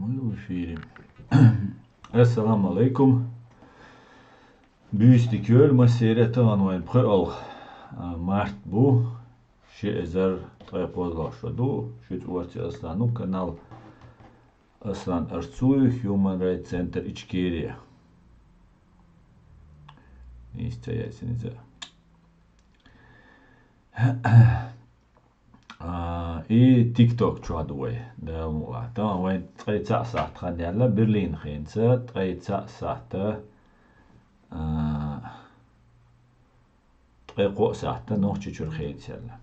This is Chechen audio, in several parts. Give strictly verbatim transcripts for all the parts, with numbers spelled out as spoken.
Мы в эфире. Ассаламу алейкум. Буьйса дика йойла массеран а. Тахана вайн пхоьалгӀа, а, март бу, ши эзар ткъе кхозлагӀа шо ду. Шуьца Орци Аслан ю, канал Аслан Арцуев, Human Rights Center Ичкерия. Нийса ца яьсина иза. А, и TikTok чохь ду вай, Дала мукъалахь. Тахана вайн ткъе цхьаъ сахьт хан яьлла, Берлин хенца, ткъе цхьаъ сахьта, а, ткъе кхоъ сахьта Нохчийчуьра хенца яьлла.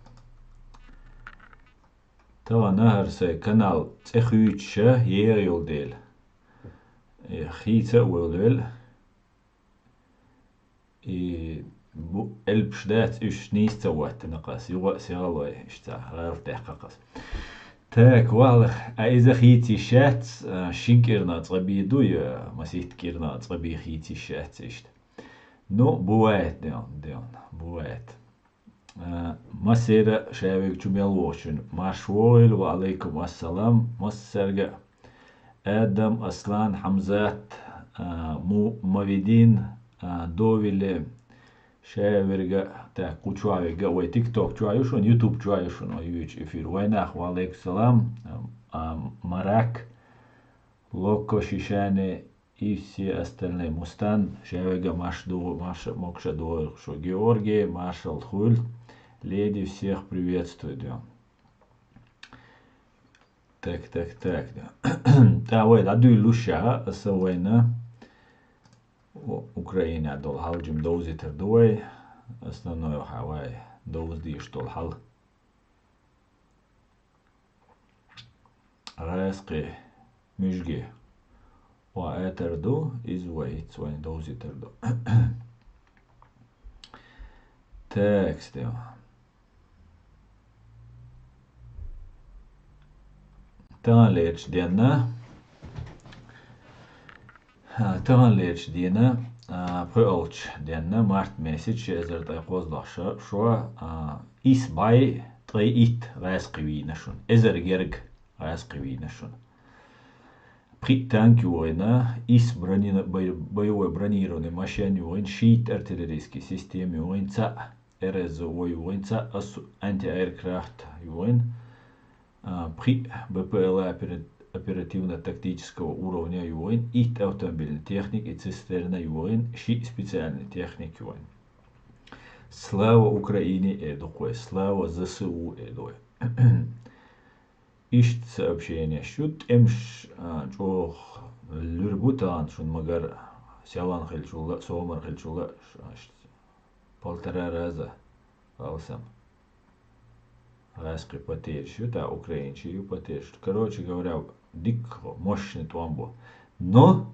Тахана хӀара сайн канал цӀе хуьйцуш егӀа йолу дела, э, хийца а волавелла. И бу-, элпаш дац, уьш нийса ца хӀоттина кхас, юха а сихалой, иштта гӀалат даьккхина кхас. Так, валла, а иза хийца йиш яц, а, шин кӀирнах цкъа бен ду, я масийтта кӀирнах цкъа бен хийца йиш яц иштта. Ну, бывает, дел, дел, бывает. А, массеран а шаверг чу мел вогӀучунна марша вогӀийла, ва алейкум ассалам, массаьрга а. Адам, Аслан, Хьамзат, а, Му-, Мавидин, а, Довиле, шаверг а, так, кху чохь верг а, вай TikTok чохь ю шуна, YouTube чохь ю шуна, вай юьйцу эфир. Вайнах, ва алейкум салам, а, Марак, Локо, Шишане, и все остальные. Мустан, шаверг а марша ду-, марша, могуш а догӀийла шу. Георгий, маршалла хуьлда. Леди, всех приветствую, дел. Так, так, так, да. ТӀаккха вай дӀадуьйлуш ша, аса вайна У-, Украинехь долу хьал жима довзийтар ду вай. Основной хьа вай довза дезаш долу хьал. ГӀаьскхи муьжги. Ва этар ду, иза вай хӀинца вайна довзийтар ду. Текст. Таханлерчу денна, а, таханлерчу дена, а, пхоьалгӀачу денна, март месяц, ши эзар ткъе кхозлагӀа шо, шо, а, исс бӀе ткъе итт гӀаьскхи вийна шуна. Эзар герга гӀаьскхи вийна шуна. Пхиъ танк ю вайна, исс брони-, бой-, боевой бронированный машен ю вайна, шийтта артиллерийский система ю вайна, цхьаъ РСЗО ю вайна, цхьаъ ас-, антиаэркрафт ю вайна, а, пхиъ БПЛА опера-, оперативно-тактического уровня ю вайна, итт автомобильный техника и цистерна ю вайна, шиъ специальный техника ю вайна. Слава Украине, эр ду кху вай, слава ЗСУ, эр ду вай. Иштта сообщенеш ю, тӀемаш, а, чӀогӀа луьра бу тахана шуна, магар селхан хилчул а, сомар хилчул а, ш-, ш-, полтора раза алсам. ГӀаьскхи потеряш ю, та украинчий ю потеряш. Короче говоря, дикка мощный тӀом бу. Но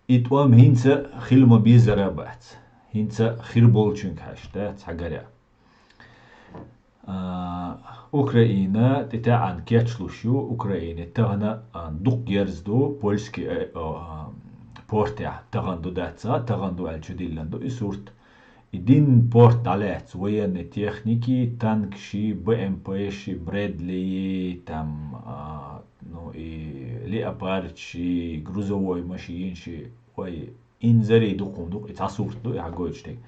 и тӀом хӀинца хила ма-беззара а бац. ХӀинца хир болчуьнга хьаьжча, цхьагарехь. А, Украина тӀетаьӀӀан кечлуш ю, Украине тахана, а, дукха герз ду, польский, э, а, портехь тахана ду дац, а, тахана ду аьлла чудиллина ду и сурт. И дин порт дӀалаьцна, военный техники, танкши, БМП-ши, Брэдли, там, а, ну, и леопардши, грузовой машинаши, ой, инзаре дукха хӀума ду, и цхьа сурт ду, и хьагойтуш дерг.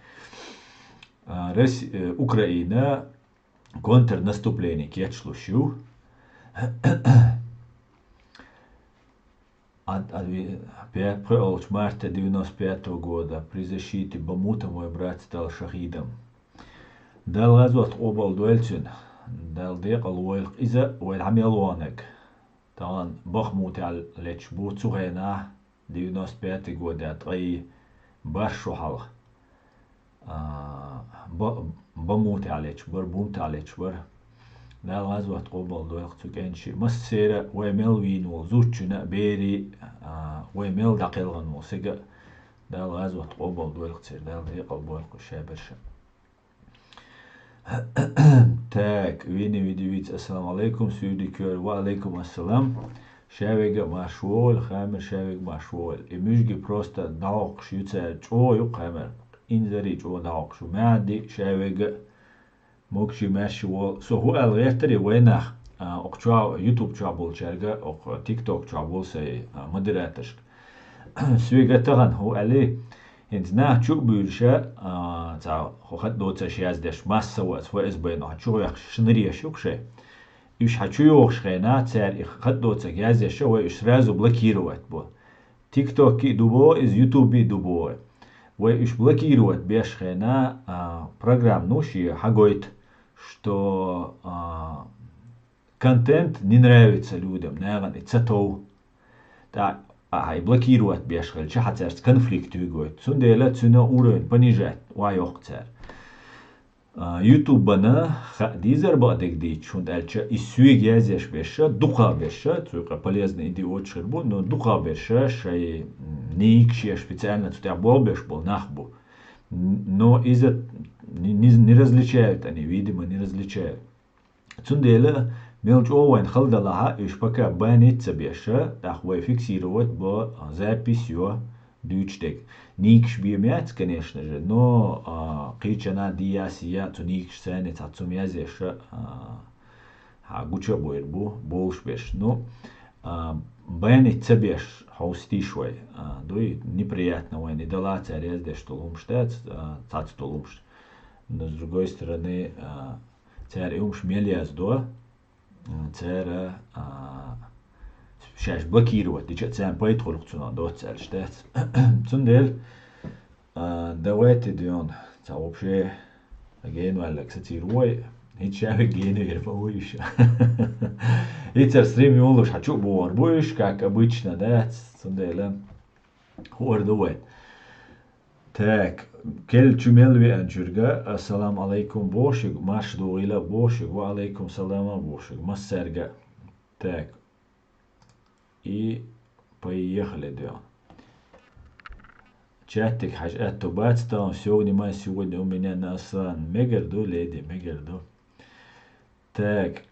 А, Рос-, э, Украина контрнаступление кечлуш ю. Ад-, ад-, ви-, пя-, пхоьалгӀачу марта девяносто пятого года при защите Бамута мой брат стал шахидом. Дала гӀазот къобал дойла цуьнан. Дала декъал войла иза вай хьан мел ваханарг. Тахана Бахмутехь леташ бу цу хенахь, девяносто пятый года ткъе бархӀ шо хьалха. А, Ба-, Бамутехь леташ бара, Бумтехь леташ бара. Дала гӀазот къобал дойла цу кӀенташна. Массеран а вай мел вийна волу зудчунна а, берийн а, а, вай мел дӀакхелхина волу стага а Дала гӀазот къобал дойла церан, Дала декъал бойла кху шаберш а. Так, вини видивиц, ассаламу алейкум, суьйди кёр, ва алейкум ассалам. Шаверг а марш вогӀийла, Хамер, шаверг а марш вогӀийла. И муьжги просто дӀахьокхуш ю цара, чӀогӀа ю Хамер. Инзаре чӀогӀа дӀахьокхуш ю. Маьхьди шаверг а, могуши маьрши вогӀийла. Со хӀун аьлла гӀертарий вайнах? а, окху чохь, YouTube чохь болчаьрга, окху TikTok чохь болу сайн, а, модераторшка. Соьга тахана хӀу аьлли, хӀинца нах чу а буьйлуша, а, цхьа хӀу хатта доцаш яздеш, массо а вац, ФСБ-но хьан чу гӀехаш шинареш ю-кх шайн. Уьш хьан чу йогӀуш хенахь, цара и хатта доцаг яздеш, вай уьш сразу блокировать бо. TikTok-и а ду бо, иза YouTube-и а ду бо. Вай уьш блокировать беш хенахь, а, программа, ну, шен хьан гойту, что, а, контент не нравится людям, нахана и ца тов. ТӀаккха, а, хьай блокировать беш хилча, хьан цаьрца конфликт юьгойту. Цундела цуьнан уровень понижать, ва йоккху цара. А, YouTube-ана хаа дезар бакъдерг дийцча, хӀунда аьлча и соьга язъеш берша, дукхах берша, цуьнга полезный идиоташ хир бу, но дукхах берша шайн, м, ник шен специально цу тӀехь болх беш болу нах бу. Н-, но иза не, не, не различают они, видимо, не различают. Цундела мел чӀогӀа вайн хала далахьа, уьш пока банить ца беша, тӀаккха вай фиксировать бо, а, запись йо, дуьйцуш дерг. Никаш бен ма яц, конечно же, но, а, кхечанхьа дӀаясъян цу никаш царна цхьацца хӀума язъеш, а, хьан гуча а бойр бу, болуш берш. Ну, а, банить ца беш хьовсийша вай. А, дуй, неприятно вайна и дала цара яздеш долу хӀумаш дац, а, цхьацца долу хӀумаш. Но, с другой стороны, а, цара и хӀумаш мел яздо, м, цара, а, шаьш блокировать дича а царна пайда хуьлу-кх цунах доцца аьлча дац. Цундела, а, давайте дуьйна, цхьа вообще генваьлларг сацийр вой, хӀинца ша вега генвер ма вуй уьш. Ицар стрим йолуш хьан чу а бохур бу уьш, как обычно, дац, цундела хӀора ду вай. Так, кел чу мел веанчуьрга, ассаламу алайкум бохушиг, марш дугӀийла бохушиг, ва алайкум салама бохушиг, массаьрга. Так, и поехали, да. Чаттиг хьажа аьтту бац тахана, всё, внимание, сегодня у меня на Аслан. Мегар ду, леди, мегар ду. Так.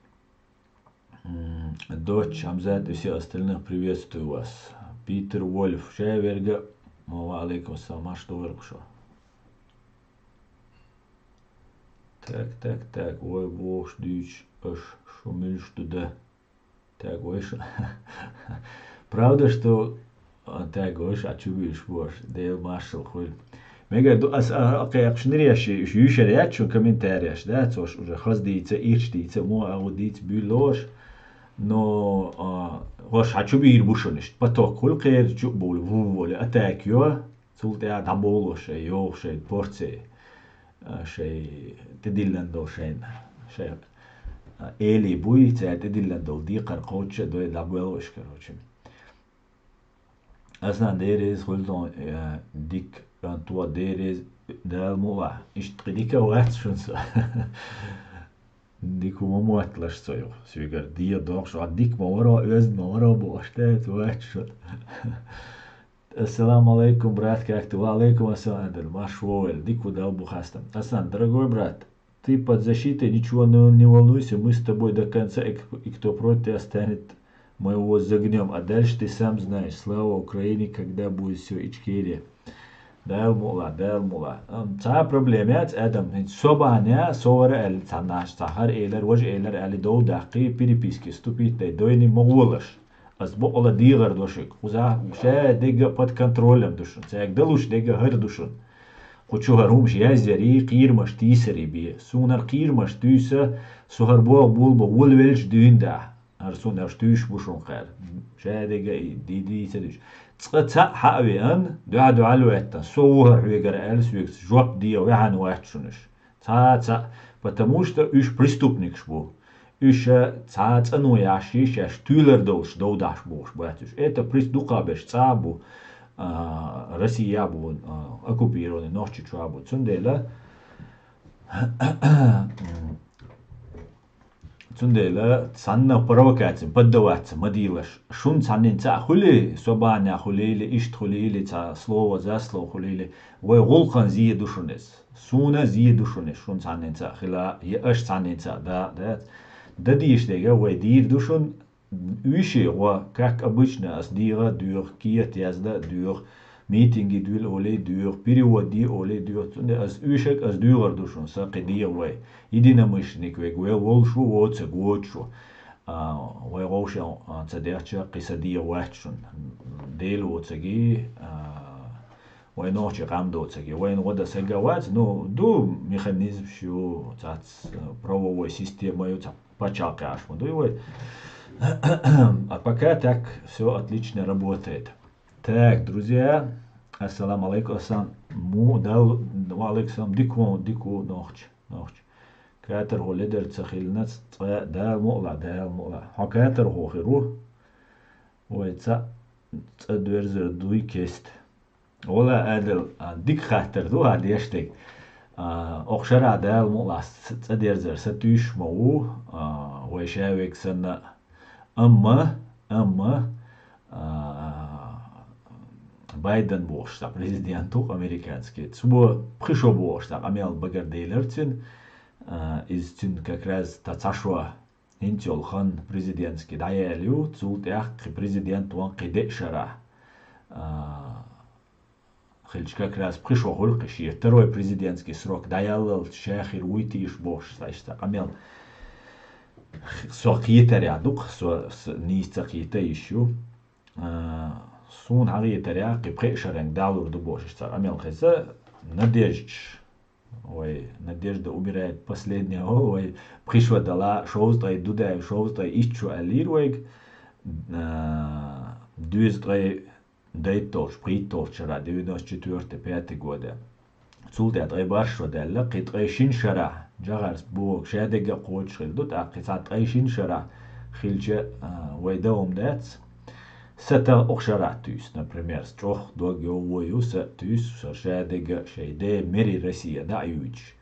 М, Дочь, Хамзат и все остальных, приветствую вас. Питер Вольф, шаверга. Ва алейкум ассалам, марш дугӀур-кх шу. Так, так, так, вай бохуш дуьйцуш, аш шу муьлш ду да. Так, вай шу. Правда, что А, так, ваша а чу буьйш бу аша, Дела маршалла хуьлу. Мегар ду, ас а, а кхайкхаш ниреш, уьш юьйшар яц шун комментареш, да, цо ш уже хаз дийца, ирч дийца, мо а гӀу дийца буьйлла ваша. Но, а, ваша хьан чу бийр бу шун иштта, поток хуьлу кхера чу а бовлу, ву волу, а так йо, цул тӀаьхьа дӀабовло шайн, йогӀу шайн порций, а, шайн тӀедиллан долу шайн, шайн, а, эли буй, цаьрга тӀедиллан долу декхар кхочча а дой дӀабоьллу иштта, короче. Асан дерриза хуьлу тхуна, э, дика, э, тхо дерриза Дала мукъалахь. Иштта кхин дика а вац шуна со. Дика хӀума мотталаш со ю. Соьгара дегӀа дохуш, а дика ма варо, оьзда ма варо бохуш, тӀе а вац шуна. Ассаламу алейкум, брат, как ты? Ва алейкум ассалам, Адель. Марш вовелла. Дика ву, Дала бу хастам. Асан, дорогой брат, ты под защитой, ничего не, не волнуйся, мы с тобой до конца, и, к- и кто против, останет, мы его загнем. А дальше ты сам знаешь. Слава Украине, когда будет все, Ичкерия. Дала мукъалахь, Дала мукъалахь. Ам, цхьа а проблема яц, Адам. ХӀинца со бахьана я, со вара аьлла, цхьаннаш, цхьа хӀара элар, важа элар аьлла, дов даккхий, переписки вступить дай, дойни ма гӀолаш. Ас бакъала дегӀар до шуьга. Кхузахь ша дегга под контролем ду шуна. Цаьрга далуш дегга хӀара ду шуна. Кху чу хӀара хӀумаш язъярий, кхийрамаш тийсарий бе. Суна хӀара кхийрамаш туьйса, со хӀара боху болба волавелча дуьйна дахьа. ХӀара суна аьш туьйсуш бу шуна кхаьра. Ша дегга и ди-, дийца дуьйш. Цкъа цхьаъ хьа а веан, дуьхьа-дуьхьал веттан. Со ву хӀара хьоьгара аьлла соьгца жоп де ваьхьана вац шуна уьш. Цхьа а цхьаъ, потому что уьш преступникаш бу. Уьш цхьа а цӀано яхьаш, шаьш туьйлар долуш дов дахьаш бохуш бац уьш. Это прис дукхахберш цӀа а бу, а, Россия а бу, а, оккупированный Нохчийчоь а бу. Цундела, цундела цхьанна провокациян поддаваться ма дийлаш. Шун цхьаннин цхьаъ хуьлий, со бахьанехь хуьлийли, иштта хуьлийли, цхьа слово за слово хуьлийли, вай гӀуллакхан зе ду шуна иза. Суна зе ду шуна, шун цхьанненца а хила, я аша цхьанненца а да, дац. Дан дийша дега вай дийр ду шун, уьйши гӀо, как обычно, ас дегӀа а доьху, кета язда а доьху, митинге дуьйла олий а доьху, перевод де олий а доьху, цундела ас уьйшаг ас доьхур ду шун, сан кхин дегӀа вай. Единомышленник вега вел волуш ву, воцаг воцуш ву. А, вай гӀовшал, а, ца дехча, кхин са дегӀ вац шун. Дела воцаги, а, вай нохчи къам доцаги. Вайна гӀо дан сага вац, ну, ду механизм шу, цац, э, правовой система ю, ца пачалкхаш ма дуй вай. А пока так всё отлично работает. Так, друзья, ассаламу алейкум, ассалам. Му дал, ва алейкум салам, дику, дику, нохч, нохч. Катар хо ледер ца хилнац, цӀа дал мула, дал мула. Хо катар хо хиру. Ой, ца, цӀа дверзер дуй кест. Ола адал, а, дик хаттар ду, а, дештек. А, охшара дал мула, цӀа дерзер са туьш ма у, а, вай шавек санна. Амма, амма, а, Байден бохуш цхьа президент ву американский. Цо пхи шо бохуш цхьа къамел багар делар цуьн, а, из цуьн как раз та цхьа шо хӀинца йолу хан президентский дӀаяьлла ю, цул тӀаьхьа кхин президент ван кхин деа шарахь, а, хилча как раз пхи шо хуьлу кхин шен второй президентский срок дӀаяллалц ша хир вуй тийша бохуш цхьа иштта къамел. Со кхетарехь ду-кх, со с-, нийса ца кхета йиш ю. А, суна хьагӀетарехь кхин пхеа шарахь далур ду бохуш цхьа къамел хеза, надеждаш. Вай, надежда умирает последняя, о, вай, пхи шо дала, шовзткъе ду дай, шовзткъе итт шо аьллийра вайга, а, дуьйзткъе дейтталгӀачу, пхийтталгӀачу шарахь, девяносто четвёртый, пятый года. Цул тӀаьхьа ткъе бархӀ шо даьлла, кхин ткъе шина шарахь, жагӀарс боху, шадерг а кхочуш хир ду, тӀаккха кхин цхьа ткъе шина шарахь хилча, а, вай дан хӀума дац. Са тан охшара туьйсу, например, чӀогӀа дог йовво ю са туьйсу, со шадерг а шайн де мери Россия дӀа а юьйцуш.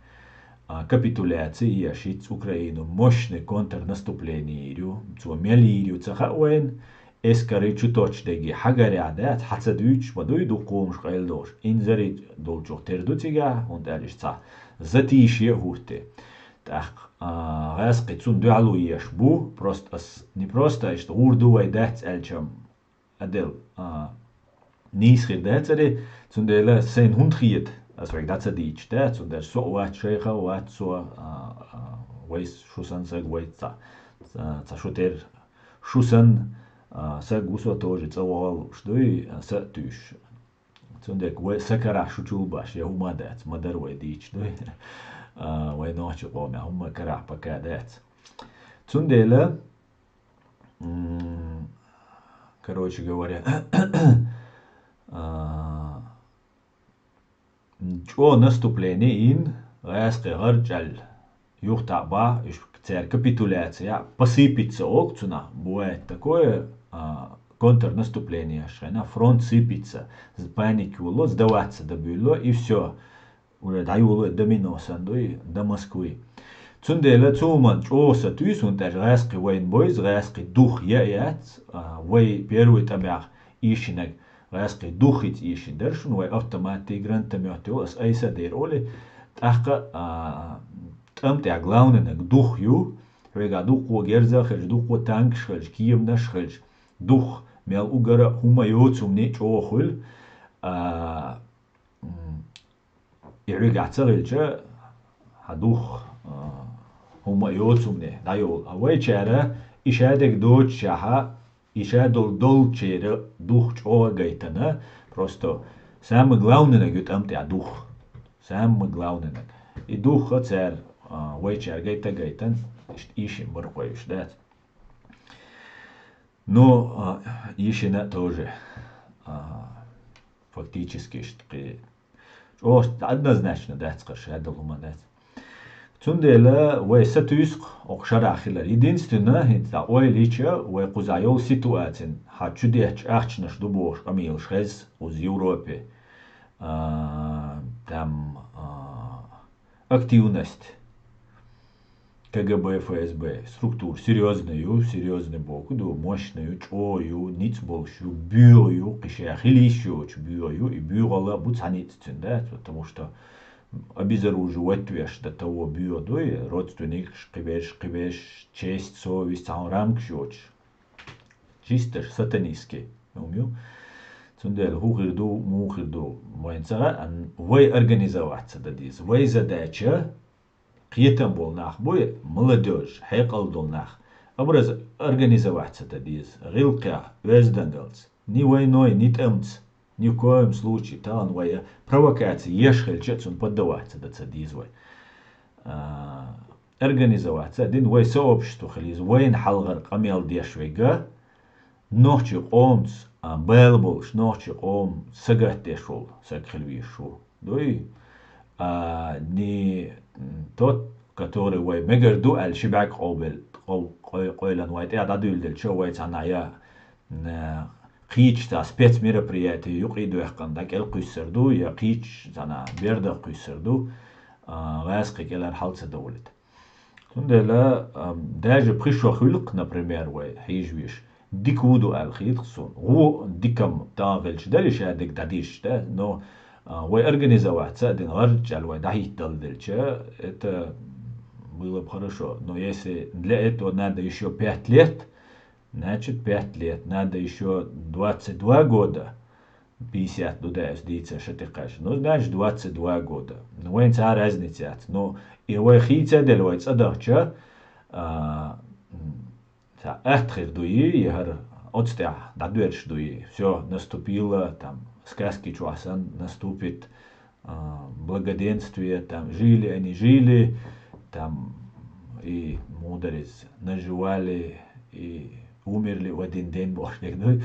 А, капитуляция еш, хӀинца Украину мощный контрнаступление йийр ю, цо мел йийр ю ца хаьа вайна, эскарий чу тоттуш дерг хьагарехь дац, хьан ца дуьйцуш ма дуй дукха хӀумаш къайладолуш. Инзаре долчух тера ду цигахь, хӀунда аьлча цхьа затишье а хӀутту. ТӀаккха, а, гӀаьскхи цунна дуьхьало еш бу, просто ас, не просто иштта гӀур ду вай дац аьлча-м, адел, а, нийса хир дацаре, цундела сайна хӀунда хета, ас вайга дӀа ца дийча, да, цундела со а вац, шайх а вац, со, а, а, вай шу санна саг вай цхьа, цхьа, цхьа шу тера, шу санна, а, саг ву со тоже, цӀа вогӀал лууш дуй, а, са а туьйсуш. Цундела вай са карахь шу чул баш, я хӀума дац, ма дара вай дийча дуй. А, вай нохчи къомехь хӀумма карахь пока дац. Цундела, м, короче говоря, а, чӀогӀа наступление йина, гӀаьскхи гӀарчӀаьлла юхатаӀа бахь, уьш церан капитуляция, посыпется олу цунах, бывает такое, а, контрнаступление еш хенахь, фронт сыпется, з-, паника йолало, сдаваться дан буьйлало, и всё. Уже дӀайоло и домино санна дуй, до Москвы. Цундела цу хӀуманна чӀогӀа са туьйсу, хӀунда аьлча гӀаьскхи вайна бойза, гӀаьскхи дух я а яц, а, вай первый тӀамехь ийшинарг гӀаьскхи дух хӀинца ийшина дара шуна, вай автоматий, гранатомёт йолу, ас айса а дера олий. ТӀаккха, а, тӀам тӀехь главнанаг дух ю, хьоьгахь дуккха герза а хилча, дуккха танкаш а хилча, кеманаш а хилча, дух мел угара а хӀума йоцу хӀумане а чӀогӀа хуьлу. А, м, и хьоьгахь ца хилча, хьан дух, а, хӀума а йоцу хӀумане дӀайолу. А вайчара и шадерг доцучехьа, и ша долу долчеран дух чӀогӀа гайтана, просто самый главнанаг ю тӀам тӀехь дух. Самый главнанаг. И дух а цара, а, вайчара гайта-гайтана, иштта ийшина бара кхойуш дац. Ну, а, йишина тоже, а, фактически иштта кхин чӀогӀа однозначно дац хӀара, шадолу хӀума дац. Цундела вай сатуьйсу-кх окху шарахь хилар. Единственное, хӀинца дӀа ойла йича, вай кхузахь йолу ситуацина хьан чу детташ ахчанаш ду бохуш къамелаш хеза кхуза Европе. А, там, а, активность. К Г Б, Ф С Б, структура серьёзная ю, серьёзный боху ду, мощный ю, чӀогӀа ю, ницкъ болуш ю, боьха ю, кхин ша хила йиш йоцуш боьха ю, и боьхалла а бу цхьа ницкъ цуьнан, да, потому что обезоруживать веш до того боьха ду, и родственникаш, кхиберш, кхиберш, честь, совесть, цхьа хӀун рамкаш йоцуш. Чисто сатанистский хӀума ю. Цундела хӀун хир ду, муха хир ду, вайна ца хаьа, вай организоваться дан деза. Вай задача, кхетам болу нах бу, молодёжь, хьекъал долу нах, Образ организовать ца дан деза, гӀиллакхех, оьздангаллица, ни войной, ни тӀамца, ни в коем случае, тахана вай провокаци еш хилча а цунна поддаваться дан ца деза вай. А, организовать ца а дина вай сообщество хила еза, вайна хьалхара къамел деш верг, нохчий къомаца, а, бала болуш, нохчий къоман сагатдеш волу саг хила везаш ву. Дуй? А, не, м, тот, который вай мегар ду аьлла ши бӀаьрг къобал-, къов-, къой-, къойлан вай тӀе дӀадуьйладелча, вай цхьана я, м, кхечу цхьа спецмероприяти юкъа а доьхкина дӀакӀел кхуьссур ду, я кхечу цхьана берда кхуьссур ду, а, гӀазкхи кӀелара хьал ца довлийта. Цундела, ам, даже пхи шо хуьлу-кх, например, вай хьийжа везаш, дика ву ду аьлла хета-кх суна. ГӀо дика-м тахана хилча дара, ша дерг дӀадийшча, да? Но, а, вай организовать ца а дина, гӀарчӀ аьлла вай дӀахӀиттадалла делча, это было бы хорошо. Но если для этого надо ещё пять лет, значит, пять лет. Надо ещё двадцать два года, пятьдесят ду, да, ас дийца ша тӀекхаьчча. Ну, значит, двадцать два года. Ну, вайна цхьа разница яц. Ну, и вай хийца а делла, вай цӀа дахча, а, м, цхьа атта хир дуй, я хӀара оцу тӀехь дӀадоьрзуш дуй. Всё, наступило, там, сказки чохь санна, наступит, а, благоденствие, там, жили они, жили, там, и мударь из, наживали, и умерли в один день, бохуш дерг дуй.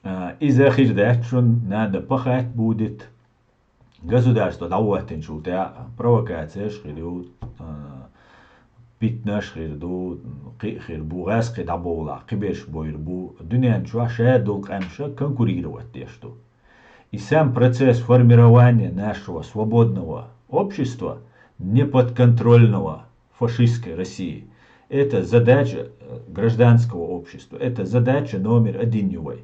А, иза хир дац шуна, надо пахать будет. Государство дӀахӀоттинчул тӀаьхьа провокацеш хир ю, а, питнаш хир ду, кхин а хир бу, гӀазкхи дӀабовлахь, кхиберш бойр бу. Дуьнен чохь ша долу къаьмнаша конкурировать деш ду. И сам процесс формирования нашего свободного общества, неподконтрольного фашистской России, это задача, э, гражданского общества, это задача номер один ю вай.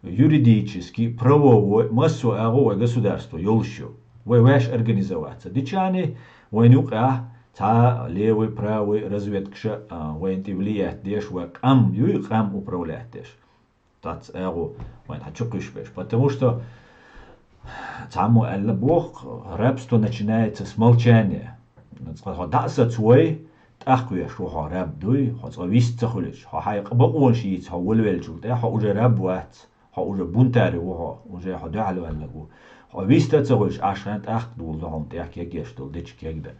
Юридически, правовой, массо а агӀо вай государство йолуш ю. Вай ваьш организоваться. Дичани вайна юкъахь цхьа левый, правый разведкаша, а, вайна тӀе влиять деш, вай къам юй, къам управлять деш. Цац агӀо вайна хьан чу кхуьйсуш берш. Потому что цхьаммо аьлла боху, рабство начинается с молчания. Цкъа хьо дӀа а саца вай, тӀаккха веш ву хьо раб дуй, хьо цкъа вист ца хуьлуш, хьо хьайн къа бакъонаш йийца хьо валавеллачул тӀаьхьа, хьо уже раб вац, хьо уже бунтарь ву хьо, уже хьо дуьхьал ваьллаг ву. Хьо вист а ца хуьлуш, Ӏаш хьайн тӀаккха дуьллу хьуна тӀехь кегеш долу дечу кегда.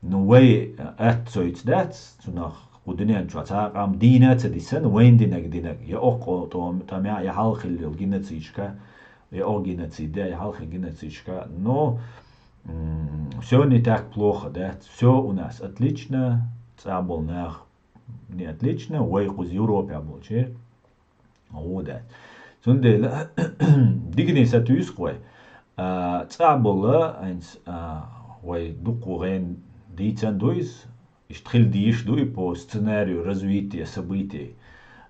Ну, вай атта цуьйца дац, цунах кху дуьнен чохь цхьа а къам дийна а ца дисна, вайна динарг динарг, я оккхо тӀом-, тӀамехь, я хьалха хилла йолу геноцидашка, я оккха геноцид, я хьалха геноцидашка. Но, м, всё не так плохо, да? Всё у нас отлично, цӀа болу нах не отлично, вай кхуза Европехь болчеран гӀо дац. Цундела дикане сатуьйсу-кх вай. А, цӀа болу, хӀинца, а, вай дуккха гӀен дийцан ду иза, иштта хила дийш ду и по сценарию развития событий.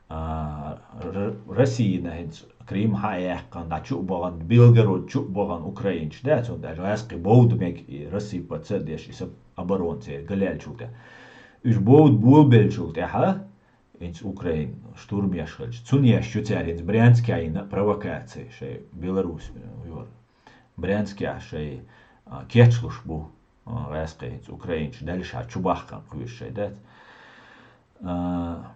А, Р-, Россияна хӀинца Крым хьа а яьккхина, дӀа чу а бахана, Белгород чу а бахана украинчу, да, цунна аьлча гӀазкхи бовда мега и рассыпаться а деш, и са оборона церан галаьллачул тӀаьхьа. Уьш бовда болабеллачул тӀаьхьа, хӀинца Украина штурм еш хилча, цунна еш ю цара хӀинца Брянскехь йина провокаци шайн Беларусь, э, юьра. Брянскехь шайн, а, кечлуш бу, а, гӀазкхи хӀинца украинчу даьллашхьа чу бахкана кхуьйсуш шайн дац. А,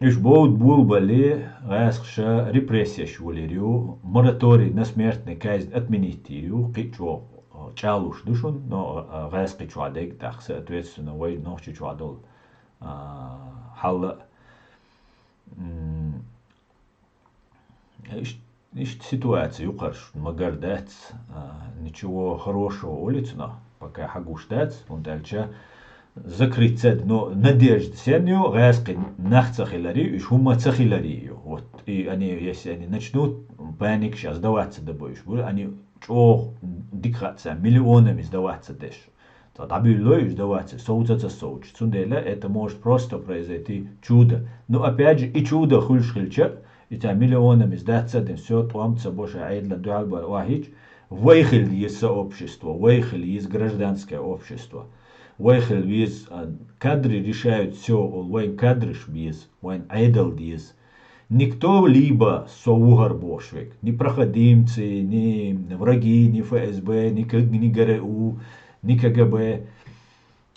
уьш бовда болабале, гӀазкхаша репрессеш йолийр ю, мораторий на смертную казнь отменить йийр ю, кхин а чӀогӀа, а, чӀагӀлуш ду шуна, но, а, гӀазкхи чохь дерг тӀаккха соответственно вай нохчи чохь долу, а, хьал а. М, иш-, иштта ситуация ю кхарш, магар дац, а, ничего хорошего улицунах, пока хьагуш дац, хӀунда аьлча закрыться, но надежда сен ю, гӀазкхи нах ца хилари, уьш хӀумма ца хилари ю. Вот, и они, если они начнут паник сейчас сдаваться да бу уьш, они чӀогӀа дика хаьа царна, миллионами сдаваться деш. Цкъа дӀабуьйлалой уьш сдаваться, совца а ца совцуш. Цундела это может просто произойти чудо. Но опять же, и чудо хуьлуш хилча, и цхьа миллионами сдаться а дина, всё, тӀом ца бо, шайн Ӏедална дуьхьал бара охьахӀиттича, вай хила еза сообщество, вай хила еза гражданское общество. Вай хила веза, а, кадры решают всё, вайн кадраш беза, вайн Ӏедал деза. Никто либо со ву хӀара бохуш верг, ни проходимцы, ни враги, ни ФСБ, ни К-, ни ГРУ, ни КГБ.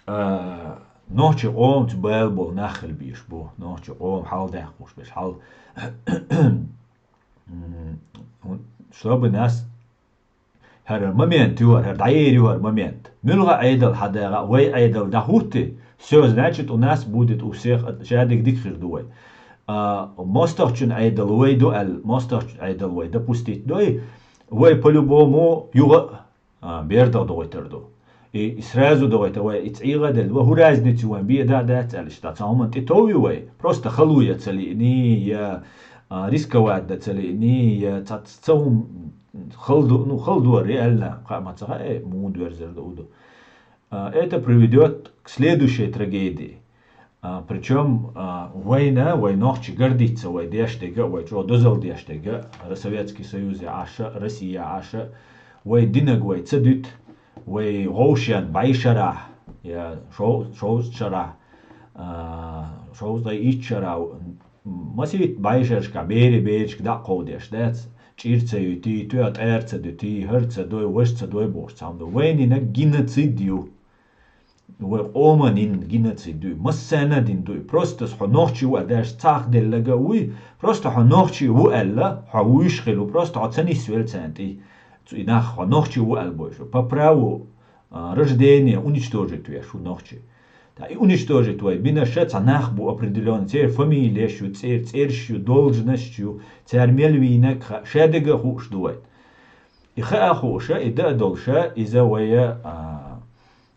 А, Нохчийн къомаца бала бола нах хила безаш бу. Нохчийн къома хьалдаьккхаш беш, хьал-, м, чтобы нас ХӀара момент ю хӀара, хӀара дӀаер ю хӀара момент. Муьлха Ӏедал хьадагӀа, вай Ӏедал дӀахӀутте, всё, значит, у нас будет у всех от-, шадерг дика хир ду вай. А, мостагӀчун Ӏедал вай ду аьлла, мостагӀчун Ӏедал вай допустить дой, вай по-любому юха а, бердагӀа догӀуьйтар ду. И, и сразу догӀуьйтар вай, и цӀийгӀа делла, ва хӀу разница вайн бе да дац аьлла, иштта цхьа хӀуман тӀе тов ю вай. Просто хало я ца лиъний, я, а, рисковать да ца лиъний, я ца, ца хӀум-, хала ду, ну, хала ду реально, хаа ма ца хаьа, муха доьрзар ду, у ду. А, это приведёт к следующей трагедии. А, причём, а, вайна, вай нохчий гордиться вай деш дега, вай чӀо дозал деш дега, Р-, Советский Союзе Ӏаша, Россия Ӏаша, вай динаг вай ца дуьт, вай гӀовшен бӀай шарахь, я шов-, шовзткъа шарахь, а, шовзткъа итт шарахь, масийтта бӀай шерашка бере берашка дӀа а кховдеш дац, чӀир ца юйтий, тоьа тӀар ца дуьтий, хӀар ца дой, ваш ца дой бохуш цхьа хӀума ду. Вайнинаг геноцид ю. Вай къоманин геноцид дуй, массарна а дина дуй. Просто хьо нохчи ву а деш цхьаъ деллага вуй, просто хьо нохчи ву аьлла, хьо вуйш хилла, просто хьо ца нисвелла царна тӀе. Цу и нах хьо нохчи ву аьлла бойшу. По праву, а, рождения уничтожить веш ву нохчи. Та и уничтожить вай бина ша цхьа нах бу определённый, церан фамилеш ю, цер-, церш ю, должность ю, цара мел вийнаг ха-, ша дега а хууш ду вай. И хаа хууша, и даа долуша, иза вая, а,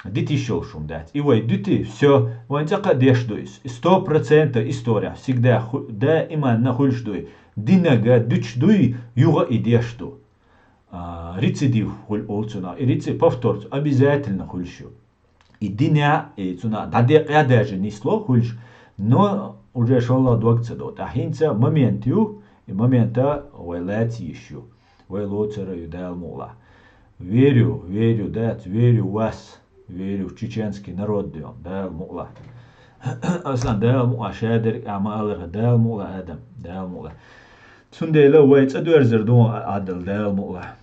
дитиш йолуш хӀума дац. И вай дуьти, всё, вайн цӀаккха а деш ду иза. И сто процентов история всегда ху-, даиманна хуьлуш дуй. Динага дуьтуш дуй, юха и деш ду. А, рецидив хуьлу олу цунах. И реци-, повтор обязательно хуьлуш ю. И динехь, и цунах дӀадекъа даже нисло хуьлуш, но уже шолгӀа дог ца до. ТӀаккха хӀинца момент ю, и момента вай лаца йиш ю. Вай лоцара ю Дала мукъалахь. Верю, верю, дац, верю в вас, верю в чеченский народ, ден, Дала мукъалахь. Асан Дала мукъалахь шадерг а ма аларха, Дала мукъалахь, Адам, Дала мукъалахь. Цундела вай цӀа доьрзар ду Ӏадал, Дала мукъалахь.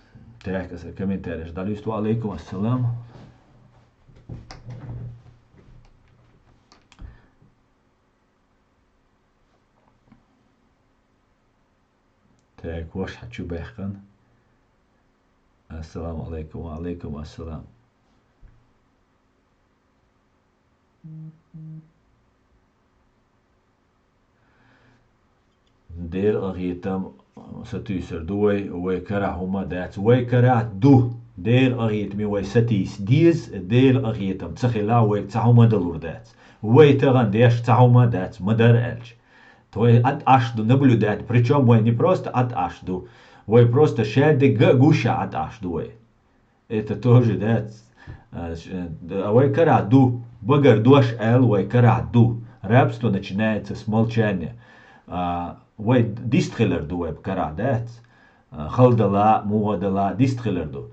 Так, аса комментареш дӀалуьсту. Ва алейкум ассалам. Так, ваша хьан чу баьхкана. Ассаламу алейкум, ва алейкум ассалам. Дера къахетам сатуьйсур ду вай, вай карахь хӀума дац. Вай карахь ду. Дера къахетаме вай сатийса деза, дера къахетам ца хилахь, вайга цхьа хӀума далур дац. Вай тахана деш цхьа хӀума дац, ма дара аьлча. Вай Ӏад Ӏаш ду наблюдать, причём вай не просто Ӏад Ӏаш ду, вай просто шадерг а гуш а Ӏад Ӏаш ду вай. Это тоже, да, а, ш-, а вай карахь ду, багара дош аьлла вай карахь ду. Рабство начинается с молчания. А, вай дистхилар ду вай карахь, дац? А, хала дала, муха дала, дистхилар ду.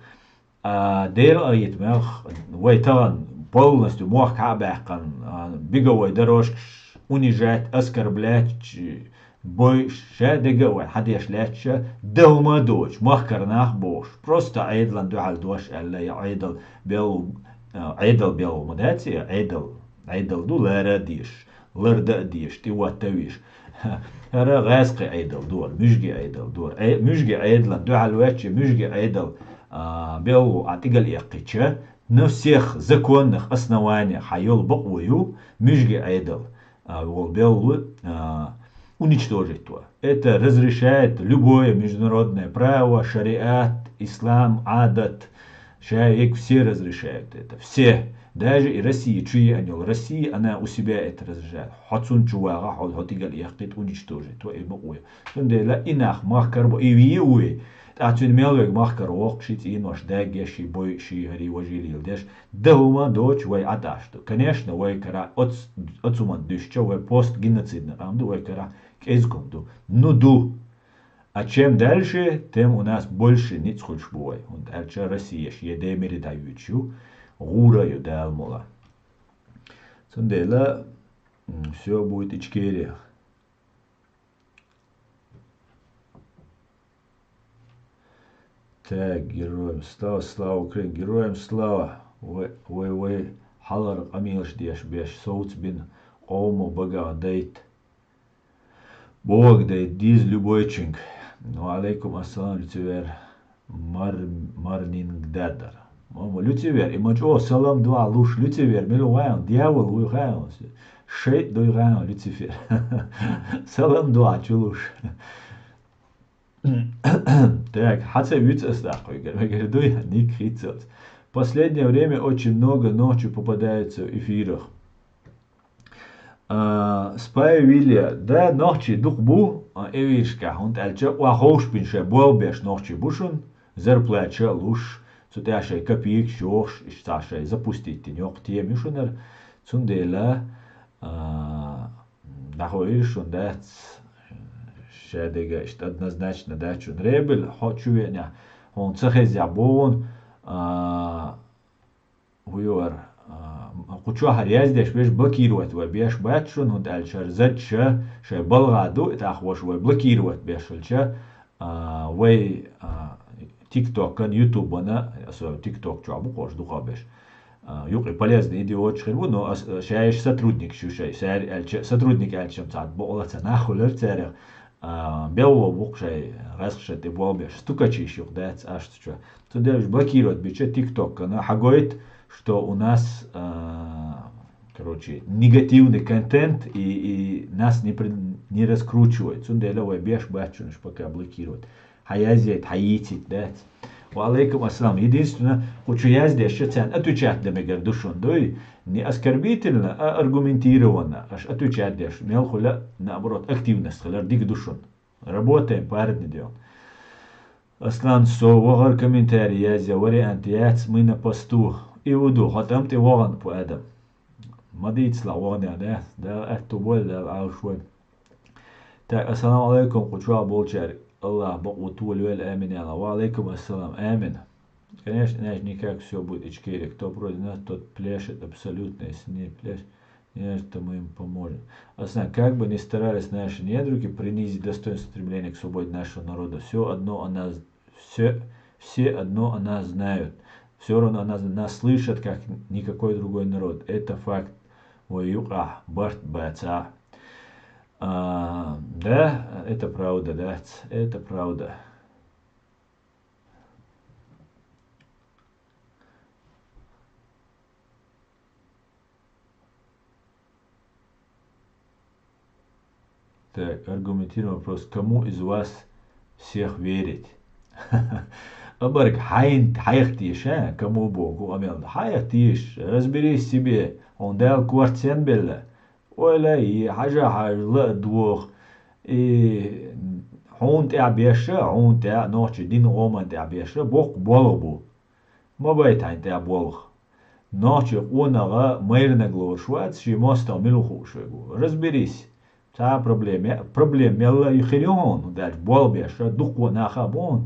А, Дела къахетамех, вай тахана полностью мохк хьа а баьккхина, а, беговой дорожкаш унижать, оскорблять, ч-, бойуш, ша дега а вайн хьан деш лаьтташ, дан хӀума а доцуш, махкара нах а бохуш, просто Ӏедалан дуьхьал дош аьлла, я Ӏедал белла, а, Ӏедал белла хӀума дац, я Ӏедал, Ӏедал ду лара а дезаш, лардан а дезаш, тӀехӀотта а везаш. ХӀара гӀаьзкхи Ӏедал ду хӀара, муьжги Ӏедал ду хӀара. Ӏе-, муьжги Ӏедалан дуьхьал ваьчча, муьжги Ӏедал, а, белла хӀума Ӏа тӀигала эккхича, на всех законных основаниях хьан йолу бакъо ю, муьжги Ӏедал, а, волу белла, а, уничтожить ван. Это разрешает любое международное право, шариат, ислам, Ӏадат, шариат, все разрешают это. Все. Даже и Россия чу еана йолу. Россия, она у себя это разрешает. Хьо цунна чу вагӀахь, хьо, хьо тӀигала эккхийта, уничтожить ван, и бакъо ю. Цундела и нах махкара бу, и вий а вуй. ТӀаккха цуьнан мел верг махкара воккхуш, и цӀийнош даггеш, и бойуш, и хӀара важа леладеш, дан хӀума доцуш вай Ӏад Ӏаш ду. Конечно, вай карахь оц-, оцу хӀуманна дуьстича, вай постгеноцидный къам ду, вай карахь кӀезиг хӀума ду. Ну ду. А чем дальше, тем у нас больше ницкъ хуьлуш бу вай. ХӀунда аьлча Россияш я Демире дӀаюьйцуш ю, гӀура а ю Дала мукъалахь. Цундела, м, всё будет Ичкерия. Так, героям слава, слава Украине, героям слава. Вай, вай, вай, хьалхара къамелаш деш беш совцабина, къомо багах дайта. Бога дайта деза любойчунга. Ва алейкум ассалам, Люцифер. Мар-, марнинг дадар. Мама, Люцифер, и ма чӀо салам дуӀа луш, Люцифер, мила ву хьан, дьявол вуй хьан, шайтӀа дуй хьан, Люцифер. Салам дуӀа чу луш. Так, хьаца вицас даккхуйгар, мегар дуй, ник хийцалц. Последнее время очень много ногчи попадается в эфирах. А, Спай Вилли, да, нохчий дукха бу, а, эвирашкахь, хӀунда аьлча, ва ховш бин шай болх беш нохчий бу шун, зарплата ша а луш, цу тӀехь шай копейкаш йохуш, иштта шай запустить дина йоккха тема ю шунара. Цундела, а, дӀахо ира шун дац, ша дега иштта однозначно дац шун. Ребель, хьо чу веънехь, хьуна ца хеззехь бохун, а, ХӀуйор, а, кху чохь яздеш берш блокировать вай беш бац шуна, хӀунда аьлча хӀара зад ша шайн балгӀа ду, и тӀаккха ваша вай блокировать беш хилча, а, вай, а, тиктокан, ютубана, аса тикток чохь бу кхош дукха беш. А, юкъе полезный идеоташ хир бу, но ас, шаьш сотрудникаш ю шай, саьр аьлча, сотрудник аьлча цхьа бакъала ца нах хуьлар цаьрах. А, белло бу-кх шай гӀаьскхашна тӀе болх беш, стукачийш юкъа дац аш цу чу. Цу девлаш блокировать бича тиктокана хьагойту, что у нас, а, короче, негативный контент и, и нас не при-, не раскручивает. Цундела вай беш бац шуна уьш пока блокировать. Хьаязъяйта, хьайийцийта дац. Ва алейкум ассалам. Единственное, кху чу яздеш ша царна отвечать дан мегар ду шуна, дуй? Не оскорбительно, а аргументированно. Аш отвечать деш, мел хуьла, наоборот, активность хилар дика ду шуна. Работаем, парни делаем. Аслан, со вахар комментарий язъя вариант яц, мы на посту. И ву ду, хьо тӀам тӀе вахана, пу Адам. Ма дийцалахь вахана, да? Дала аьтту бойла, Дала Ӏалаш вай. Так, ассаламу алейкум, кху чохь болчаьрга. Аллах бакъо толавойла, амин, аьлла. Ва алейкум ассалам, амин. Конечно, иначе никак всё будет, Ичкерия. Кто против нас, тот пляшет абсолютно. Если не пляшет, конечно, мы им поможем. Аслан, как бы ни старались наши недруги принизить достоинство, стремление к свободе нашего народа, все одно о нас, все, все одно о нас знают. Все равно о нас, нас слышат, как никакой другой народ. Это факт. Вай юкъахь барт бацахь. А, да, это правда, да, это правда. Так, аргументированный вопрос. Кому из вас всех верить? Абарг хьайн, хьайх тийша, кому богу, амел. Хьайх тийш, разберись себе, он дал квартсен белла. Ойла и хьажа хьажа ла а доху. И хьуна тӀехь беша, хьуна тӀехь, нохчи дин гӀоман тӀехь беша, боккха болх бу. Ма байта хьайн тӀехь болх. Нохчи къонагӀа майранаг лоруш вац, шен мостагӀа мила хууш вегу. Разберись. Цхьа проблема, проблема мелла а хир ю хьуна, хӀунда аьлча болх беша дуккха наха а бу хьуна.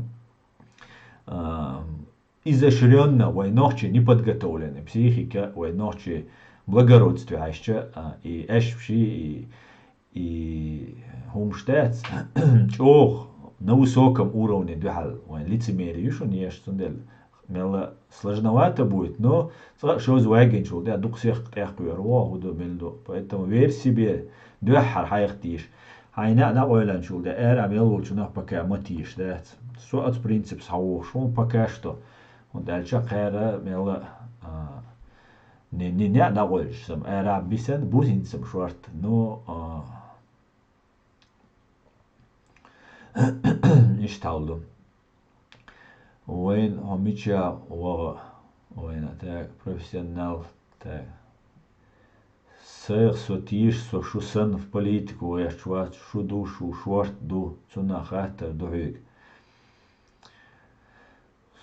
А, изощрённо вай нохчи неподготовленный психика, вай нохчи благородстве хьаьжча, а, и аьшпаши, и, и хӀумаш дац, чӀогӀа на высоком уровне дуьхьал вайн лицемерие ю шуна еш, цундела мелла сложновато будет, но цкъа а шозза ваьгначул тӀехь дукха сих тӀекхоьру вон хӀун ду, мила ду. Поэтому верь себе, дуьххьара хьайх тийша. Хьайна а накъойланчул тӀехь ара а мел волчунах пока ма тийша дац. Со оцу принципе схьавогӀуш ву пока что. ХӀунда аьлча кхара мелла, а, не, не, не а накъойлуш сам ара а бисан, бу хӀинца сам шорта. Но, а, иштта хьал ду. Вайн хьо мича ваха? Вайна, так, профессионал, так. Сайх со тийша, со шу санна в политику гӀерташ вац, шу ду, шу шорта ду, цунах хаттар ду хьоьга.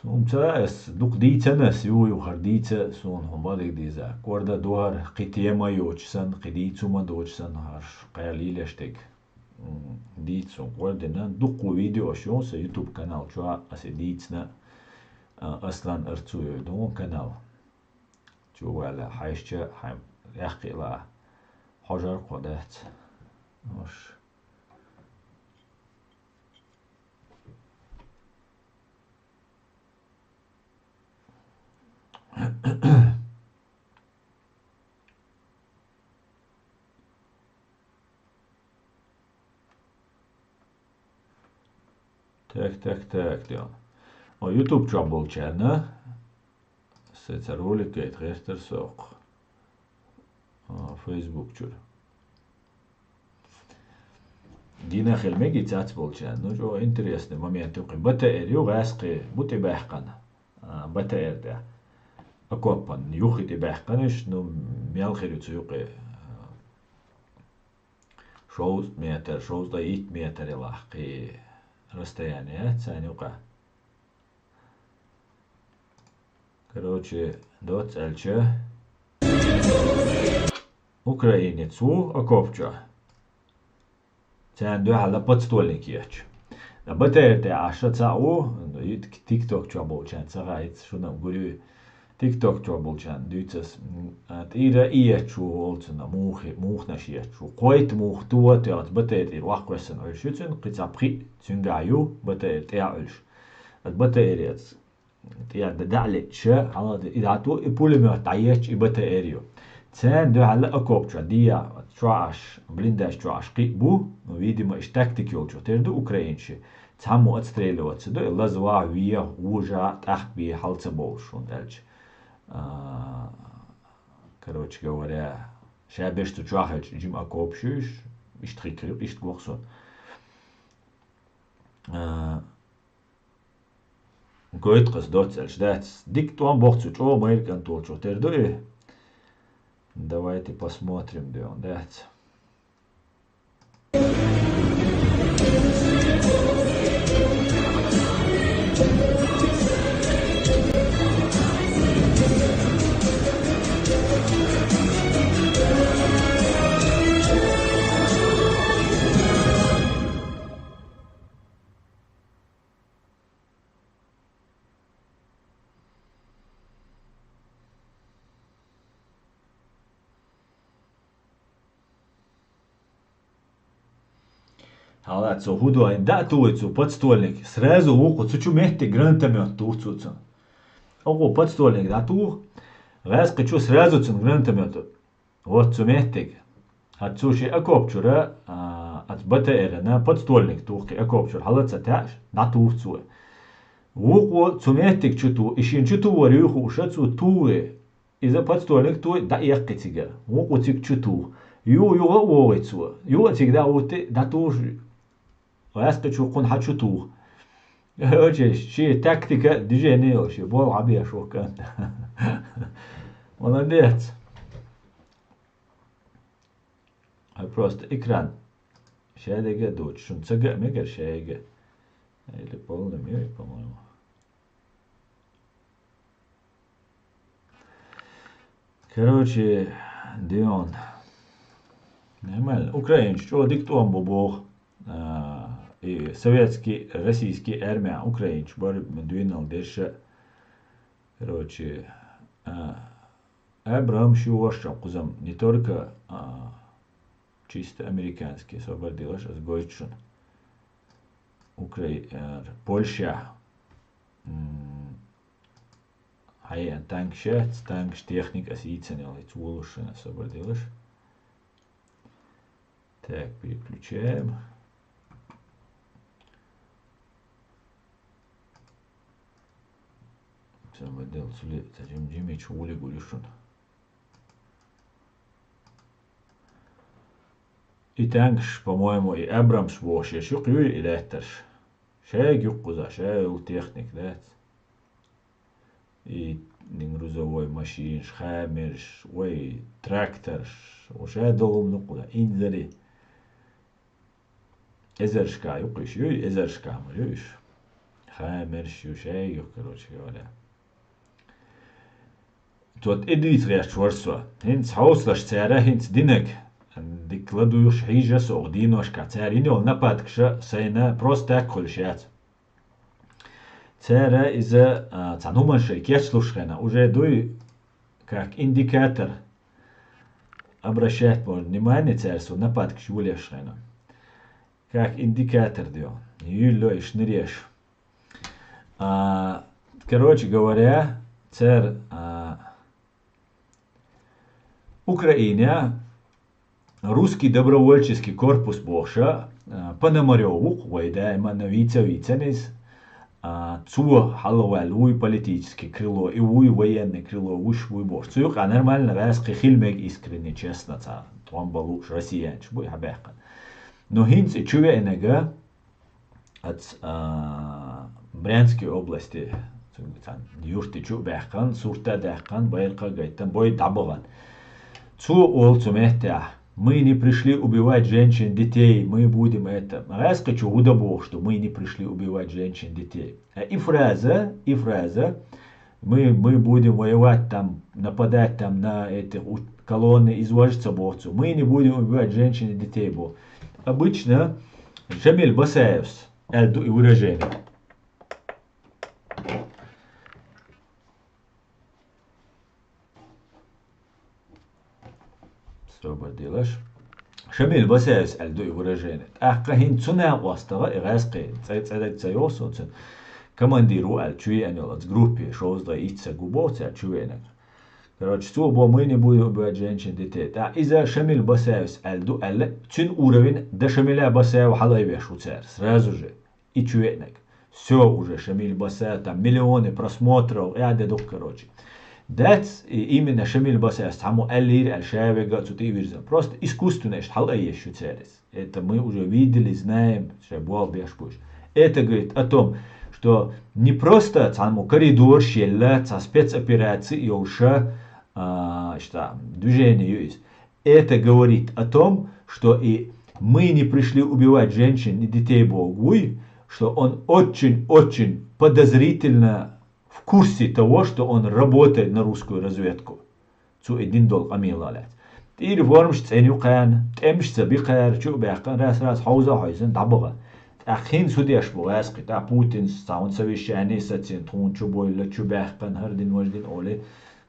Суна ца ас дукха дийцина ас, юха-юха хӀара дийца суна хӀун бадиг дийза. КӀорда ду хӀара, кхин тема йоцуш санна, кхин дийца хӀума доцуш санна, хӀара кхел лелаш дерг. М, дийца суна кӀордина. Дуккха видеош ю сан YouTube канал чохь, аса дийцина, а, Аслан Арцуев ду канал. Чу ваьлла хьаьжча, хьайн яхкхийла, хьожар кхо дац. Уш. Так, так, так, да. О, YouTube чохь болчарна. Саца ролик гайта гӀертар сох. А, Facebook чуьра. Дина хила мега и цац болчарна. Ну, чӀо интересный момент ю кхин. БТР ю гӀаьскхи бу тӀебаьккхана. А, БТР тӀе. Окопан юххе тӀебаьккхана уьш, ну, мел хир ю цу юкъе. Шовзткъа метр, шовзткъа итт метр ялахь кхин расстояние яц царна юкъа. Короче, доцца аьлча, украинец ву окоп чохь. Царна дуьхьал подствольник ечу. БТР тӀе Ӏаш цхьаъ ву, и тик-, TikTok чохь болчарна ца хаьа, шуна гур ю. TikTok чохь болчарна дуьйцу ас, м, а, тӀера и етташ ву олу цунна, мухе-, муханаш етташ ву. Кхойтта муха тӀе а тоьхна, БТР тӀера охьакхоьссина Ӏуьллуш ю цуьнан, кхин цхьа пхиъ цуьнгахь ю, БТР тӀе а Ӏуьллуш. Аса БТР яц. ТӀера дан дӀа а летча, хьала и дӀату, и пулемёт дӀаетташ, и БТР ю. Царна дуьхьал окоп чохь дийа, чохь Ӏаш, блиндаж чохь Ӏаш кхиъ бу, ну, видимо, иштта тактика йолчух тера ду украинчи. Цхьаммо отстреливаться ду, и лазавахь, вехь, вожа, тӀаккха бе хьал ца бовлуш, хӀунда аьлча. А, короче говоря, ша берш цу чохь хилча, жима окоп ю уьш, иштта хи кхиъ, иштта гоху со. А, гойту-кх ас доцца аьлча, дац. Дика тӀом боху цу чӀогӀа майра кӀант волчух тера ду и. Давайте посмотрим, де он, дац. Хьала, цо хӀун до, хӀинца дӀа а тухий цо подствольник, сразу вукху цу чу меттиг гранатомёт туху цо цунна. Оха подствольник дӀатуху, гӀаьскхи чу сразу цунна гранатомёт. Вот цу меттиг. Хьан цо шен окоп чуьра, а, аса БТР-на подствольник туху кхин окоп чуьра, хьала ца таьӀаш, дӀатуху цо. Вукхо цу меттиг чу туху, и шен чу тухар юй хууш, цо тухий. Иза подствольник тухий, дӀаэккхи цигара. Вукхо цига чу туху. Ю-, юха а вогӀий цо. Ю а цига дӀа а хӀуттий, дӀатухуш, гӀаьскхи чу кхунна хьан чу туху. Короче, шен тактика, движение йолуш, шен болх хьан беш ву кӀант. Молодец. Ай просто экран шадерг а доцуш, шуна ца ган а мегар шайга. Или полным ю, по-моему. Короче, де он. Нормально. Украинчу чӀогӀа дика тӀом бу боху. А, и советский, российский армия украинчу бара дуьйналла дерша. Короче, а, Абрамс ю ваша кхузам не только, а, чисто американский, собар делаш, ас гойту шуна. Укра-, э, Польша. М, хьаеана танкаш яц, танкаш техника ас йийцина йолу, хӀинца волуш шуна, собар делаш. Так, переключаем. Собар дел, цули, ца жим-, жимичу вули гули шуна. И танкаш, по-моему, и Абрамс бохуш, я шуьха юй и лаьттарш. Шайга юккъуза, шай йолу техника дац. И грузовой машинаш, хамерш, вай тракторш, вай шай долу хӀума юккъуза, инзари. Эзаршка юккъуш юй, эзаршка ма юйш. Хамерш ю шайга юккъу, короче говоря. Цо тӀе дуьйцу гӀерташ вара со. ХӀинца хьовсалаш цара, хӀинца динарг. Дика ладугӀуш хьийжа со оха дийношка. Цара йина йолу нападкаша сайна просто так хуьлуш яц. Цара иза, а, цхьана хӀуманна шайн кечлуш хенахь, уже дуй, как индикатор. Обращать можно внимание, цара со нападкаш йолеш хенахь. Как индикатор дуй. Юьлло и шныреш. А, короче говоря, цара, а, Украина, Русский добровольческий корпус бохуша, а, Пономарёв ву-кх, вай даиман вийца вийцанис, а, цо хьалаваьлла вуй политический крыло, и вуй военный крыло, вуш вуй бохуш. Цу юкъа нормально гӀаьскхи хила мега искренне, честно, цхьа тхомба лууш россиянчаш буй хьабаьккхина. Но хӀинца и чу веанага, ац, а, Брянской области, цуьнга цхьана юрти чу а баьккхина, сурта а даьккхина, байракх а гайтина, бой дӀабахана. Цо олу цу меттехь: «Мы не пришли убивать женщин, детей, мы будем это». ГӀаьскхи чу хӀун дан бохуш ду: «Мы не пришли убивать женщин, детей»? А и фраза, и фраза: «Мы, мы будем воевать там, нападать там на эти у-, колонны», иза важа ца боху цо. «Мы не будем убивать женщин и детей», бо. Обычно Шамил Басаевс аьлла ду и выражение. Собар делаш. Шамил Басаевс аьлла ду и выражение. ТӀаккха хӀинца цу накъостагӀа и гӀаьскхи, цӀе, цӀе дага ца йогӀу суна цуьнан, командир ву аьлла чу еана йолу оцу группе, шовзткъе итт саг ву боху цара чу веанарг. Короче, цо бо: «Мы не будем убивать женщин, детей». ТӀаккха иза Шамил Басаевс аьлла ду аьлла, цуьнан уровень дан Шамиля Басаева хьалаайвеш ву цара сразу же. И чу веанарг. Всё, уже Шамиль Басаев, там миллионы просмотров, я де дукха, короче. Дац, и именно Шамиль Басаевс цхьаммо аьллийра аьлла, ша вега а цу тӀе а вирзина. Просто искусственно иштта хьалаайеш ю церас. Это мы уже видели, знаем, шайн болх беш бу уьш. Это говорит о том, что не просто цхьаммо коридораш елла, цхьа спецоперация йолуша, а, иштта движение ю иза. Это говорит о том, что и «Мы не пришли убивать женщин и детей» боху вуй, что он очень-очень подозрительно в курсе того, что он работает на русскую разведку. Цо и дина долу къамелах лаьцна. ТӀера формаш цӀена ю кхарна, тӀемаш ца би кхара, чу а баьккхина, раз-раз хьовза а хьовзина, дӀабаха. ТӀаккха хӀинца хӀун деш бу гӀаьскхи? ТӀаккха Путинс цхьа хӀун совещание сацийна, тхуна чу бевлла, чу баьккхина, хӀара дина, важа дина олий,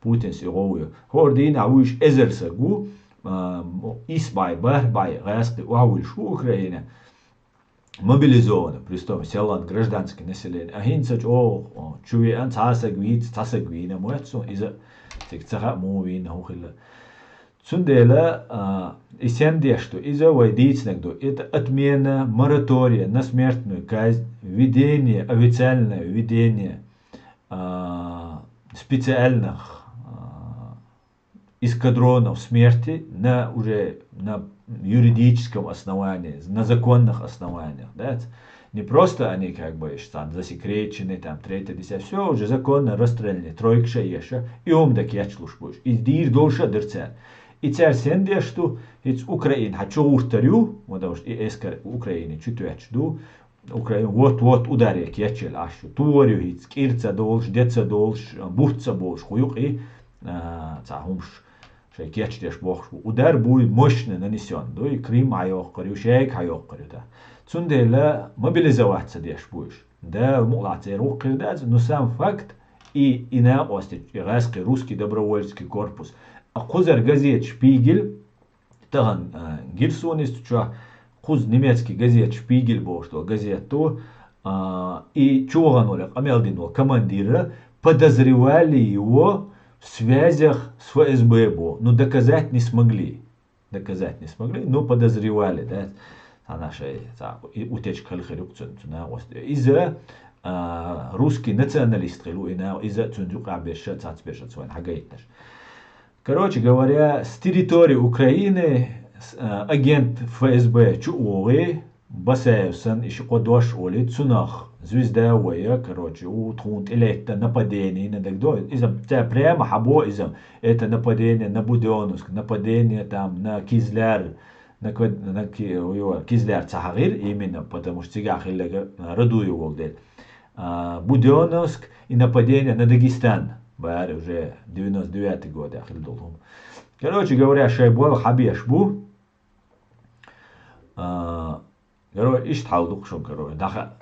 Путинс и гӀовгӀа ю. ХӀора дийнахь вуьйш эзар саг ву, а, исс бӀе, бархӀ бӀе гӀаьскхи охьавуьйлуш ву Украина. Мобилизованный, притом селлан гражданский население. А хӀинца чӀогӀа, о, чу веана, цхьа а саг вийца, цхьа саг вийна ма вац цунна, иза цига ца хаьа, муха вийна, хӀун хилла. Цундела, а, и сен деш ду, иза вай дийцинарг ду. Это отмена моратория на смертную казнь, введение, официальное введение, а, специальных, а, эскадронов смерти на, уже на юридическом основании, на законных основаниях, да? Не просто они как бы там засекречены, там, третье, десятое, всё уже законно расстреляны, тройка ша, еша, и омда кечлуш буш. И дийр долша дыр цар. И цар сен деш ду, хӀинца Украина хьан чу гӀуртар ю, потому что и эскар Украина чу тоьттуш ду, Украина вот-вот ударе кечъелла Ӏаш ю. Тур ю хӀинца, кӀира ца долуш, де ца долуш, бутт ца болуш, кху юкъе, а, цхьа хӀумаш шайн кечдеш бохуш бу. Удар буй мощно нанесен, дуй, Крым хьайоккхур ю, шайга хьайоккхур ю, да. Цундела мобилизоваться деш буй уьш. Дала мукъалахь церан вукхуьр дац, но сам факт, и, и накъостий, и гӀаьскхи русский добровольческий корпус. А кхузара газета «Шпигель», тахана, а, гира суна иза цу чохь, кхуза немецкий газета «Шпигель» бохуш долу газета ду, а, и чу вахана волу, къамел дина волу командира подозревали его в связях с ФСБ бо, но доказать не смогли. Доказать не смогли, но подозревали, да? Цхьана шайн, цхьа, и утечка хила хир ю-кх цуьнан, цу накъост. Иза, а, русский националист хила ву, и на-, иза цуьнан юкъахь берш, цхьацца берш, цу вайн хьагайтинарш. Короче говоря, с территории Украины, с-, а, агент ФСБ чу а вогӀий, Басаев санна, и ши-кхо дош олий, цунах звезда вая, короче, у тхуна тӀелетта нападение на дагдо. Иза ца прямо хьабо иза, это нападение на Будённовск, нападение там на Кизляр, на Квад-, на Ки-, ю-, Кизляр ца хьахийра именно, потому что цигахь хилларг Радуев волу дела. А, Будённовск и нападение на Дагестан. Бара уже девяносто девятый годехь хилла долу хӀума. Короче говоря, шайн болх хьабеш бу. А, короче, иштта хьал ду-кх шуна, короче, даха.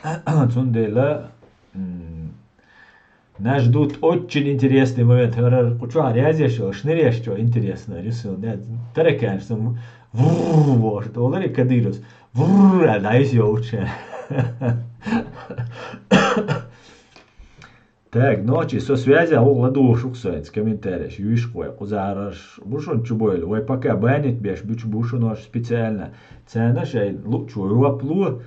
Цундела, м, нас ждут очень интересный момент. ХӀара кху чохь раьзеш йолу, шныреш чохь интересно рисуем, да? Тараканаш, сам врррр бохуш долу и Кадыровс. Врррр аьлла, дӀайса йолчу. Так, ночи со связя гӀугӀ ладугӀуш ву-кх со хӀинца комментареш, юьйш-кх вай, кхузахьараш бу шуна чу бойла, вай пока банить беш буьтуш бу шуна специально. Царна шайн луъчо жоп ло,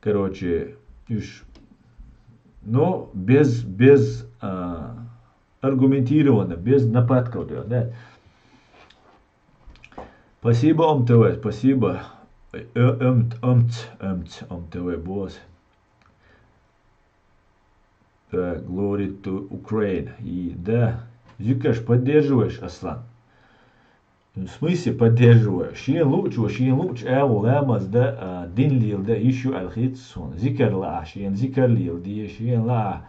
короче, уьш, ну, без, без, а, аргументированно, без нападков делать, да? Спасибо, М Т В, спасибо. Э, М-, М Т-, М Т-, М Т В босс. Так, Glory to Ukraine. И да, зуькаш поддерживаешь, Аслан? Ну, в смысле поддерживаю? Шен луъчо, шен луъчу агӀо ламаз да, а, дин леладан йиш ю аьлла хеташ суна. Зикар лаахь, шен зикар леладе, шен лаахь,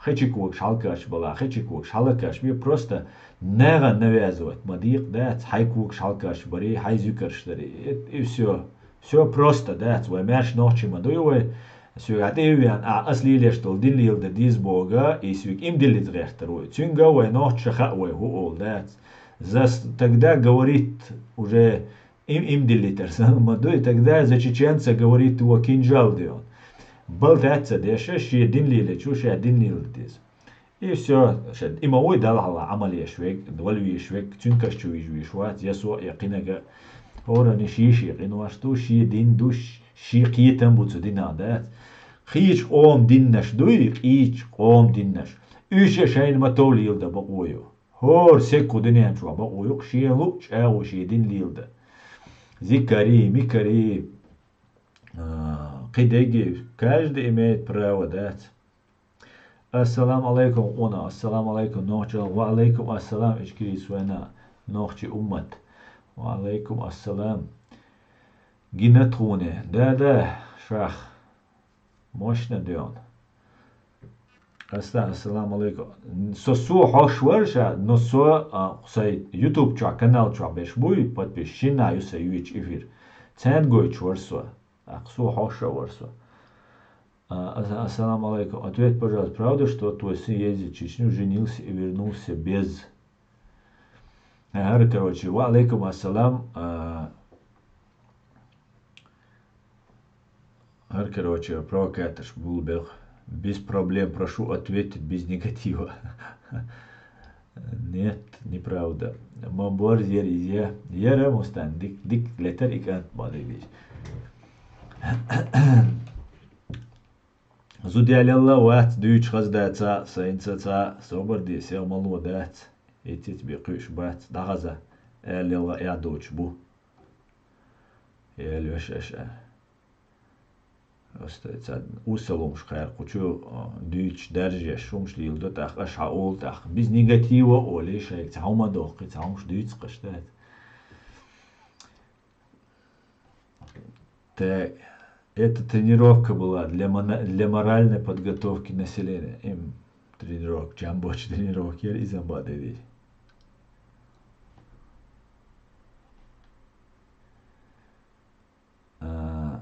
хечи когаш хьалкаш бала, хечи когаш хьалакаш бе, просто нагӀан навязывать ма дийкъа дац, хьай когаш хьалкаш баре, хьай зуькарш даре. И, и всё. Всё просто дац, вай маьрша нохчий ма дуй вай. Соьга тӀе а веана, ахь ас лелеш долу дин леладан деза боху, и соьга им диллица гӀертар вай. Цуьнга вай нохчаша хаьа вай хӀу олу дац. За с-, тогда говорит уже им, им диллитар санна ма дуй, тогда за чеченца говорит его кинжал дуй. Бал дац ца деш, шен дин лелечо ша дин леладан деза. И всё, ша, и ма вуй Далла хьалха Ӏамал еш верг, вала везаш верг, цуьнкаш чу вижа везаш вац, я со а, я кхинага а. ХӀоранна шен-шен къинош ду, шен дин ду, ш-, шен кхетам бу цу динах дац. Кхечу къоман динаш дуй, кхечу къоман динаш. Уьш а шайна ма тов леладан бакъо ю. ХӀора стеган кху дуьнен чохь бакъо ю-кх шен луъчу агӀо шен дин леладан. Зикари, микари, а, кхидерг, каждый имеет право, дац. Ассаламу алайкум, къона. Ассаламу алайкум, нохчалла. Ва алайкум ассалам, ичкерийс вайна, нохчий уммат. Ва алайкум ассалам. Гина тхуна. Да, да, шах. Мощно дуй хьуна. Аслан, ассаламу алайкум. Со, со хьош вара ша, но со, а, сайн YouTube чохь, канал чохь берш буй, подписчик, шинна ю сайн юьйцу эфир. Царна гойтуш вара со. ТӀаккха со хьош а вара со. А, ас-, ассаламу алайкум. Ответь, пожалуйста, правда, что твой сын ездит в Чечню, женился и вернулся без... Ага, короче, ва алайкум ассалам. А, хӀара, короче, провокаторш була белха. Без проблем, прошу ответить без негатива. Нет, неправда. Ма бозза яра иза. Яра, Мустан, дик, дик летар и кӀант ма дийдеш. Зуда ялалла вац, дуьйцу хаза дац, сайнца ца, собар де, сел мало дац, эцец бе кхуьуш бац, дӀахаза, аьлла ялла эхь доцуш бу. Ял веш аша. Просто ца усалумаш кхаьра кхучу, а, дуьйцуш, даржеш, хӀумаш лийла до, тӀаккха аша хьан олу, тӀаккха без негатива олий шайга, цхьа хӀума дохкий, цхьа хӀумаш дуьйцу кхаш дац. Так, это тренировка была для мона-, для моральной подготовки населения. Им тренировка, чамбоч тренировка яра иза бан дедий. А,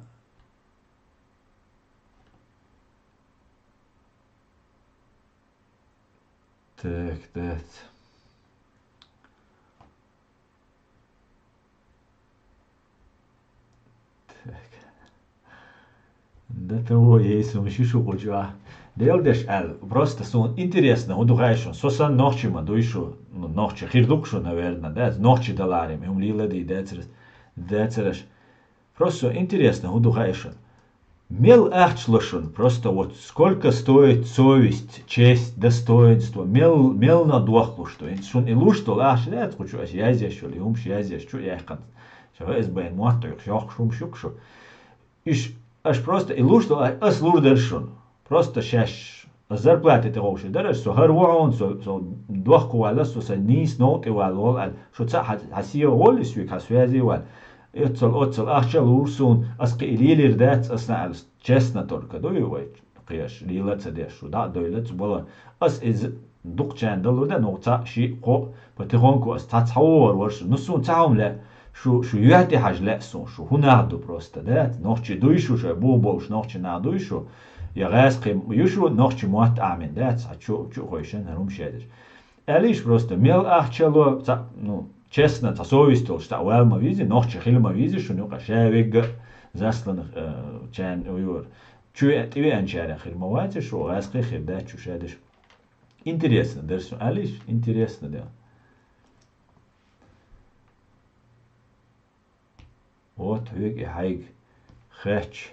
так, так. Так. До того есть, ум ши шу куча. Дел деш аьлла, просто суна интересно, хӀун ду хаьа шуна? Со санна нохчи ма дуй шу, ну, нохчи хир ду-кх шу, наверное, да? Нохчи даларим, и хӀума лийла дий, дацараш, дацараш. Просто интересно, хӀун ду хаьа шуна? Мел ахча ло шуна? Просто вот сколько стоит совесть, честь, достоинство? Мел, мел на дохлуш ду? Шуна и луш долу ахча лаьцна кхучу, аш язъеш йолу, и хӀумаш язъеш чу яьккхина. Ша Ф С Б-н мотт хьоькхуш хӀумаш ю-кх шу. Иш, аш просто и луш долу, аш, ас лур дара шуна. Просто шаьш. Ас зарплата тӀе ховший дара, аш со хӀара ву хьуна, со, со дохко ваьлла, со сан нийса новкъа тӀе ваьлла волу аьлла. Шу цхьаъ хьан, хьан сева воллий соьга, хьан связи ваьлла. Оццал, оццал ахча а лур суна, ас кхин и лелийр дац, ас на аьлла, честно только, ду и вай, кхеш, лела а ца деш, шу дӀа а дойлац, бала. Ас иза дукхачарна далур дан, ну, цхьаъ, шиъ, кхоъ, потихоньку ас цхьа, цхьа вогӀур вара шу. Ну, суна цхьа хӀума лаьа, шу, шу юьхь тӀе хьажа лаьа суна, шу хӀун нах ду просто, да? Нохчи дуй шу, шайн бух болуш нохчи нах дуй шу, я гӀазкхи ю шу, нохчи мотт Ӏамийна, да? Цхьа чу, чу а хойшина, хӀара хӀума шаьдаш. Аьллийша просто, мел ахча ло, цхьа, ну, честно, цхьа совесть долуш, цхьа вала ма визи, нохчи хила ма визи, шуна юкъа ша вегга а засланных, э, чарна, ю, чу веа-, тӀе веанчарна хир ма вац шу, гӀазкхи хир дац шу шаьдаш. Интересно дара суна, алиш? Интересно дара. Вот хьоьга и хьайга хетча.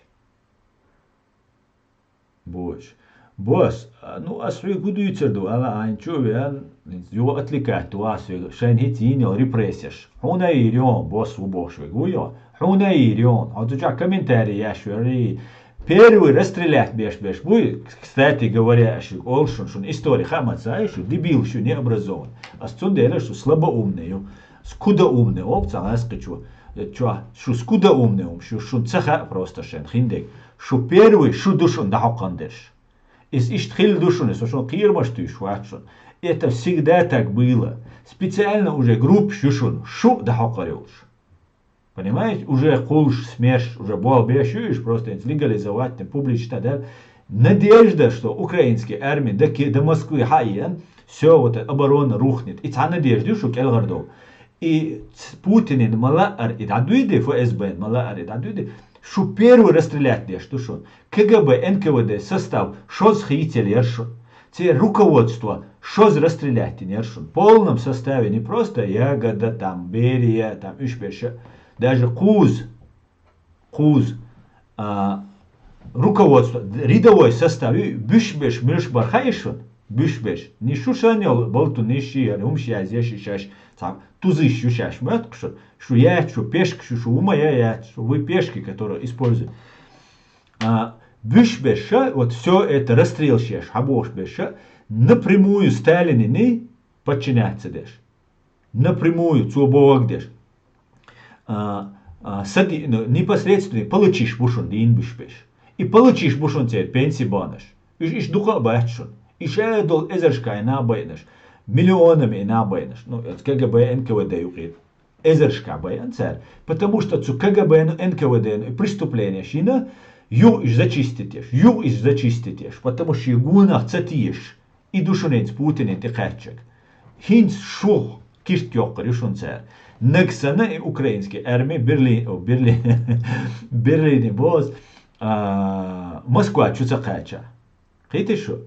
Божа. Босс, ну, ас хьоьга хӀун дуьйцур ду, ала, айна чу а веана, юха отвлекать ду ас хьоьга, шайна хӀинца йина йолу репрессеш. Хьуна а йийр ю хьуна, босс ву бохуш верг вуй хьо? Хьуна а йийр ю хьуна. Хьо цу чохь комментарий еш верий. Первый расстрелять беш берш буй, кстати говоря, аша олуш шуна, шуна истори хаа ма ца, шу дебил, шу необразованный. Ас цундела шу слабоумный ю. Скудоумный олу цхьа гӀаскхичо. Чохь, шу скудоумный хӀума, шу, шуна ца хаьа просто шайн хиндерг. Шу первый, шу ду шуна дӀахьокхан дерш. Иза иштта хилла ду шуна, со шуна кхерамаш туьйсуш вац шуна. Это всегда так было. Специально уже группаш ю шуна, шу дӀахьокхур йолуш. Понимаете? Уже кхуллуш, смерш, уже болх беш ю уьш, просто хӀинца легализовать дина, публично дара. Надежда, что украинский арми до Ки-, до Москвы хьаеана, всё, вот эта оборона рухнет. И цхьа надежда ю шу кӀелхьардовла. И ц-, Путинан ма-лаъара и дӀадуьйди, ФСБ-н ма-лаъара и дӀадуьйди, шу первый расстрелять деш ду шуна. КГБ, НКВД состав шозза хийцаелла яра шуна. Церан руководство шозза расстрелять йина яра шуна. В полном составе, не просто Ягода, там, Берия, там, уьш берш а, даже кхузза, кхузза, а, руководство, рядовой состав, и буьш берш муьлш бара хаьий шуна? Буьш берш. Не шу шайна йолу балтунаш, яра хӀумаш язъеш шаьш, цхьа тузиш ю шаьш, моьтту шуна? Шу яц, шу пешкаш ю, шу хӀума я яц, шу вы пешки, которые используют. А, буьш берш а, вот всё это расстрелщикаш, хьабохуш берш а, напрямую Сталинан подчиняться деш. Напрямую, цо бохург деш. А, а, сади-, ну, непосредственно получиш бу шуна дийна буьш берш. И получиш бу шуна церан пенси бонаш. Уьш иштта дукха а бац шуна. И ша долу эзаршкахь и нах байинарш. Миллионами и нах байинарш. Ну, оцу КГБ, НКВД юкъера. Эзаршкахь байина цара. Потому что цу КГБ-ну, НКВД-ну и преступление шина, юха иза зачистить еш, юха иза зачистить еш. Потому что шен гонах ца тешаш. И ду шуна хӀинца Путинан тӀекхаьччаг. ХӀинца шух кирт йоккхур ю шуна цара. Нагасана и украинский арми Берлин, о, Берлин, Берлине боза, а, Москва чу ца кхаьча. Кхийтий шу?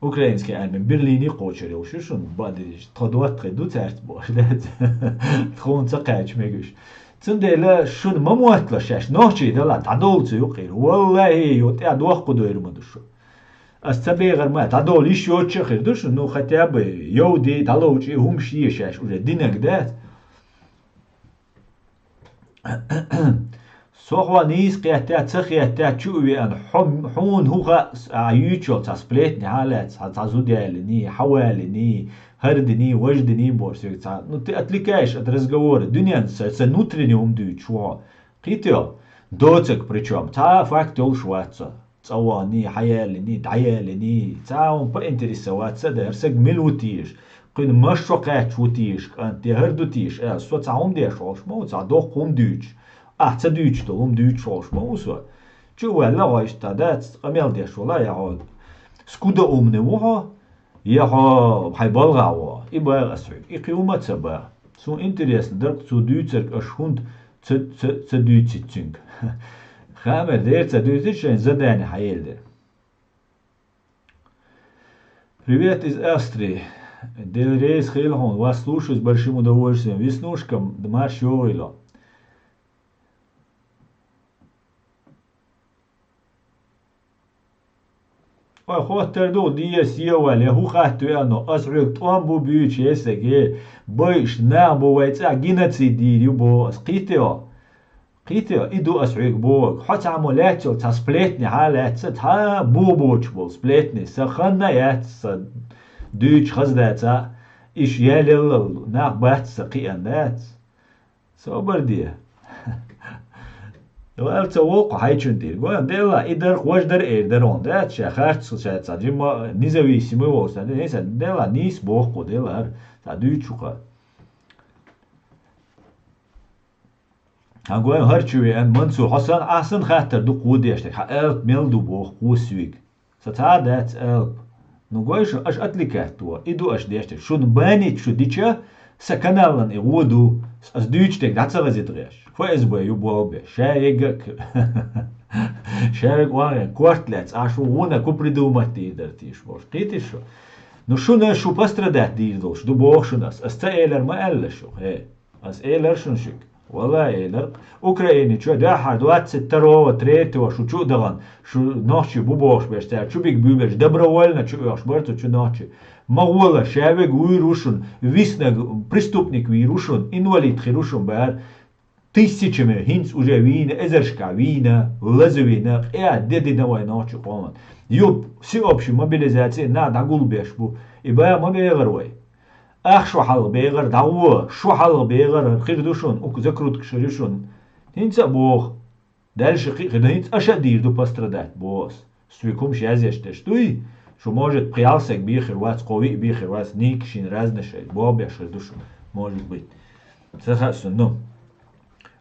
Украинский арми Берлине кхочур йолуш ю шуна, бадириш, тхо доттагӀий ду цаьрца бохуш, да? Тхуна ца кхаьча мегаш. Цундела шуна ма моттало шаьш, нохчий дала дӀадовла ца юкъера. Валлахи, ю тӀе дохку дойр ма ду шу. Ас ца бегӀар ма, дӀадовла йиш йоцуш а хир ду шу, ну, хотя бы йовди, дӀаловчӀи, хӀумаш е шаьш уже динарг дац. Со хьо нийса кхетта, ца хетта, чу а веана, хьо, хьуна хӀун хаьа, а, юьйцуш йолу цхьа сплетни хьалаьцна, цхьа, цхьа зуда ялиний, хьан валиний, хӀара диний, важа диний бохуш, цхьа, ну, ты отвлекаешь от разговора, дуьненна сан, сан внутренний хӀума дуьйцуш ву хьо. Кхийтий хьо? Доцург причём. Цхьа а факт йолуш вац со. ЦӀа ваханий, хьан ялиний, дӀаялиний, цхьа а хӀума поинтересоваться а дан, хӀара саг мила ву тешаш, кхуьнан масса шо кхаьчча ву тешаш, кӀант, я хӀара ду тешаш, аьлла, со цхьа хӀума деш волуш ма ву, цхьа доккха хӀума дуьйцуш. Ахь ца дуьйцуш долу хӀума дуьйцуш волуш ма ву со. Чу а ваьлла, гӀо иштта дац, къамел деш вала, я хьо скудоумный ву хьо, я хьо хьайн балгӀахь ву хьо. И боху ас хьоьга. И кхин хӀума а ца боху. Суна интересно дара цо дуьйцург, аша хӀунда ца, ца, ца дуьйцуьйту цуьнга. Хаамера дера ца дуьйцуьйту шайн задание хьан елла дера. Привет из Австрии. Дела реза хуьлда хьуна, вас слушаю с большим удовольствием. Веснушкам, марш йогӀийла. Ой, хоттар ду, деза, севал, я хӀун хатта веана, ас хьоьга тӀом бу буьйцуш, я саге, байуш нах бу вай цӀа геноцид дийр ю боху ас, кхийтта йо? Кхийтта йо, и ду ас хьоьга бохург. Хьо цхьаммо лаьцчул цхьа сплетни хьа а лаьцна, цхьа бо боцуш болу сплетни, сан ханна а яц, сан дуьйцуш хаза дац а, иш ялеллал нах бац сан кхиъна дац. Собар де. Вала ца воккху хьайчун тӀера. Гой, делла, и дарх важа дара эр дара хьуна, дац, ша харц ша ца, жимма независимый волуш, ца, не ца, делла, нийса боху, делла, хӀара, ца дуьйцу кха. Хьан гой, хӀара чу веана, Мансур, хьо сан, ахь сан хаттар дукха ву деш, хьан алп мел ду боху, кхо суьйга. Сан цхьа а дац алп. Ну, гой шу, аша отвлекать до. И ду аша деш дерг. Шуна банить шу дича, сан каналан и гӀо ду. Ас дуьйцу дерг дӀа ца хазита гӀеш. ФСБ ю болх беш. Ша ега а к-, ша вега ван, корта лаьцна. Аша ву гӀуна ку придумать дийр дара тийша, бохуш. Кхийтий шу? Ну, шуна шу пострадать дийр долуш ду боху шуна ас. Ас ца элар ма аьлла шу, хӀе. Ас элар шуна шуьга. Валла элар. Украине чу дуьххьара двадцать второго третьего шу чу а дахана, шу нохчий бу бохуш берш цара чу бига буьйберш, добровольно чу оьхуш бара цу чу нохчий. Ма гӀола, ша вега вуьйр ву шуна, виснаг преступник вийр ву шуна, инвалид хир ву шуна бара. Тысячами хӀинца уже вийна, эзаршкахь вийна, лазавийна, къа де дина вай нохчу къоман. Юб, всеобщий мобилизация, нах дӀагулбеш бу. И бан ма бегӀар вай. Ах шу хьалха бегӀар дӀагӀо, шу хьалха бегӀар хир ду шуна, укх закруткаш хир ю шуна. ХӀинца а боху. Дальше кхин а хир ду, хӀинца аша а дийр ду пострадать, боху ас. Соьга хӀумаш язъеш дерш дуй, шу, может, пхи-ялх саг бийр вац, кхо-виъ бийр вац, ника шина разна шайн, бобеш хир ду шу, может быть. Ца хаьа суна, ну.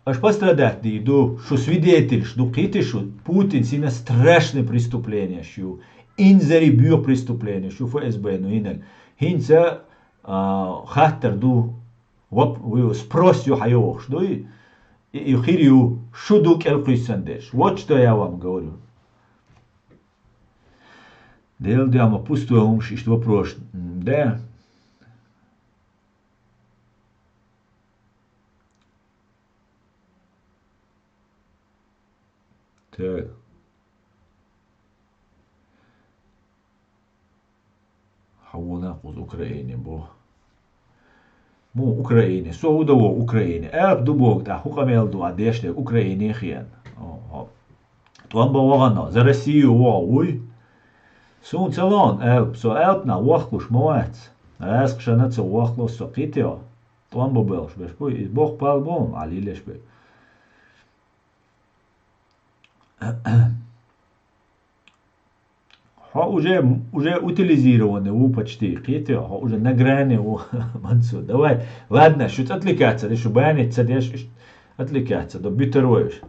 Аша пострадать дийр ду, шу свидетельш ду, кхийтта шу, Путин сина страшный преступлениеш ю, инзаре боьха преступлениеш ю, ФСБ, ну, йинарг. ХӀинца, а, хаттар ду, воп-, ву-, спрос ю хьайогӀуш дуй, и, и хир ю, шу ду кӀелкхуьйссан дерш. Вот что я вам говорю. Дело дама пустой хӀумаш иштта вопрос, м, да. Так. Хьан вон накъуз Украине бу? Муха Украине? Со хӀун дан ву Украине? Аьлла ду боху, тӀаккха хӀун къамел ду ахь деш дерг Украине хиъна? О, хьо. ТӀом бан вахана, за Россию вогӀу вуй? Суна ца лоьхна аьлла, со аьлла нах вохкалуш ма вац. ГӀаьскхашна ца вохкало со кхийтта. ТӀом бан боьлхуш берш бу, иза боккха бала бу, Ӏа лелаш берг. Хьо уже, уже утилизированный ву почти, кхийтта, хьо уже на грани ву, Мансур. Давай, ладно, шу отвлекаться де, шу банить ца деш, иш-, отвлекаться до, битар вайш.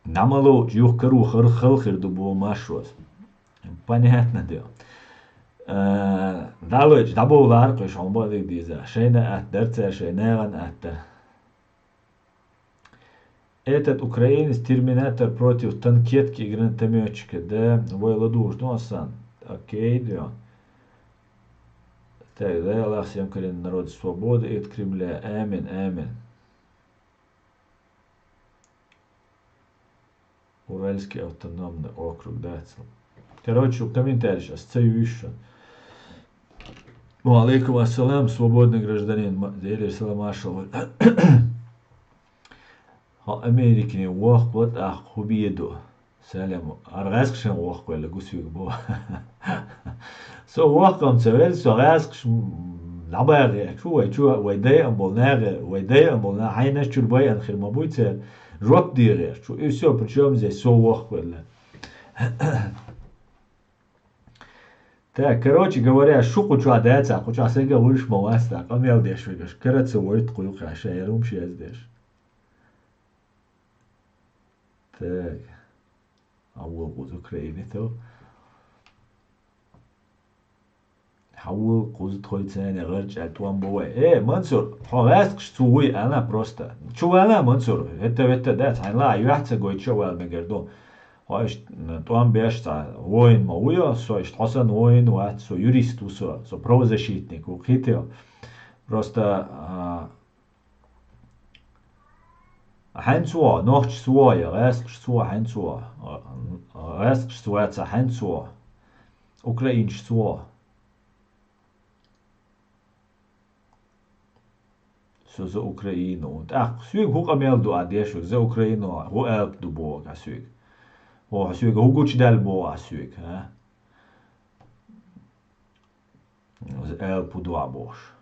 Намало юхкару хар-, халхир ду бу машос. Понятно де. Э, далойч, даболар, кхиш, хьо бадиг диза. Шайна ат дар, цар шайна ган ат дар. Этот украинец терминатор против танкетки и гранатометчика, да, вай ладугӀуш ду асан. Окей, да. Так, да, Аллах всем коренным народам свободы и от Кремля. Амин, амин. Уральский автономный округ, да, цел. Короче, у комментариях ас ца юьйш. Ва алейкум ассалам, свободный гражданин, ма-, Делера салам маршалла. Хьо Америкине вохкало тӀаккха хӀун бен ду? Салам. Ара гӀаьскхашна вохкавелла гу соьга бо. Со вохкам ца велла, со гӀаьскхаш, м, дӀабагӀе. Чу вай, чу вай дайан болу нахе, вай дайан болу нах, хьайнаш чуьра байан хир ма буй церан. Жоп дегӀера. Чу, и всё, причём здесь со вохкавелла. Так, короче говоря, шу кху чохь дацахь, кху чохь сага вуьйш ма вац, так, къамел деш вегаш. Кара ца войту кхуьйкхехь, ша яр хӀумаш яздеш. Так. Хьан ву кхуза Украине то? Хьан ву кхуза тхойцане гӀарчӀа тӀом бу вай? Э, Мансур, хьо гӀаьскхаш цу вуй ана просто. Чу вана, Мансур, хӀетта-ветта дац, хьайна ла а юьхь ца гойтуш а вала мегар ду. Хьо иштта тӀом беш цхьа воин ма ву йо, со иштта хьо санна воин вац, со юрист ву со, со правозащитник ву, кхийтта. Просто, а, хьаьнца вогӀу, нохчашца вогӀу я гӀаьскхашца вогӀу, хьаьнца вогӀу? ГӀаьскхашца ваца, хьаьнца вогӀу? Украинцашца вогӀу? Со за Украину. ТӀаккха соьга хӀун къамел ду ахь деш верг? За Украину хӀун аьлла ду боху ахь соьга? Хьо соьга хӀун гучудаьлла боху ахь соьга, а? Аьлла пу дуьхьа бохуш.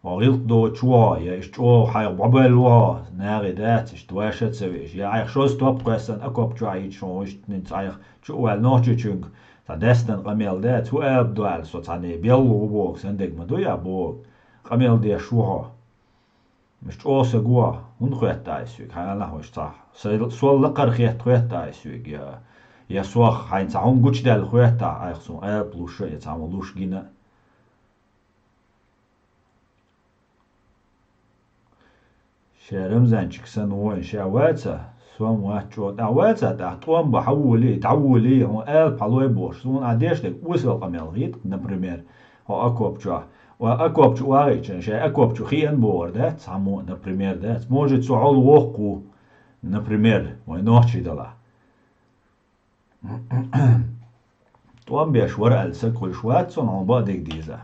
Хьо гӀиллакх доцуш ву хьо, я иштта чӀогӀа хьайх бӀобелла ву хьо, нахе дац иштта ваьшша а ца веаш, я айхьа шозза топ кхоьссина окоп чохь йиташ хьуна, иштта хӀинца айхьа чу а ваьлла Нохчийчуьнга, цхьа даьстина къамел дац, хӀун аьлла ду аьлла, со цхьаьна белла ву боху, сан дерг ма дуй ахь боху, къамел деш ву хьо. Мис чӀогӀа саг ву хьо, хӀунда хоьтту ахь и соьга, хьан аьлла хьо иштта цхьа? Сайн, сол лакхара хетта хоьтту ахь и соьга, я, я сох хьайна цхьа хӀума гучудаьлла хоьтту ахь, айхьа суна аьлла луш а, я цхьа хӀума луш гина а? Ша Рамзанчик санна вон ша ваца, Тхьовра вац чӀоагӀа. ТӀаккха вац, тӀаккха тӀом бан хьавола, дӀавола, хьуна аьлла пхьа лой бохуш. Суна Ӏа деш дерг осал къамел хетта, например, хьо окоп чохь. Ва окоп чу вагӀийча, шайн окоп чу хиъна бохур дац, цхьаммо, например, дац. Может, со хьол воккха ву, например, вай нохчий дала. ТӀом беш вара аьлла саг хуьлуш вац, цунна хьуна бакъдерг деза.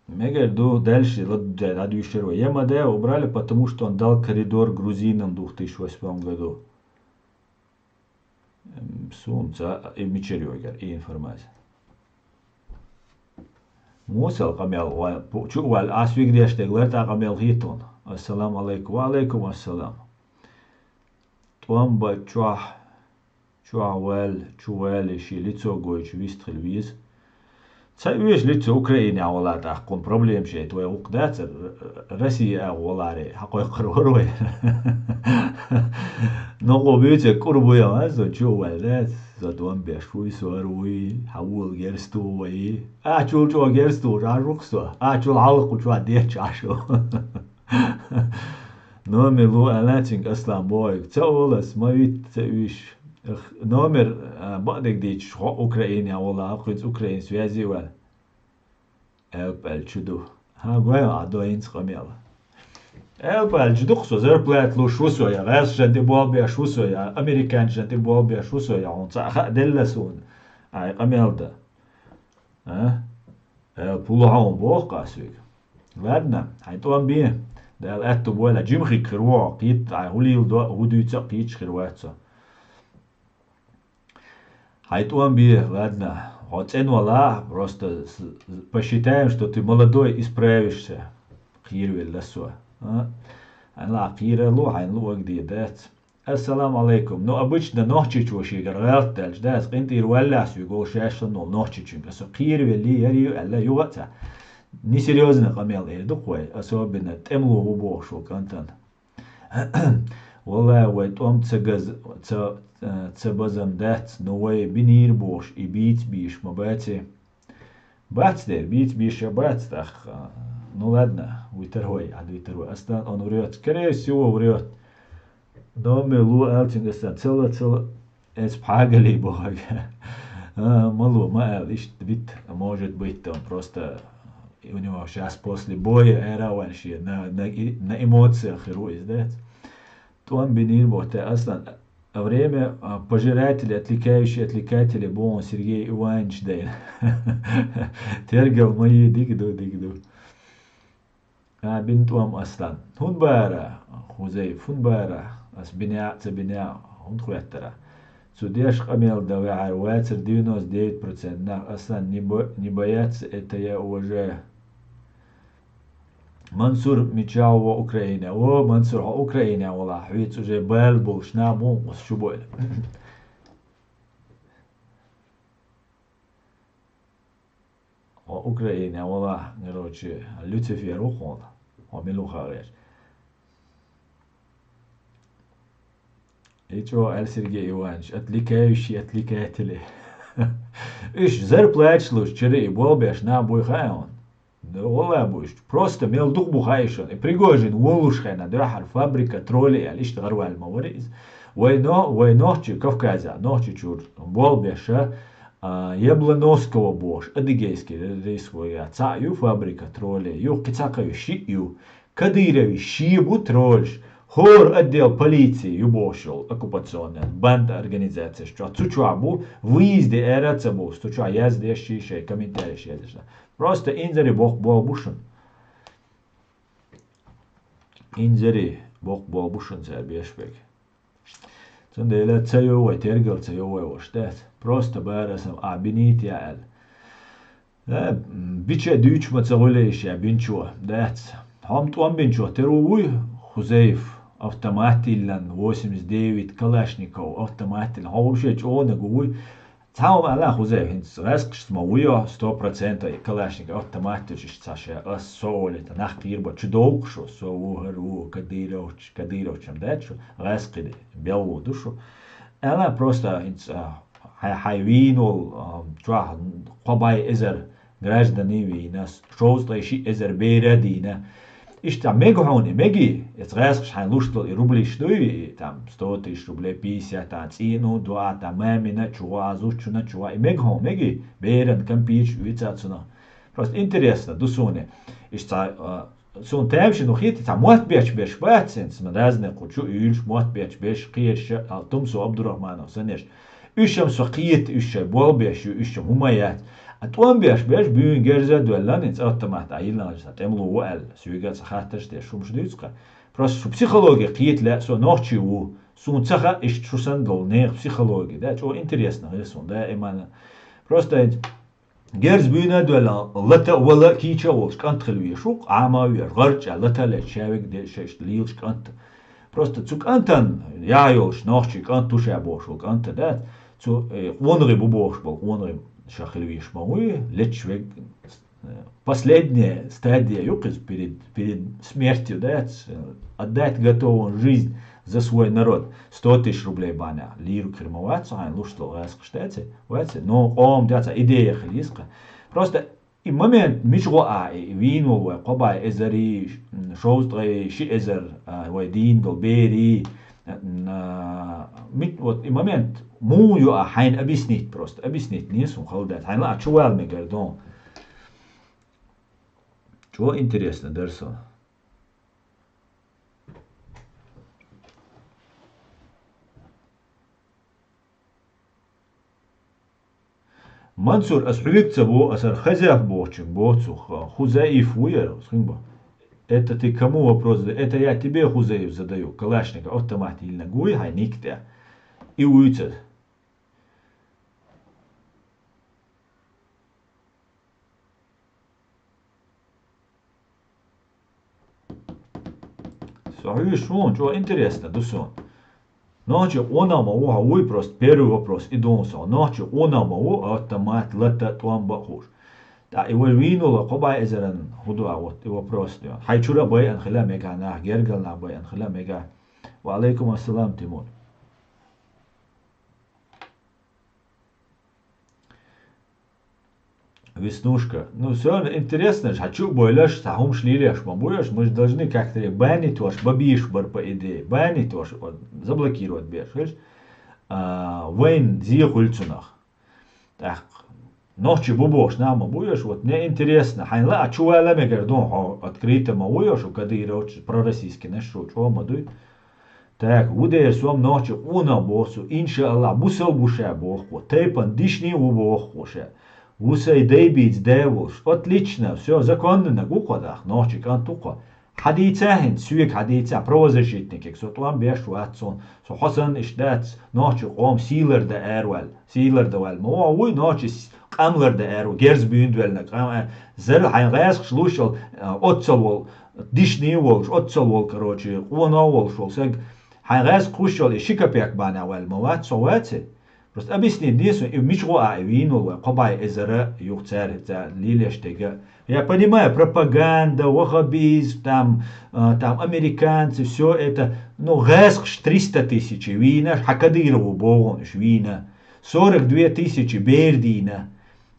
Мегар ду, дальше ладугӀдай дӀадуьйшур вай. Ямадаев убрали, потому что он дал коридор грузинам две тысячи восьмом году. М, суна ца, и мичара йогара, и информация. Мусал къамел, ва-, пу-, чу а ваьлла, ас вигдеш дерг лар тӀа къамел хетта хьуна. Ассаламу алайкум. Ва алайкум ассалам. ТӀом бан чохь, чохь ваьлла, чу ваьлла, шен лицо гойтуш вист хила веза. Ца оьшу лицо Украинехь вала тӀаккха, хӀун проблема шайта вай гӀуллакх дац, Р-, Р-, Россия агӀо валаре, хьакхойкхур вара вай. Нокъо буьйцург кӀур бу яхана, со чу а ваьлла дац, со тӀом беш вуй, со хӀара вуй, хьан вула герз туху вай. Ахьа чул чӀогӀа герз тухуш Ӏаш ву-кх со, ахьа чул хьалха кху чохь детташ Ӏаш ву. Номер лу аьлла цуьнга, Аслан, бохуьйту. Ца олу ас, ма витта, ца уьйш. Ах, номер, а, бакъдерг дийцча, хьо Украинехь волахь, кхуьнца Украин связи а ваьлла. Элп аьлла чу ду. ХӀан, гой, Ӏа дойнца къамел. Элп аьлла чу ду-кх со, зарплата луш ву со, я гӀазкхашна тӀе болх беш ву со, я американцашна тӀе болх беш ву со, я хьуна цхьаъ хаа делла суна. Ай къамел дан. А? Аьлла, пулу хьуна боху-кх ас вига. Ладно, хьайн тӀом бе. Дала аьтту бойла, жимхиг хир ву хьо, кхетта хьайн хӀун леладо а, хӀун дуьйцу а кхеташ хир вац со. Хьайн тӀом бе, ладно, хьо цӀена вала, просто с-, с-, посчитаем, что ты молодой, исправишься. Кхеравелла со. А? Хьайн ла кхералу, хьайн луъаг де дац. Ассаламу алайкум. Ну, обычно нохчичо шегара гӀалат даьлча, да, аса къинтӀера ваьлла ас вуьгу, шаьш санна волу нохчичуьнга. Аса кхеравеллий, яри ю аьлла, юха а ца. Несерьёзный къамел эр ду-кх вай, особенно тӀемало ву бохуш волу кӀантана. Валлай, вай тӀом ца газ-, ца, ца базам дац, но вай бинийра бохуш, и бийца бийш ма баций. Бац дера, бийца бийша бац тӀаккха. Ну ладно, витар вай, Ӏад витар вай. Аслан, он врёт. Скорее всего, врёт. Номер лу аьлла цуьнга, Аслан, цала, цала, эс пхьагали бохаг. А, ма лу, ма аьлла, иштта вит, может быть, он просто, у него щас после боя эра ван шен, на, на, и-, на эмоциях хир ву иза, дац? ТӀом бинийр боху те, Аслан. А время, а, пожирателей, отвлекающие отвлекатели боху Сергей Иванович дайна. Тергал ма йий, дика ду, дика ду. А, бин тӀом, Аслан. ХӀун бара, Хузайф, хӀун бара? Ас бинеа а, ца бинеа а, хӀунда хӀоьттара? Цу деш къамел дан ваьхьара вацара девяносто девять процент нах, Аслан, не бо-, не боятся, это я уважаю. Мансур, мичахь ву Украине? О, Мансур, хьо Украине валахь, хьоьца уже бала болуш нах бу хьуна оцу чу бойла. Хьо Украине валахь, короче, Люцифер ву хьуна. Хьо мила ву хаа гӀерташ. И чӀогӀа аьлла Сергей Иванович, отвлекающий отвлекатели. Уьш зарплаташ луш, чуьра и болх беш нах буй хаьа хьуна? Да, валлай, бу иштта. Просто мел дукха бу хаьа шуна. И Пригожин вон луш хенахь, дуьххьара фабрика троллей аьлла, иштта гӀарваьлла ма вара иза. Вай но-, вай нохчи Кавказехь, Нохчийчуьра болх беш, а, Яблоновского бохуш, адыгейский рис вай, цхьаъ ю фабрика троллей, ю кхин цхьа кхин ю, шиъ ю. Кадыровн шен бу троллаш, хӀора отдел полиции ю бохуш йолу оккупационная банда организацеш чохь. Цу чохь бу, выезде ара а ца бовлуш, цу чохь яздеш шен, шайн комментареш яздеш. Просто инзаре боккха болх бу шуна. Инзаре боккха болх бу шуна цара беш берг. Цундела ца йо вай, тергал ца йо вай ваша, дац? Просто бара сан а бинийта я аьлла. Э, бича дуьйцуш ма ца гӀуьллий ша бинчо, дац? Хьо-м тӀом бинчо тера ву вуй, Хузайф, автомат йиллина, восемьдесят девять Калашников, автомат йиллина. Хьо вообще чӀогӀаниг ву вуй? Цхьа хӀума аьлла, Хузайф, хӀинца гӀаьскхашца ма вуй хьо, сто процентов и Калашников автомат йолуш иштта цхьа ша, ас со олийта, нах кхийр бан, чу довлу-кх шу, со ву, хӀара ву, Кадыровч-, Кадыровчам дац шу, гӀаьскхи де, белла ву ду шу. Аьлла, просто хӀинца, а, хьайн, хьайн вийна волу, а, чохь кхо бӀе эзар граждане вийна, шовзткъе ши эзар бера дийна. Иштта мега хьуна, меги, эца гӀаьскхаш хьайн луш долу и рублиш дуй, и там сто тысяч рублей, пятьдесят, а, цӀийну, дуа, там мамина, чугӀа, зучуна, чугӀа, и мега хьуна, меги, беран, компьютер, вица цунах. Просто интересно, ду суна. Иштта, а, суна тамашийна хетий, цхьа мотт беш берш бац, хӀинца ма дазне кху чу уьйлуш, мотт беш берш, кхераш, а, Тумсо Абдурахманов санна ерш. Уьш-м со кхета, уьш шай болх беш ю, уьш-м хӀума яц. А тӀом беш берш буьйна герза а доьллан, хӀинца автомат а йиллан, цхьа тӀемало ву аьлла, соьга а цхьа хаттарш деш, хӀумаш дуьйцу-кха. Просто шу психологи кхета лаьа, со нохчи ву, суна ца хаьа иштта шу санна долу нехан психологи, да, чӀогӀа интересно хир суна, даиман. Просто хӀинца герз буьйна а доьллан, лата а вала а кийча а волуш кӀант хила везаш ву, Ӏама а веш, гӀарчӀа, лата а леча, шаверг де, ша иштта лелаш кӀант. Просто цу кӀантан яа йолуш, нохчий кӀант ву ша бохуш волу кӀант а дац, цу, э, къонагӀий бу бохуш болу къонагӀий ша хила везаш ма вуй, лечаш верг, э, последняя стадия ю кхуза перед, перед смертью, дац, э, отдать готов он жизнь за свой народ. Сто тысяч рублей бахьана, лийриг хир ма вац со хьайна луш долу гӀаьскхаш, дац, вац, но къоман дац, идея хила йиз-кха. Просто и момент мича гӀо а, и вийна волу вай кхо бӀе эзари, м, шовзткъе ши эзар, а, вай дийна долу бери, м, а, мит-, вот и момент муха ю а хьайна объяснить просто, объяснить нийса хӀума хала дац. Хьайна лаа чу вала мегар дон. Чо интересно дара со. Мансур, ас хьоьга ца боху, ас хӀара Хазаев бохучуьнга боху цо, х-, Хузаиф ву яра, ас хин бо. Это ты кому вопрос задаёшь? Это я тебе, Хузаиф, задаю. Калашников автомат йиллинарг вуй хьайн ник тӀе? И вуьйцу ас. Со хьоьжуш ву, чӀогӀа интересно ду суна. Нохчи къонах ма ву, хьо вуй просто, первый вопрос, и ду суна. Нохчи къонах ма ву, автомат, лата, тӀом бан хууш. ТӀаккха и вай вийна волу кхо бӀе эзаран хӀун ду а, вот и вопрос ду. Хьайн чуьра а байъина хила мега, нах гергара нах байъина хила мега. Ва алейкум ассалам, Тимур. Веснушка. Ну, всё равно интересно же, хьан чу а бойлаш, цхьа хӀумаш лелош ма бу уьш, мы же должны как-то банить вашу, бабиш бар, по идее. Банить вашу, вот, заблокировать беш, видишь? А, вайн зе хуьлу цунах. ТӀаккха нохчи бу бохуш нах ма бу уьш, вот, мне интересно, хьайн лаа чу вала мегар ду хьо, открыто ма ву уьш, у Кадыровча пророссийский наш шу чӀогӀа ма дуй. Так, ву дера сом нохчи къонах боху цо, иншааллах, бусал бу ша боху кхо, тайпан дишний ву боху кхо ша. Ву сай дай бийца да волуш. Отлично, всё, законнанаг ву кхо дах, нохчи кӀант ву кхо. Хьадийца хӀинца, соьга хьадийца, правозащитникег, со тӀом беш вац суна, со хьо санна иштта дац, нохчи къоман сий лардан араваьлла, сий лардан ваьлла. Ма вон вуй нохчи с-, къам лардан араваьлла, герз буьйна доьллинарг, къам а, зара хьайн гӀаьскхаш луш йолу, а, оццал волу, дишний волуш, оццал волу, короче, къонах волуш волу саг, хьайн гӀаьскхаш луш йолу и ши капек бахьана ваьлла ма вац, со ваци? Просто объяснить де суна, и мича гӀо а, и вийна волу вай, кхо бӀе эзара юха цара, цара лелеш дерг. Я понимаю, пропаганда, ваххабизм, там, а, там американцы, всё это, ну, гӀаьскхаш триста тысяч вийна, хьан Кадырову боху уьш вийна, сорок две тысячи бер дийна.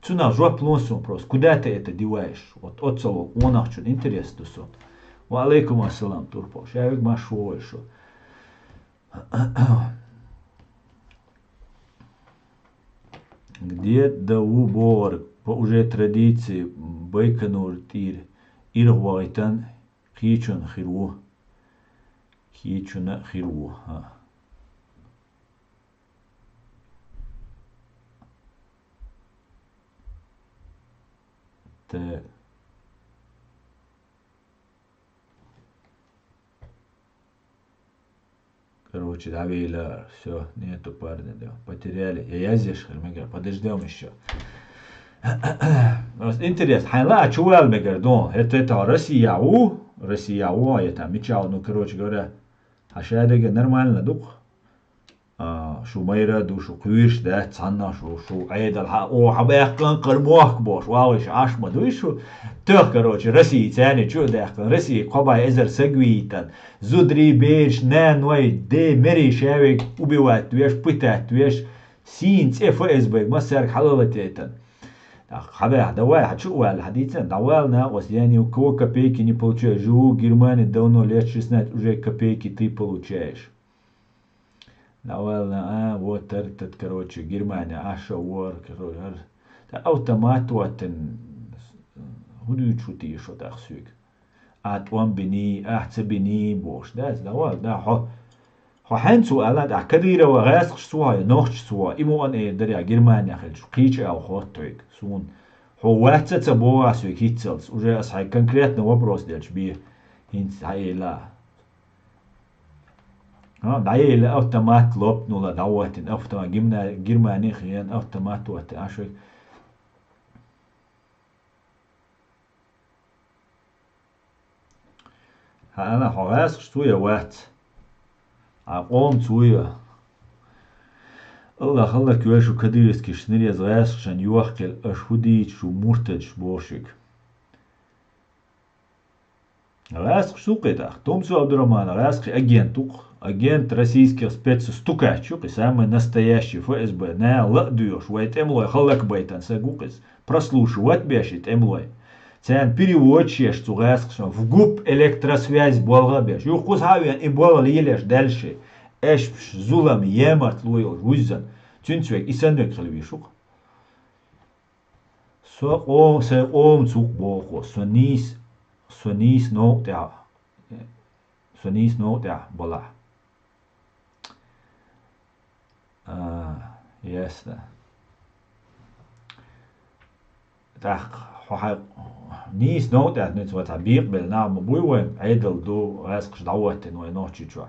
Цунах жоп лун суна просто, куда ты это деваешь? Вот оццал волу къонахчун интерес ду суна. Ва алейкум ассалам, Турпал. Ша вег ма шо вай шу. Где да ву богӀар, по уже традиции Байконур тӀера иргӀа вахийтан кхечун хир ву. Кхечуна хир ву, хӀа. Так. Короче, дӀавийла, всё, нету парня, да. Потеряли. Я, я здесь, хир мегар, подождём ещё. Просто интересно, хьайн лаа чу вала мегар ду. Это, это Россия ву, Россия ву, это мичал, ну, короче говоря, хьан ша дерг нормально ду-кх. А, шу майра а ду, шу кхуьйруш дац цхьанна, шу, шу Ӏедал хьан, о, хьан баьккхина кхара мохк бохуш, вагӀуш Ӏаш ма дуй шу. Тох, короче, Россия царна чу а даьккхина, Россия кхо бӀе эзар саг виййтан, зударий, бераш, наной, ден, мерий ша вег убивать веш, пытать веш, сийна цӀе ФСБ-г массаьрга хьалалатайтан. ТӀаккха хьабаьхьа, давай, хьа чу а ваьлла, хьа дийцина, дӀавала накъост, я ни у кого копейки не получаю, живу в Германии давно, лет шестнадцать, уже копейки ты получаешь. ДӀавала, а, вот, тар-, тат, короче, Германия, аша вор, короче, ар-, та автомат ваттан, хӀу дуьйцу те шо тӀаккха соьга? А тӀом биний, а ца биний, бохуш, да, из дӀавала, да, хьо, хьо хьаьнца ву аьлла, тӀаккха Кадырова гӀаьскхаш цу хьо, нохча цу хьо, и муъан эр даря, Германия хилча, кхийча ау хӀотта хьоьга, суна, хьо вац а ца боху а соьга хӀинццалц, уже ас хьайга конкретно вопрос делча бе, хӀинца хьаэла. А, дӀаелла автомат лопнула, дӀавоттина автомат, гимна-, Германия хен автомат воттина, а шо. Хьа ана, хьо гӀаьскхаш цу я вац? А къом цу я? Аллах, Аллах, коьшу кадыровскиш, нирез гӀаьскхашан йохкел, аш хӀу дийчу муртадаш бошиг. ГӀаьскхаш сукхе тӀаккха. Тумсу Абдурамана гӀаьскхи агент ву-кх. Агент российских спецслужб, стукач ю-кх и, самый настоящий ФСБ. Нана ла а доьхуш, вай тӀемалой халлакбайтан саг ву-кх иза. Прослушивать беш и тӀемалой. Царна переводчик еш цу гӀаьскхашна. В гуп электросвязь болга беш. Юха кхуза хьа а веана, и болга лелеш даьлла ши. Эшпаш, зулам, емарт ло йолуш, вуьззина. Цуьнца вега и санна вега хила вийш ву-кх. Со къо-, сайн къомаца ву-кх боху, со нийса, со нийса новкъа тӀехь, со нийса новкъа тӀехь балахь. А, ясно. ТӀаккха хьо хьайн нийса новкъа тӀехь нуьцкъала цхьа бекъабелла нах ма буй вайн, Ӏедал ду, гӀаьскхаш дӀахӀоттина вайн Нохчийчохь.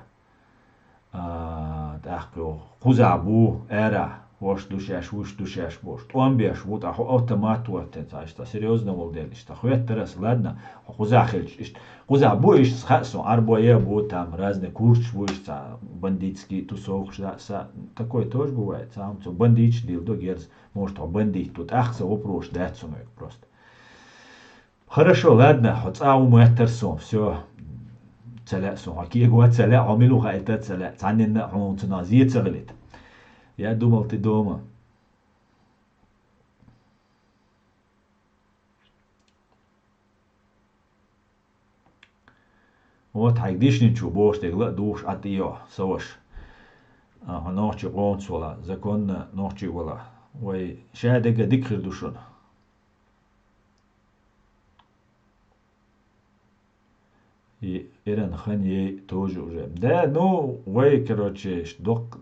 А, тӀаккха йо, кхузахь бу, ара, хӀорш ду шаьш, вуьш ду шаьш бохуш, тӀом беш ву, тӀаккха хьо автомат ваттина, цхьа иштта серьёзно волу дела, иштта хоьттара ас, ладно, хьо кхузахь хилча, иштта, кхузахь бу иштта, хаьа суна, Ӏарбой а бу, там разные курсаш бу иштта, цхьа бандитский тусовкаш, да, са, такое тоже бывает, цхьа хӀума цу бандиташ дилла ду, герз, может, хьо бандит ву, тӀаккха сан вопрос дац хьуна вега просто. Хорошо, ладно, хьо цӀа ву моьттара суна, всё. Ца лаьа суна, хьо кего ца лаьа, хьо мила ву хаийта ца лаьа, цхьанненна а хьуна цунах зе ца хилийта. Я думал, ты дома. Вот, хьайга дишничо бохуш дерг ла а духуш Ӏа тӀе йо, сан ваша. А, хьо нохчийн къомаца вала, законно нохчий вала. Вай ша дерг а дика хир ду шуна. И Иран хан ей тоже уже. Да, ну, вай, короче, ш-, док-,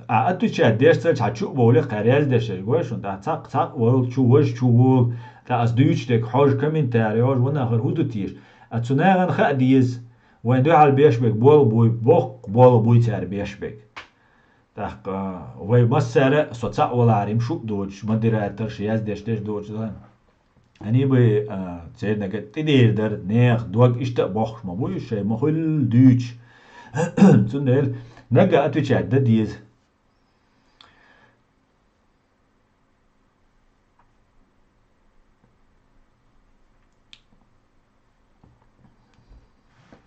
а, отвечать деш ца, хьан чу а бовле, кхаьр яздеш, гой шун, да, цхьакъ, цхьакъ вол, чу вож, чу вол, да, ас дуьйцу дек, хьожа комментарий, хьожа, вон ахар хӀу ду теш. А цу нахана хаа деза, вайн дуьхьал беш бег, бол буй, боккха бол буй цара беш бег. ТӀаккха вай массара а со цхьаъ валахьара, шу а доцуш, модераторш, яздеш деш доцуш дан. Ани бай, а, цернага тӀедер дар, нех, дог иштта а бохуш ма буй, шай ма хуьллу дуьйцуш. Цундела нагга отвечать дан деза.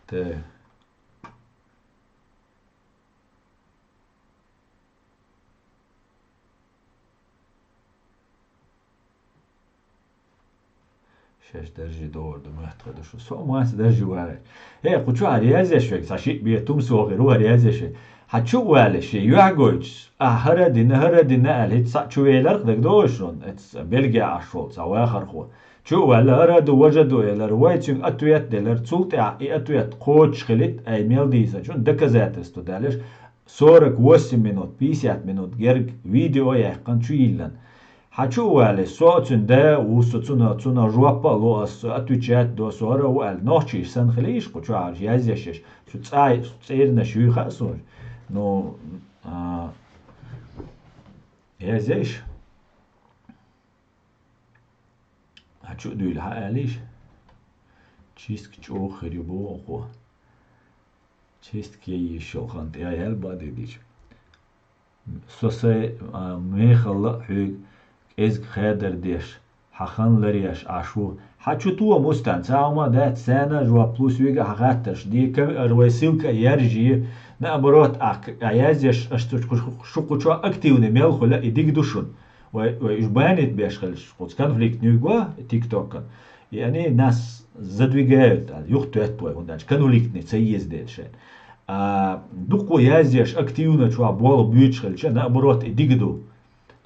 Тэ. Шаьш даржи догӀур ду, мехтха ду шу. Со а маца даржи вагӀе. Э, кху чу хӀара язъеш вег, цхьа шиъ бе тум сохир ву хӀара язъеш вег. Хьан чу а вале, шен юьхь гойтуш, а хӀара дина, хӀара дина аьлла, хӀица схьа чу веларх дагадогӀуш шуна, эц Бельгия Ӏаш волу цхьа вахархо. Чу а ваьлла, хӀара ду, важа ду элар, вай цуьнга ответ делар, цул тӀаьхьа и ответ кхочуш хилийта, ай мел дийсачун доказательство далеш, сорок восемь минут, пятьдесят минут герга видео а яьккхина чу йиллина. Хьан чу а вале, со а цуьнан да а ву, со цунна, цунна жоп а ло ас, со отвечать до, со хӀара а ву аьлла, нохчийша санна хила йиш кху чу хьарча язъеш еш, цу цӀай, цӀернаш юй хаьа суна. Ну, а, язъеш? Хьан чу а дуьйла хьан аьллийша? Чистка чӀогӀа хир ю боху хьо. Чистка яйиш йолу хан тӀе ял бан дедича. Со сайн, а, мехалла а хьоьга кӀезиг хедар деш, хьан хан ларъеш Ӏаш ву. Хьан чу тоха мустан, ца хьума дац, царна а жоп лу, соьга а хьан хаттарш де, кам-, ар вай ссылка а яржае, наоборот, ахь к-, а язъеш, аша цу, шу кху чохь активный мел хуьла, и дика ду шуна. Вай, вай уж банить беш хилча, кхуц конфликт нуьйго тиктокан. И они нас задвигают, а, юхатоьтту вай, хӀунда аьлча конфликтный ца еза дела шайн. А, дукха язъеш активно чохь болх буьйцуш хилча, наоборот, и дика ду.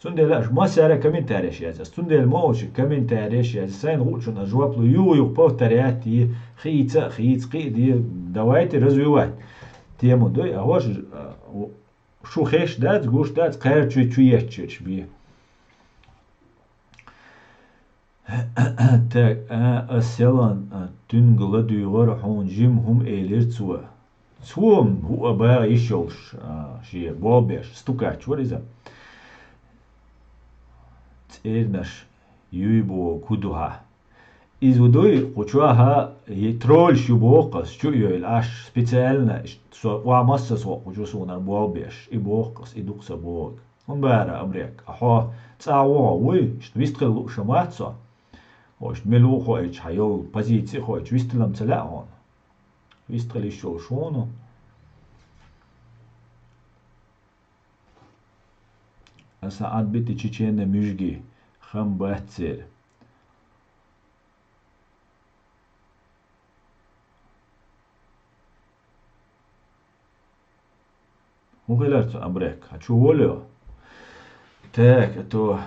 Цундела аш массара комментареш язъяс. Цундела ма олучу комментареш язъяс. Сайна гучун а жоп лу, юха-юха повторять е, хийца а хийца, кхиъ де, давайте развивать. Тему дуй, а хӀорш, а, у-, шу хеш дац, гуш дац, кхаьрчуй чу еттачуьрш бе. Так, а, ас селан, а, туьнга ладуьйгӀара хьуна жима хӀума элира цо. Цо хӀуъа багӀа йиш йолуш, а, шен болх беш, стукач вара иза. ЦӀернаш юй боху хӀу ду хьан? Иза хӀу дуй, кху чохь а е тролльш ю боху ас, чу а йойла, аш специально, со охьа массаза хӀокху чу суна болх беш, и боху ас, и ду-кх сан бохург. ХӀун бара, Абрек, а хьо цӀа а ву хьо, вуй, иштта вистхила лууш а вац со. Хьо иштта мила ву хоуьйтуш, хьан йолу позици а хоуьйтуш, вистхила-м ца лаьа хьуна. Вистхила йиш йолуш хьуна. Аса отбиты чеченные мужики, хам бац церан. ХӀун хилар цу Абрек? А чу волу? Так, а то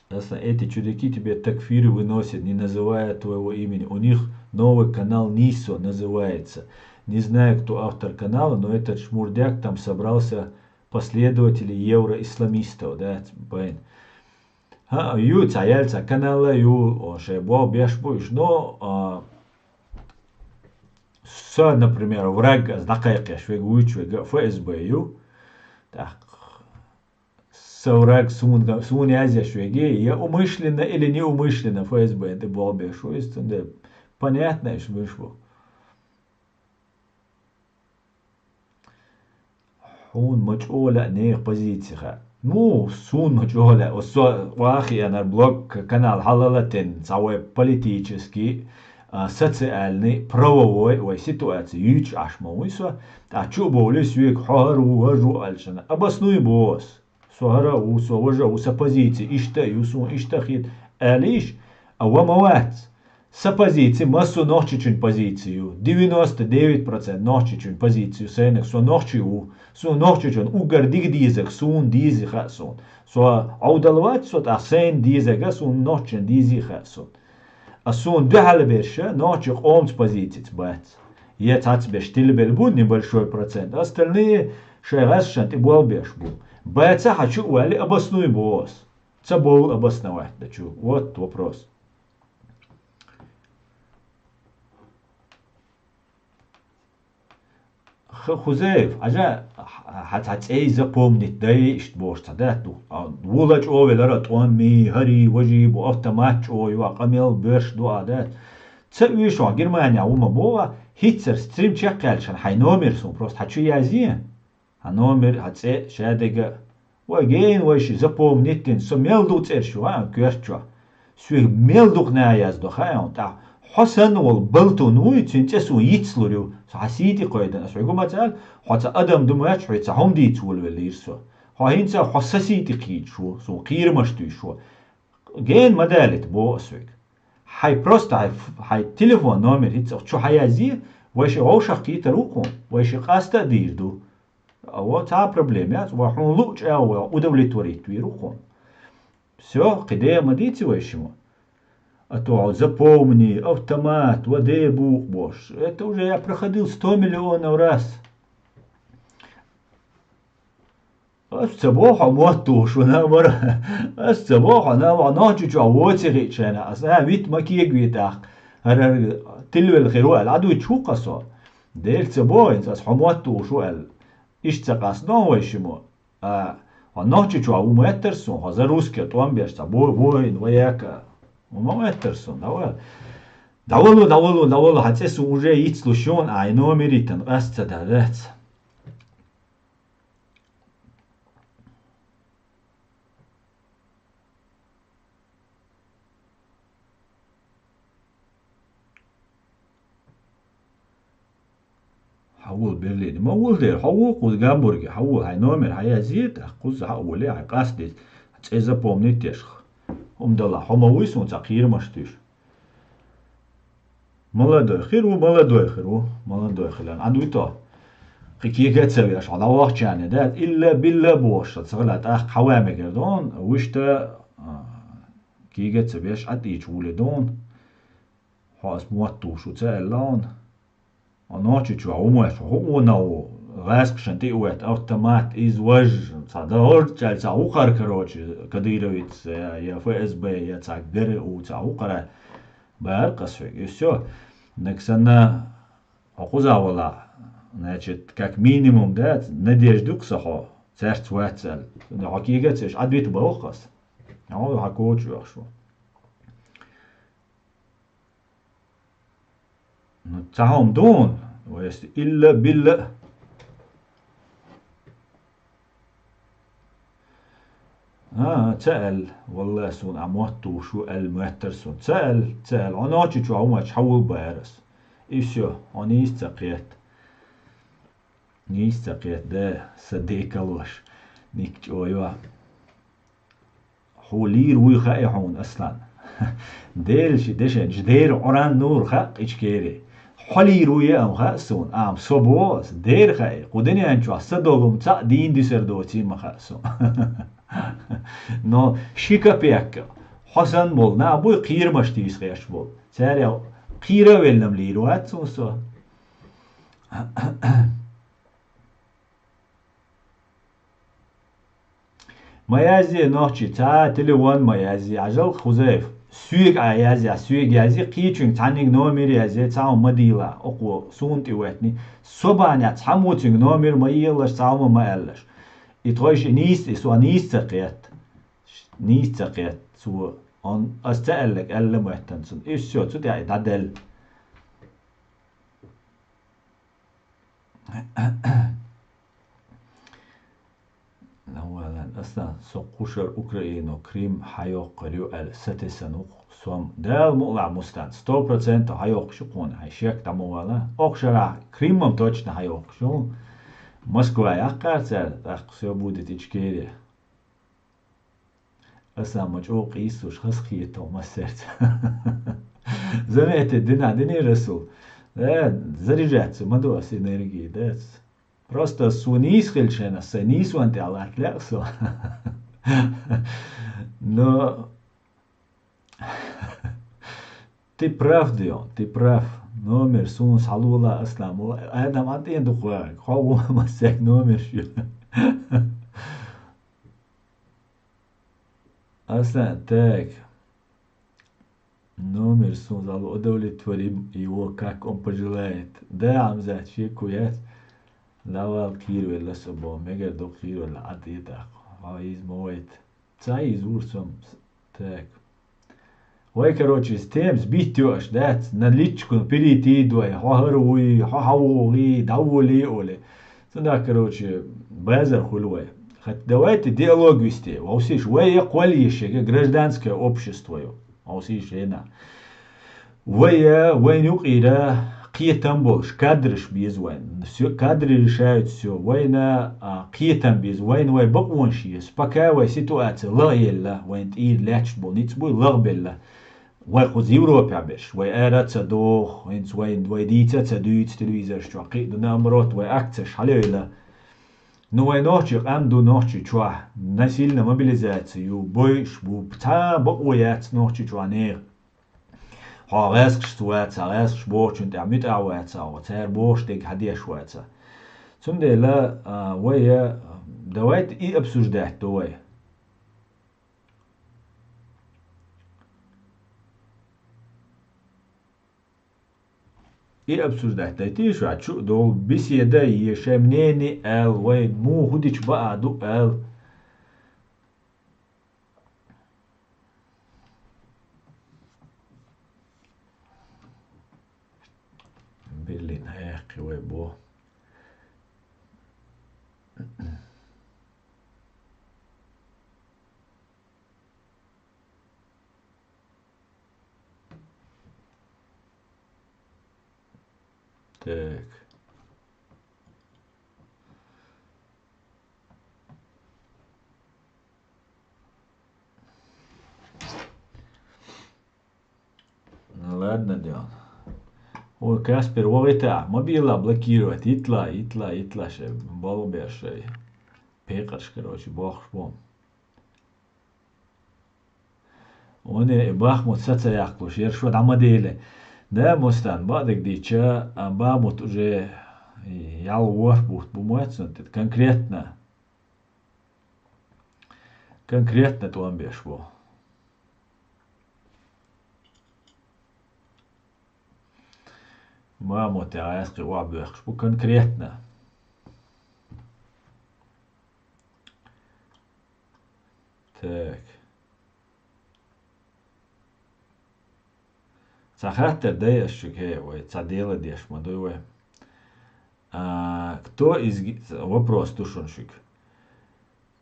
Аса эти чудаки тебе такфиры выносят, не называя твоего имени. У них новый канал Нисо называется. Не знаю, кто автор канала, но этот шмурдяк там собрался последователей евроисламистов, да, блин. ХӀаъ, ю, цхьа яьлла цхьа канал а ю, о, шайн болх беш бу уьш, но, а, со, например, враг ас дӀакхайкхеш верг вуьйцуш верг а ФСБ ю. Так, сан враг суна, суна язъеш верг, я умышленно или неумышленно ФСБ-н тӀе болх беш ву иза, цундела понятно, уьш муьш бу. Хьуна ма чӀогӀа лаьа нехан позици хаьа. Ну, суна ма чӀогӀа лаьа. Аса со охьа а хиъна блог, к-, канал хьалха а тенна, цхьа вай политический, а, социальный, правовой вай ситуаци юьйцуш Ӏаш ма вуй со. ТӀаккха чу а бовлий соьга, хьо хӀара ву, хӀара ву аьлча, обоснуй боху ас. Со хӀара а ву, со важа а ву, сан позици иштта а ю, суна иштта а хета, алийша, а ва ма вац. Сан позици массо а нохчичун позици ю, девяносто девять процент нохчичун позици ю сайнаг, со нохчи ву, суна нохчичун уггар дика дезаг суна дези хаьа суна. Со Ӏовдал вац со, тӀаккха сайна дезага суна нохчичун дези хаьа суна. А суна дуьхьал берш нохчи къомца позицица бац. Я цхьацца берш тилабелла бу небольшой процент, остальные шайн гӀазкхашна тӀе болх беш бу. Бац а хьан чу а валли, обоснуй боху ас. Ца бовлу обосновать дан чу. Вот вопрос. Х-, Хузаев, хьажа, хьан цхьа цӀей запомнить дай, иштта бохуш цхьа даьтта ду. А, вула чӀогӀа велара, тӀом мий, хӀарий, важий бу, автомат чӀогӀа ю, а къамел боьрша ду а даьтта. Ца оьшу хьо Германехь ву ма боху, хӀинццара стрим чекхъяьлчахьана хьайн номер суна просто хьан чу язъе. Хьан номер, хьан цӀе, шадерг а. Вай гена вайшиъ запомнить дина, со мел ду цӀераш ю хаьа коьрта чохь. Соьга мел дукха наха яздо хаьа хьуна тӀаккха. Хьо санна волу балтун вуй, цуьнан цӀе суна йицлур ю, со хьан сий тӀе кхойдина. Ас хьоьга ма ца аьлла, хьо цхьа адам ду моьттуш, хьоьца хьума дийца волавеллийра со. Хьо хӀинца хьо сан сий тӀе кхийдаш ву, суна кхерамаш туьйсуш ву. Гена ма далийта, боху ас хьоьга. Хьайн просто хьайн, хьайн телефон номер хӀинца чу хьан язъе, вайшиъ вовшах кхетар ву хьуна, вайшиъ къаста а дийр ду. А вот цхьа а проблема яц, вай хьуна луъучу агӀор удовлетворить вийр ву хьуна. Всё, кхин дера ма дийци вай шимма. А то запомни, автомат, ва де букъ бохуш. Это уже я проходил сто миллионов раз. Ас ца боху хьо мотт тухуш ву, наоборот. Ас ца боху хьо, наоборот, Нохчийчохь воций хиъча шайна, ас а вита ма кегаве тӀаккха. ХӀара, хӀара тилвелла хир ву аьлла, Ӏадуьйцуш ву-кх аса. Дера ца боху хӀинца ас хьо мотт тухуш ву аьлла. Иштта ца къастадо вай шиммо. А, хьо Нохчийчохь ву моьттара суна, хьо за русских тӀом беш цхьа бо-, воин, вояка. Ву ма моьттара суна, дӀавала. ДӀавала, дӀавала, дӀавала, хьан цӀе суна уже йицлуш ю хьуна, а номер йитина къаста ца дан дац. Хьан Вула Берлине. Ма вула дера, хьо ву кхуза Гамбурге, хьо вула, хьайн номер хьаязъе, тӀаккха кхуза хьо а воле, хьайн къастдиз, цӀе запомнить еш. ХӀума дала, хьо ма вуй суна цхьа кхерамаш туьйш. Молодой хир ву, молодой хир ву, молодой хилар. Ӏад вуьту? Кхин кега а ца веш, хьо дӀавахчарна, да, илла-билла бохуш, ца хила тӀаккха хьаван мегар дона, вуьшта, а, кега а ца веш, Ӏад ийча вули дона. Хьо ас мотт вуш ву ца аьлла хьуна. Хьо нохчи чохь хӀума ваьш, хӀума ву нах ву, гӀаскхашан тӀе а ваьтта, автомат, из важ, цхьа дагӀорччаьлла цхьа хӀу кхара, короче, кадыровец, я, я ФСБ, я цхьа ГРУ, цхьа хӀу кхара, бара кхас хьоьга. И всё. Наг санна, хьо кхуза вала, значит, как минимум, да, надежда ю-кх сан хьо, цаьрца вац аьлла. Хьо кега а ца веш, Ӏад вита боху ас. Хьо хьан коча оьхуш ву. Ну, цхьа хӀума дуна, вайста илла-билла. А, ца аьлла, валлахӀи, суна а мотт вуш ву аьлла моьттара суна. Ца аьлла, ца аьлла. Хьо нохчи чохь хӀума ваьча хьавулбаьара ас. И всё, хьо нийса ца кхетта. Нийса ца кхетта, да, сан декалош. Ник чӀойо. Хьо лийр вуй хаьа хьуна, Аслан. Дела ши дешан, дера Ӏуран нур хаьа Ичкери. Хьо лийр вуй а хаьа суна, ам со бо ас, дера хаьа, кху дуьнен чохь са долу цхьаъ дийна дисар доций ма хаьа суна. Но ши капекка, хьо санна болу нах буй кхерамаш тийса гӀерташ болу. Царех кхера а веллам лийр вац суна со. Ма язъе нохчи, цхьа а телефон ма язъе, Ӏажал Хузаев. Соьга Ӏа язъе, соьга язъе, кхечуьнга цхьанниг номер язъе, цхьа хӀума ма дийла, окхо суна тӀе ваьтни. Со бахьанехь цхьаммо цуьнга номер ма елаш, цхьа хӀума ма аьллаш. И тхойша и нийса, и со нийса ца кхетта. Нийса ца кхетта, цо, он, ас ца аьлларг аьлла моьттан цунна. И всё, цу тӀехь и дӀадаьлла. Навалан, аса со кхушара Украину, Крым хьайоккхур ю аьлла сатессан ву-кх со-м. Дала мукъалахь, Мустан, сто процентов хьайоккхуш ю кхуна, хьайн шек дӀа ма вала. Окху шарахь Крымам точно хьайоккхуш ю. Москва яккхара цара, тӀаккха всё будет Ичкери. Аса ма чӀогӀа къийсуш, хазахетал массаьрца. Заметить дина, дини Расул. Э, заряжаться ма ду ас энергии, да. Просто со нийса хилча, сайн нийсонан тӀехь латта лаьа со. Но ты прав, Дион, ты прав. Номер суна схьалола, Аслан, Адам Ӏан тӀе дукха ваьгӀа. Хьо ву массаьрга номер шу. Аслан, так. Номер суна зал удовлетворим его, как он пожелает. Да, Амзат, шеко яц. Давал кхийрвелла со бо, мегар ду кхийрвелла, Ӏад и тӀаккха. Хьо иза ма вайта. Ца иза вур сом. Так. Вай, короче, из темас битта йоаш дац, на личку перейти дой, хьо хӀара вуй, хьо хьан вогӀий, дӀаволий оле. Цунах, короче, базар хуьлу вай. Хоть давайте диалог вести. Вовсиш, вай я кхоллийшега гражданское общество ю. Вовсиш хӀена. Вай я, вайн юкъера кхетам болуш, кадраш беза вайн. Всё, кадры решают всё. Вайна, а, кхетам беза, вайна вай бакъонаш еза. Пока вай ситуация лагӀъелла, вайн тӀера лаьтташ болу ницкъ буй лагӀбелла. Вай кхуза Европехь берш, вай ара а ца доху, хӀинца вай, вай дийца а ца дуьйцу телевизораш чохь, кхин а ду, наоборот, вай акцеш хьалейла. Ну, вай нохчий къам ду нохчий чохь, насильно мобилизация ю, бойуш бу, цхьа а бакъо яц нохчий чохь нехан. Хьо гӀаьскхашца ваца, гӀаьскхаш бохучун тӀехь муьтӀахь ваца, хьо цара бохуш дерг хьан деш ваца. Цундела, а, вай, а, давайте и обсуждать до вай. И обсуждать дайтий шу, чу а долу беседа, е шайн мнение аьлла, вай муха хӀу дича баа ду аьлла. Берлин хьаяккхи вай бо. Так. Ладно, Дион. Ой, Каспер, вогӀита, мобила блокировать, итла, итла, итла шай, балбер шай. Пекъарш, короче, бохуш бу. Уни Бахмут саца яхкуш, ершо дӀа ма деле. Да, Мустан, бадыг дича, а Бахмут уже ял ворх бут бу моцун, конкретно. Конкретно тӀом беш бу. Бахмут я аскъи уа бехкуш бу конкретно. Так. Ца хаттар дай аш шуг, хе, вай, ца дела деш ма дуй вай. А, кто из ги-, вопрос тушун шуг.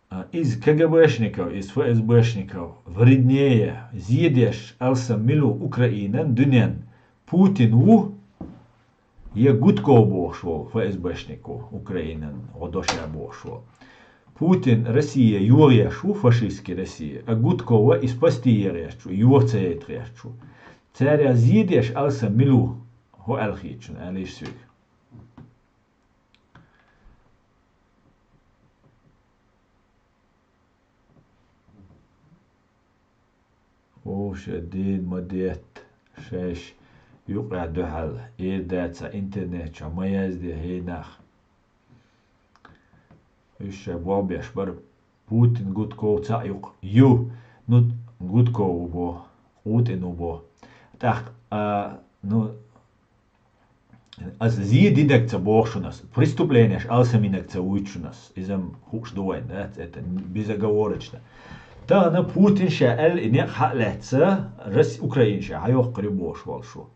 А, из КГБшников, из ФСБшников вреднее, зидеш алса милу Украинан дунен Путин ву, е Гудков бохуш ву, ФСБшник ву, Украинан гӀо доша бохуш ву. Путин Россия югӀеш ву, фашистский Россия, а Гудкова из пасти егӀеш ву, югӀ ца яйтхеш ву. Царя зидеш алса милу, хӀо аьлхийчун, аьлиш суьг. Вовша дийна ма детта, шайш юкъа дуьхьал, эр даца интернет чу ма язде хӀей нах. Уьш шай болх беш бара, Путин Гудков цхьаъ юкъ ю, ну, Гудков ву бо, Путин ву бо. ТӀаккха, а, ну, Ас зе динарг ца боху шуна ас, преступлениеш алсаминарг ца вуьйцу шуна ас. Иза-м хууш ду вайн, да, это безоговорочно. Тахана Путин ша аьлла и некъ хьа а лаьцна, Рас-, Украина ша хьайоккхур ю бохуш волу шу.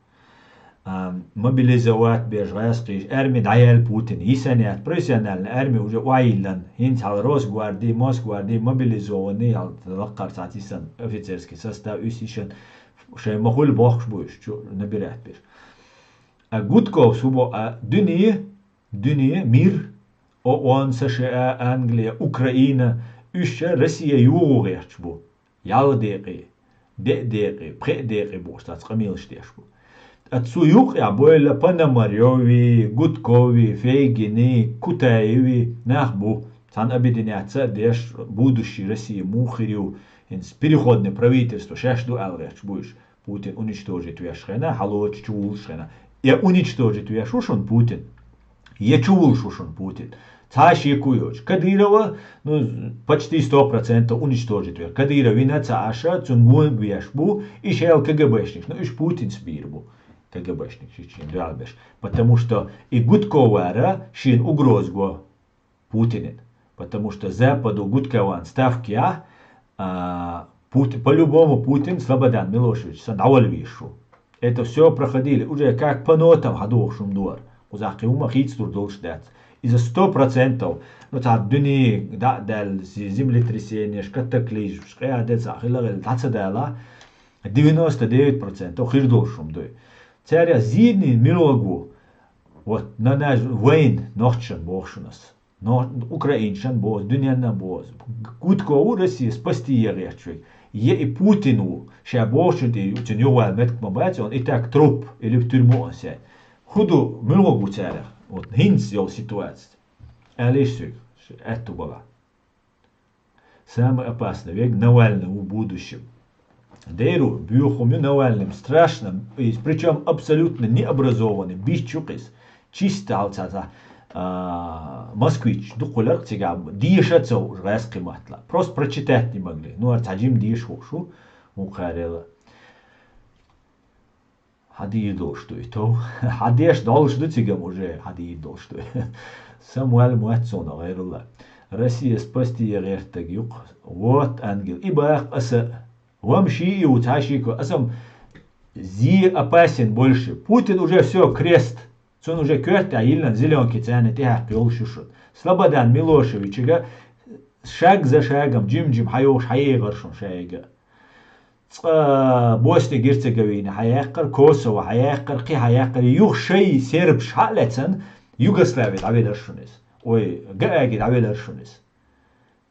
А, мобилизовать беш гӀаскхийша, арми дӀаяьлла Путин. Йисана яц, профессиональный арми уже ойиллан. ХӀинца хьал Росгварди, Мосгварди, мобилизованный, ял лаккхар цхьаца йисан офицерский состав, уьш йишан шайн ма хуьлу бохкуш бу уьш, чу набирать беш. А Гудков субо а дуьне, дуьне, мир, ООН, США, Англия, Украина, уьш ша Россия югӀу гӀерташ бу. Ялх декъе, деа декъе, пхеа декъе бохуш цац къамелаш деш бу. Ткъа цу юкъехь бойла Пономарёви, Гудкови, Фейгини, Кутаеви нах бу. Цхьана объединяться а деш, будущий Россия муха хир ю, хӀинца переходное правительство шаьш ду аьлла гӀерташ бу уьш. Путин уничтожить веш хена, хьалочу чу вуллуш хена. Я уничтожить веш ву шун Путин, я чу вуллуш ву шун Путин. Цхьа шеко йоцуш. Кадырова, ну, почти сто процентов уничтожить веш. Кадыров вина ца аша, цунна гонга веш бу, и шел КГБшник. Ну, уьш Путинс бийр бу. КГБшник шичийн дуьхьал беш. Потому что и Гудковара шен угроза го. Путинин. Потому что Западу Гудкован ставкия, а, Пут-, по-любому Путин Слободан Милошевич сан дӀавала вийр шу. Это все проходили уже как по нотам хьадоху шум дуар. Кхузахкхи хӀума хийцадур долуш дац. Иза сто процентов, ну, цхьа дуьне дӀа а даьлла, зи-, землетрясениеш, катаклизмаш, къеа де цхьа хила гӀелла, дӀа ца дала, девяносто девять процентов хир долуш хӀума дуй. Царя зийни милогу, вот, на наш вайн нохчан боху шунас. Но украинчан бозу, дуьненна бозу. Гудкову Россия спасти егӀерташ век. Е и Путин ву, ша бохучун тӀе цуьнан юхавала меттиг ма бац, он и так труп или в тюрьму он сядет. ХӀун ду, муьлха ву царах? Вот хӀинца йолу ситуация. Аьлла йиш соьга, аьтту бала. Самый опасный век Навальный ву будущем. Деру, боьхум ю Навальным, страшно, и причём абсолютно необразованный, бичу кхис, чисто хьалца, а, москвич, дукхулар цига, деша ца уж гӀаьс кхиматла. Просто прочитать не могли. Ну, ар ца жим деша хууш ву, ву кхарела. Хьан дийр долуш ду и тов? Хьан деш долуш ду цигам уже, хьан дийр долуш ду? Самуэль моьтту суна гӀайрулла. Россия спасти я гӀертаг юкъ. Вот ангел. И бах аса. Вам ши и у цхьа ши ко. Асам зи опасен больше. Путин уже все, крест. Цун уже коьрта йиллан зеленки царна тӀехьаккха йолуш ю шуна. Слободан Милошевичига шаг за шагом, жим-жим хьайохуш хьаегӀар шуна шайга. Цкъа Босния-Герцеговина хьаяьккхар, Косово хьаяьккхар, кхин хьаяьккхар, юха шай сербаш хьа а лецан, Югослави дӀавелар шуна иза. Ой, Гааги дӀавелар шуна иза.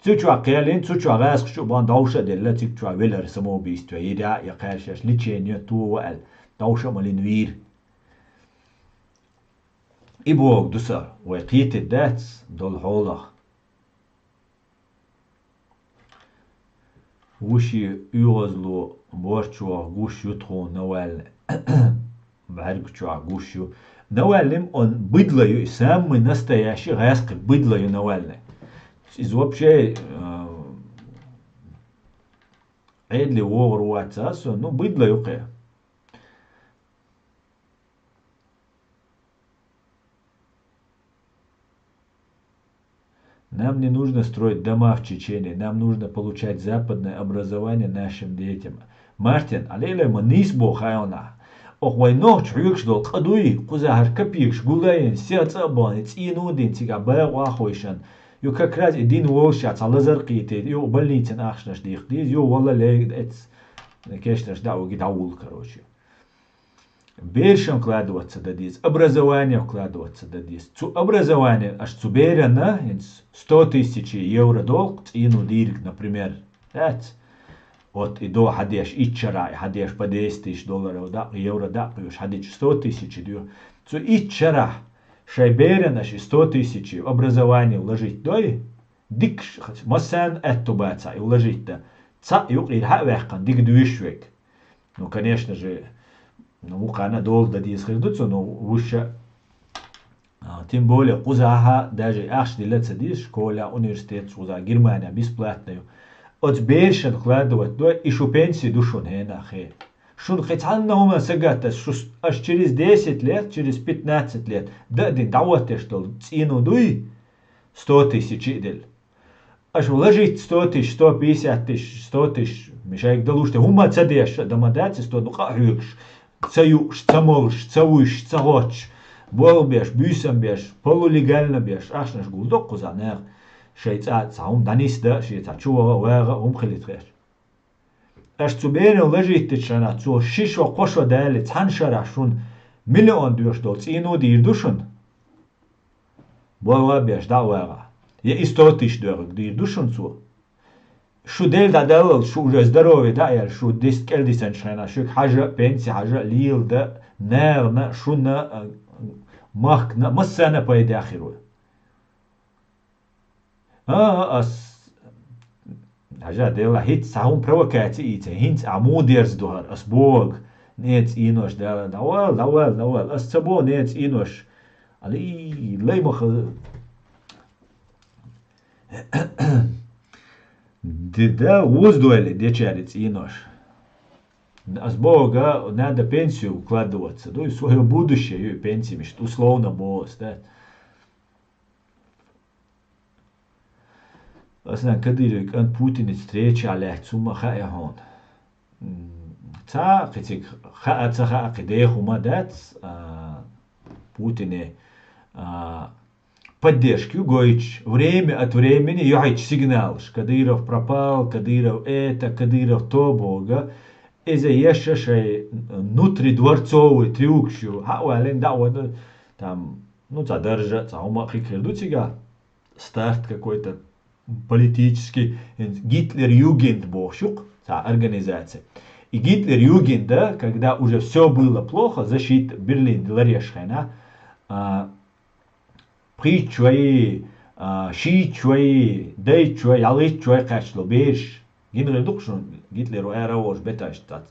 Цу чохь кхелин, цу чохь гӀаскхачу бан довша а делла, циг чохь велар самоубийство, еда а, я кхаьршаш лечение, то ва аьлла. дӀовша а малин вийр. И боху ду сан, вай кхетийта дац долу хьолах. Вуьши оьгӀазло борчохь гуш ю тхуна Навальный. БӀаьргачохь гуш ю. Навальный он быдло ю, и самый настоящий гӀаьскхи быдло ю Навальный. Иза вообще, а, Ӏедале вогӀур вац аса, ну, быдло ю кхе. Нам не нужно строить дома в Чечне, нам нужно получать западное образование нашим детям. Мартин, алелай ма нийса боху хьайонахь. Ох, вай нохча хьоьгуш долу къа дуй, кхузахьар капекаш гулайна, сех цӀа а бахана, цӀийно а дина, цигахь бакъо а хойшан. Ю как раз и дин волуш цхьа лазар кхийти, ю больницан ахчанаш дийхка деза, ю валла лей эц кешнаш дӀа а вуги дӀавулла, короче. Берашна вкладываться дан деза, образование вкладываться дан деза. Цу образование, аш цу берана, хӀинца сто тысяч евро долу, цӀийно дийриг, например, дац. Вот и до хьадеш, итт шарахь и хьадеш по десять тысяч долларов дакъа, евро дакъа кхуьуш, хьадича сто тысяч ду. Цу итт шарахь шайн берана аш и сто тысяч образование вложить дой, дикаш, массарна аьтту бацахь и вложить дан. Цхьаъ юкъера хьа а ваьккхина, дика дуьйш вег. Ну, конечно же, ну, вукхарна долу дан деза хир ду цунна, ну, вуьш а, а, тем более, кхузахьа даже ахча дилла а ца деза, школа, университет, кхузахьа Германия бесплатно ю. Оцу берашна вкладывать дой, и шу пенсия ду шуна хӀенахе. Шуна кхин цхьанна хӀума сагатта, шу с-, аш через десять лет, через пятнадцать лет, дан а дина, дӀахӀоттеш долу цӀийно дуй, сто тысяч а делла. Аша вложить сто тысяч, сто пятьдесят тысяч, сто тысяч, мешайга далуш те, хӀумма ца деш, дан ма дац, сто, ну, къа а хьоьгуш, ца юуш, ца молуш, ца вуьйш, ца хоттуш, болх беш, буьйсам беш, полулегально беш, ахчанаш гулдо кхуза нехан. Шайн цӀа цхьа хӀума дӀанисда, шен цхьа чу ваха, ваха, хӀума хилийта хеш. Аша цу беран вложить дечу хенахь, цо ши шо, кхо шо дале, цхьана шарахь шуна миллион доьшу долу цӀийно дийр ду шуна? Болх а беш, дӀа а вагӀахь. Я и сто тысяч доьхург дийр ду шуна цо? Шу Дела дӀадаллал, шу уже здоровье дӀа а яьлла, шу дис-, кӀел дисанчу хенахь, шуьга хьажа а, пенси хьажа а, лела дан а, нахана а, шуна а, махкана а, массарна а пайда хир ву. А, ас, хьажа, Делла, хӀинца цхьа хӀума провокаци ийца, хӀинца ахь муха дерза ду хӀара, ас боху, неца ийнош дала, дӀавала, дӀавала, дӀавала, ас ца боху неца ийнош. Али, лай ма хаза. Де да, вуз дойле дечаьрца ийнош. Ас боху, надо пенсию вкладываться, ду, и своё будущее, и пенсия мишта, условно боху ас, да. Ас нан Кадыровн кӀант Путинца встреча лаьцна хӀума хаьа хьуна. М, цхьа а кхин цига хаа, ца хаа, кхин деха хӀума дац, а, Путине, а, поддержка ю гойтуш, время от времени йохьуьйтуш сигналаш. Кадыров пропал, Кадыров это, Кадыров то боху. Иза еш шайн внутридворцовый трюкаш ю. Хьа а валлина, дӀа а вада, там, ну, цхьа даржа, цхьа хӀума а хир ду цигахь. Старт какой-то политический, Гитлер-Югент бохуш ю-кх цхьа организация. И Гитлер-Югенда, когда уже всё было плохо, защита Берлин ларъеш хенахь, а, пхийтта шоай, а, шийтта шоай, дейтта шоай, ялхитта шоай кхаьчна бераш. Гина хир ду-кх шуна, Гитлеро ара а волуш беташ дац.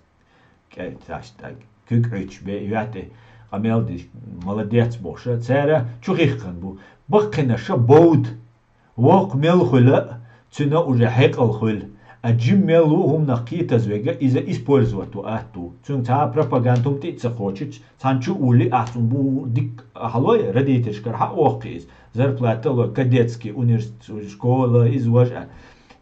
КӀе-, цаьш тӀаг, куьг Ӏуьттуш бе, йоьттӀе къамел деш, молодец бохуш, цара чу хихкина бу. Баккхинарш бовда. Воккха мел хуьла а, цуьнан уже хьекъал хуьла. А жима мел ву хӀуманах кхетаза вега, иза использовать ву атта ву. Цуьнга цхьа а пропаганда хӀума тӀе а ца кхочуьйтуш, цхьана чу а вуллий, ахь цунна бу дика хьалой, родительшкара хьа а воккхий иза. Зарплата а лой, кадетский университет, школа, иза важа.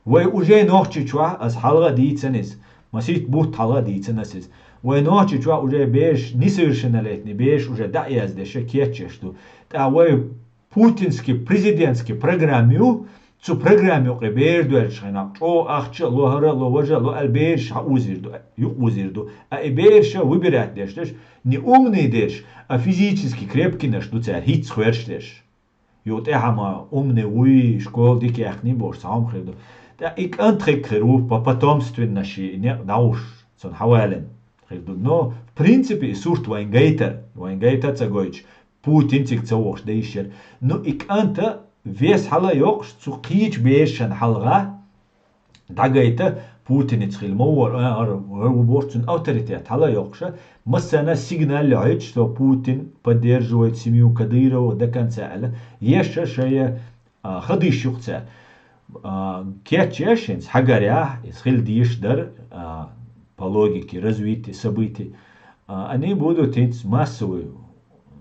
Вай уже Нохчийчохь, ас хьалха а дийцина иза, масийтта бутт хьалха а дийцина ас иза. Вай Нохчийчохь уже бераш, несовершеннолетний бераш уже дӀа а яздеш, кечъеш ду. ТӀаккха вай путинский президентский программа ю, цу программа юкъе бер доьллачу хенахь, чӀогӀа ахча а ло, хӀара а ло, важа а ло, аьлла бераш хьаузийр ду, юкъаузийр ду. А и бераш выбирать деш дерш, не умный дерш, а физически крепкийнаш ду цара, хӀинцца хоьрш дерш. Юха тӀаьхьа ма умный вуй, школа дика яьккхиний бохуш, цхьа хӀума хир ду. ТӀаккха и кӀант хӀекхир ву, по потомственности некъ дӀавуш, цунна хьавалина. хир ду. Но, в принципе, и сурт вайн гайтар, вайн гайта ца гойтуш, Путин цига ца вохуш дан йиш яра. Ну, и кӀанта вес хьала йоккхуш, цу кхечу берашна хьалха, дӀагайта, Путиница хила ма вара, а, ара, ара ву боху цуьнан авторитет хьала йоккхуша, массарна сигнал лехьуьйтуш, что Путин поддерживает семью Кадырова до конца аьлла, еша шайя, а, хадийш юкъа цара. А, кечъеш хӀинца хьагарехь, иза хила дезаш дара, а, по логике развития событий. А, они будут хӀинца массовый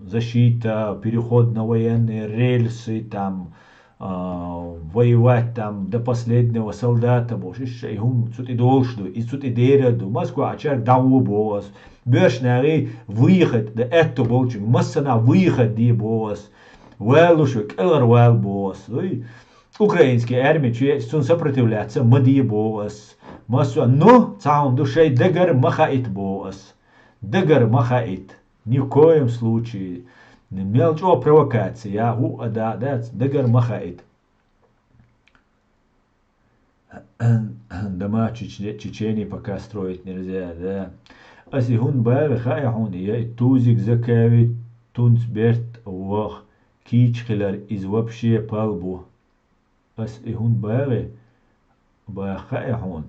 защита, переход на военные рельсы, там, а, воевать там до последнего солдата бохуш, иштта и хӀума цу тӀе долуш ду, и цу тӀе дера ду. Москва а чарга дӀагӀо боху ас. БоьршнагӀий выход да аьтто болчуьнга, массанахь выход де боху ас. Валуш ву, кӀелхьара вала боху ас. Уй, украинский арми чу еъча, цунна сопротивляться ма де боху ас. Массо а, ну, цхьа хӀума ду, шайн дагара ма хаийта боху ас. Дагара ма хаийта. Ни в коем случае. Мел чӀогӀа провокация, я, хӀуъа да, дац, дагара ма хаийта. Дома Чечне-, Чечение пока строить нельзя, да. Ас и хӀунда баьгӀи хаьа хьуна, я и Тузик Закави тунца берт ваха кийча хилар, иза вообще пал бу. Ас и хӀунда баьгӀи, баха хаьа хьуна,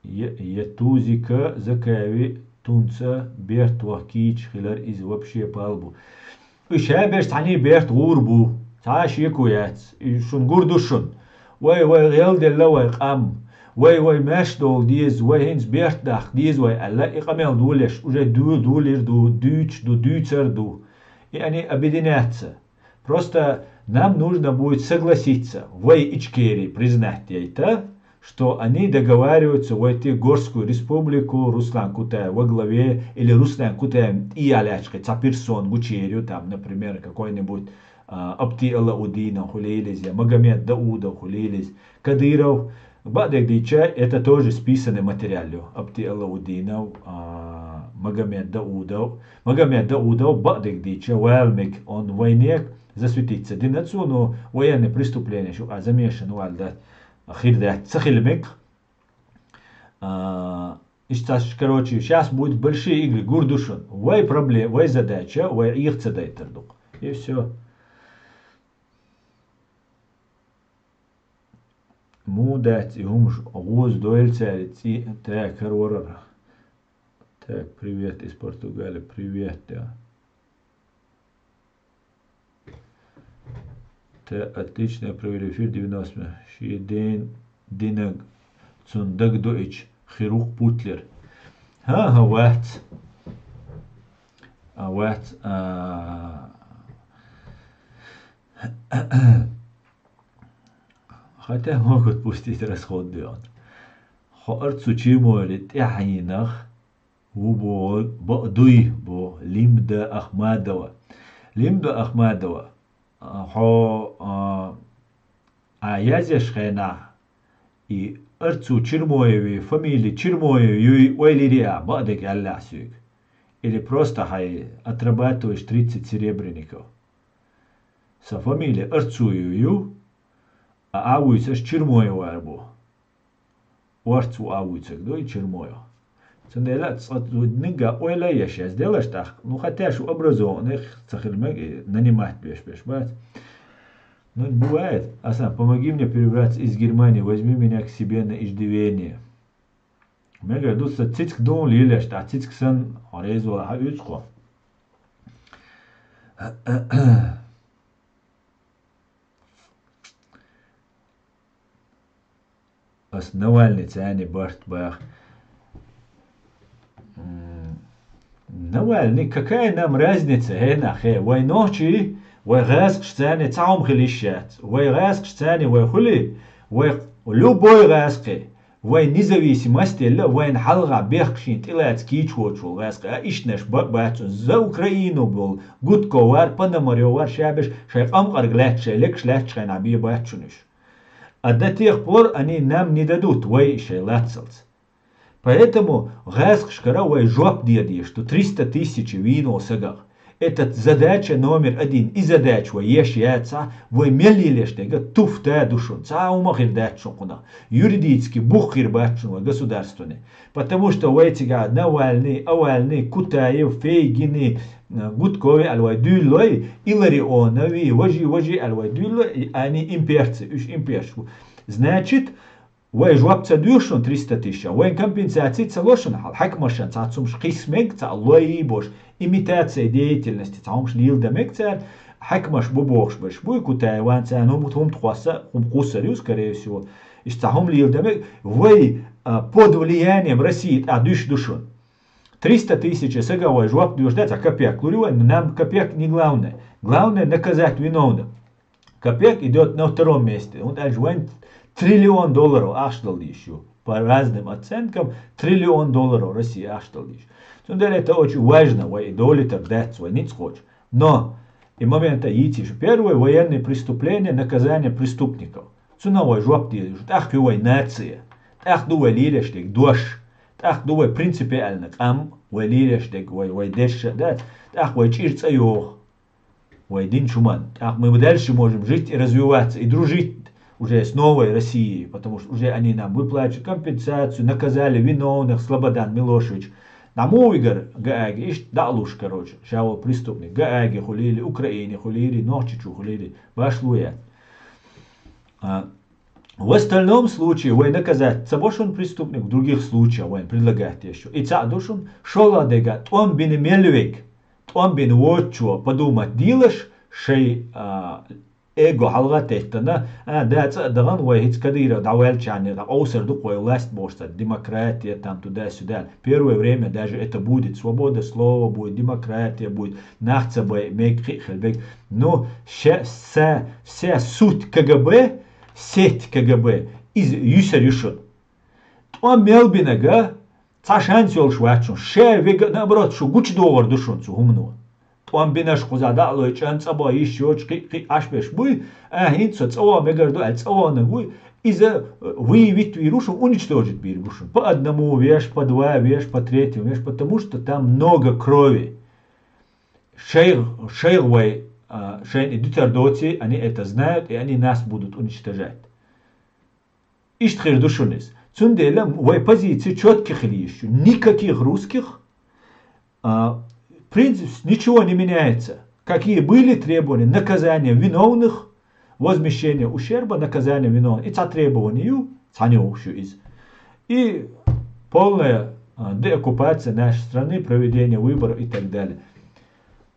я, я Тузика Закави тунца берт ваха кийча хилар, иза вообще пал бу. Уьш шаберш цхьаьний берт гӀур бу, цхьа а шеко яц, и шун гур ду шун. Вай, вай, гӀелделла вай къам, вай, вай, маьрша долу деза, вай, хӀинца берт дахка деза вай аьлла, и къамел долеш, уже ду-, дулир ду, дуьйцуш ду, дуьйцар ду. И они объединяться. Просто нам нужно будет согласиться, вай Ичкери признать яйта, что они договариваются войти в Горскую республику, Руслан Кутаев во главе, или Руслан Кутаев и ялячкы, цхьа персон гучерю, там, например, какой-нибудь, а, Апти Алаудинов хулилиз, я Магомед Даудов хулилиз, Кадыров, баъдегдича, это тоже списанный материал ю. Апти Алаудинов, а, Магомед Даудов. Магомед Даудов баъдегдича, валмик, он войнек, засветиться дина цо, но военный преступление шу а замешан валда хир дац, ца хила мег. А, иштта, короче, щас будет большие игры, гур ду шун. Вай проблема, вай задача, вай Ӏеха ца дайтар ду. И всё. Муха дац и хӀумаш гӀоза дойла цаьрга цӀе, так, хӀара варара. Так, привет из Португалии, привет, да. Та отлично провели эфир девяносто. Шен ден динаг цунна дагадоуьйтуш хир ву-кх Путлер. ХӀан-хӀа, вац. А, вац, а, Хотя могут пустить расходный он. Хо арцу чимойли тӀаьхьенах ву бо бакъ дуй бо Лимда Ахмадова. Лимда Ахмадова, а, хьо, а, а язъеш хенахь, и арцу Чермоеве, фамили Чермоев юй, ойла йири а, бакъдерг аьллехь соьга. Или просто хьай отрабатываешь тридцать серебряников. Сан фамилия Арцуев ю, а Ӏа вуьйцурш Чермоев вар бу. Орц ву Ӏа вуьйцург ду и Чермоев. Цундела а цкъа цу нигга ойла а еш, яздел аша тӀаккха. Ну, хотя шу образованных ца хила мега и нанимать беш, беш бац. Ну, бывает. Асан, помоги мне перебраться из Германии, возьми меня к себе на иждивение. Мегар ду сан цицка дуна лелаш, тӀаккха цицка санна, хьо реза вала хьан уьцу кхо. Ас Навальный царни барт баха. М, Навальный, какая нам разница, хӀенахь, хе, вай нохчий, вай гӀаскхаш царни цхьа хӀума хила йиш яц. Вай гӀаскхаш царни вай хуьли, вай любой гӀаскхи, вай независимость елла, вайна хьалха бехк шин тӀелаца кийчвочул гӀаскхи, а ишнаш ба-, бац уьш. За Украину болу, Гудков вар, Пономарёв вар, шабеш шайн къамкъарг лаьтташ, шайн лекаш лаьтташ хенахь бе бац шуна уьш. А до тех пор они нам не дадут, вай шайн лаццалц. Поэтому гӀаскхашкара вай жоп де дезаш ду, триста тысяч вийно сагах. Этот задача номер один. И задача вай еш яцахь, вай мел лелеш дега туфта ду шун. Цхьа хӀума хир дац шун кхунах. Юридически бух хир бац шун вай государстване. Потому что вай цига Навальный, Авальный, Кутаев, Фейгины, э, Гудкови аль вай дуьйлой, Иларионови, важи, важи аль вай дуьйлой, и они имперцы, уж имперцы. Значит, вай жоп ца дуьйш шун триста тысяч, вайн компенсаци ца лошун хьал, хьакмашан цхьа цумш кхис мег, цхьа лои бош, имитация деятельности, цхьа хӀумш лил да мег цар, хьакмаш бу бохш беш, буй Кутаеван цар, хӀум, хӀум тхоса, хӀум кхусар ю, скорее всего. Иш цхьа хӀум лил да мег, вай, а, под влиянием России тӀа дуьш ду шун. Триста тысяч сага вай жоп дуьйш да, цхьа копейк лури вай, нам копейк не главное. Главное наказать виновных. Копейк идёт на втором месте. ХӀунда аьлча вайн триллион долларов ахча дала дийш ю. По разным оценкам, триллион долларов России ахча дала дийш. Цундела это очень важно, вай и долитар дац, вай ницкъ кхочу. Но и момента йийций шу. Первое, военные преступления, наказание преступников. Цунах вай жоп дезаш. ТӀаккха ю вай нация. ТӀаккха ду вай лелеш дег дош. ТӀаккха ду вай принципиально къам, вай лелеш дег, вай, вай дешша дац. ТӀаккха вай чӀир цӀа йоху. Вай дин чу ман. ТӀаккха мы дальше можем жить и развиваться, и дружить уже с новой Россией, потому что уже они нам выплачивают компенсацию, наказали виновных, Слободан Милошевич. Наму вигар Гааге, ишт даълуш, короче, шавал преступник. Гааге хулили, Украине хулили, Нохчичу хулили, башлуя. А, в остальном случае вай наказать ца бошун преступник, в других случаях вайн предлагать ещё. И ца душун, шола дега, тӀом бина мел вег, тӀом бина вочо подумать дилаш, шей, а, эго хьалга теттана, а, да, цӀа а дахана вай хӀиц Кадыров дӀаваьлчарна, дӀакъовсар ду вай власть бохуш цхьа демократия, там, туда-сюда. Первое время даже это будет, свобода слова будет, демократия будет, нах ца бай, мег кхиъ хила бег. Ну, ша, са, вся суть КГБ, сеть КГБ, из юсар ю шун. ТӀом мел бинага, цхьа шанс йолуш вац шун. Ша вега, наоборот, шу гучудогӀур ду шун цу хӀумано. ТӀом бинарш кхуза даълой, чӀан цӀа бо йиш йоцуш кхиъ-кхиъ Ӏаш беш буй, а, хӀинца со цӀа ван мегар ду аьлла, цӀа ваннаг вуй, иза, э, выявить вийр ву шун, уничтожить бийр бу шун. По одному веш, по два веш, по третьему веш, потому что там много крови. Шайх, шайх вай, а, шайн и дитар доций, они это знают, и они нас будут уничтожать. Иштта хир ду шуна иза. Цундела вай позиция чётко хила йиш ю. Никаких русских, а, в принципе, ничего не меняется. Какие были требования, наказание виновных, возмещение ущерба, наказание виновных. И цхьа требование ю, цхьаьна йогӀуш ю иза. И полная, а, деоккупация нашей страны, проведение выборов и так далее.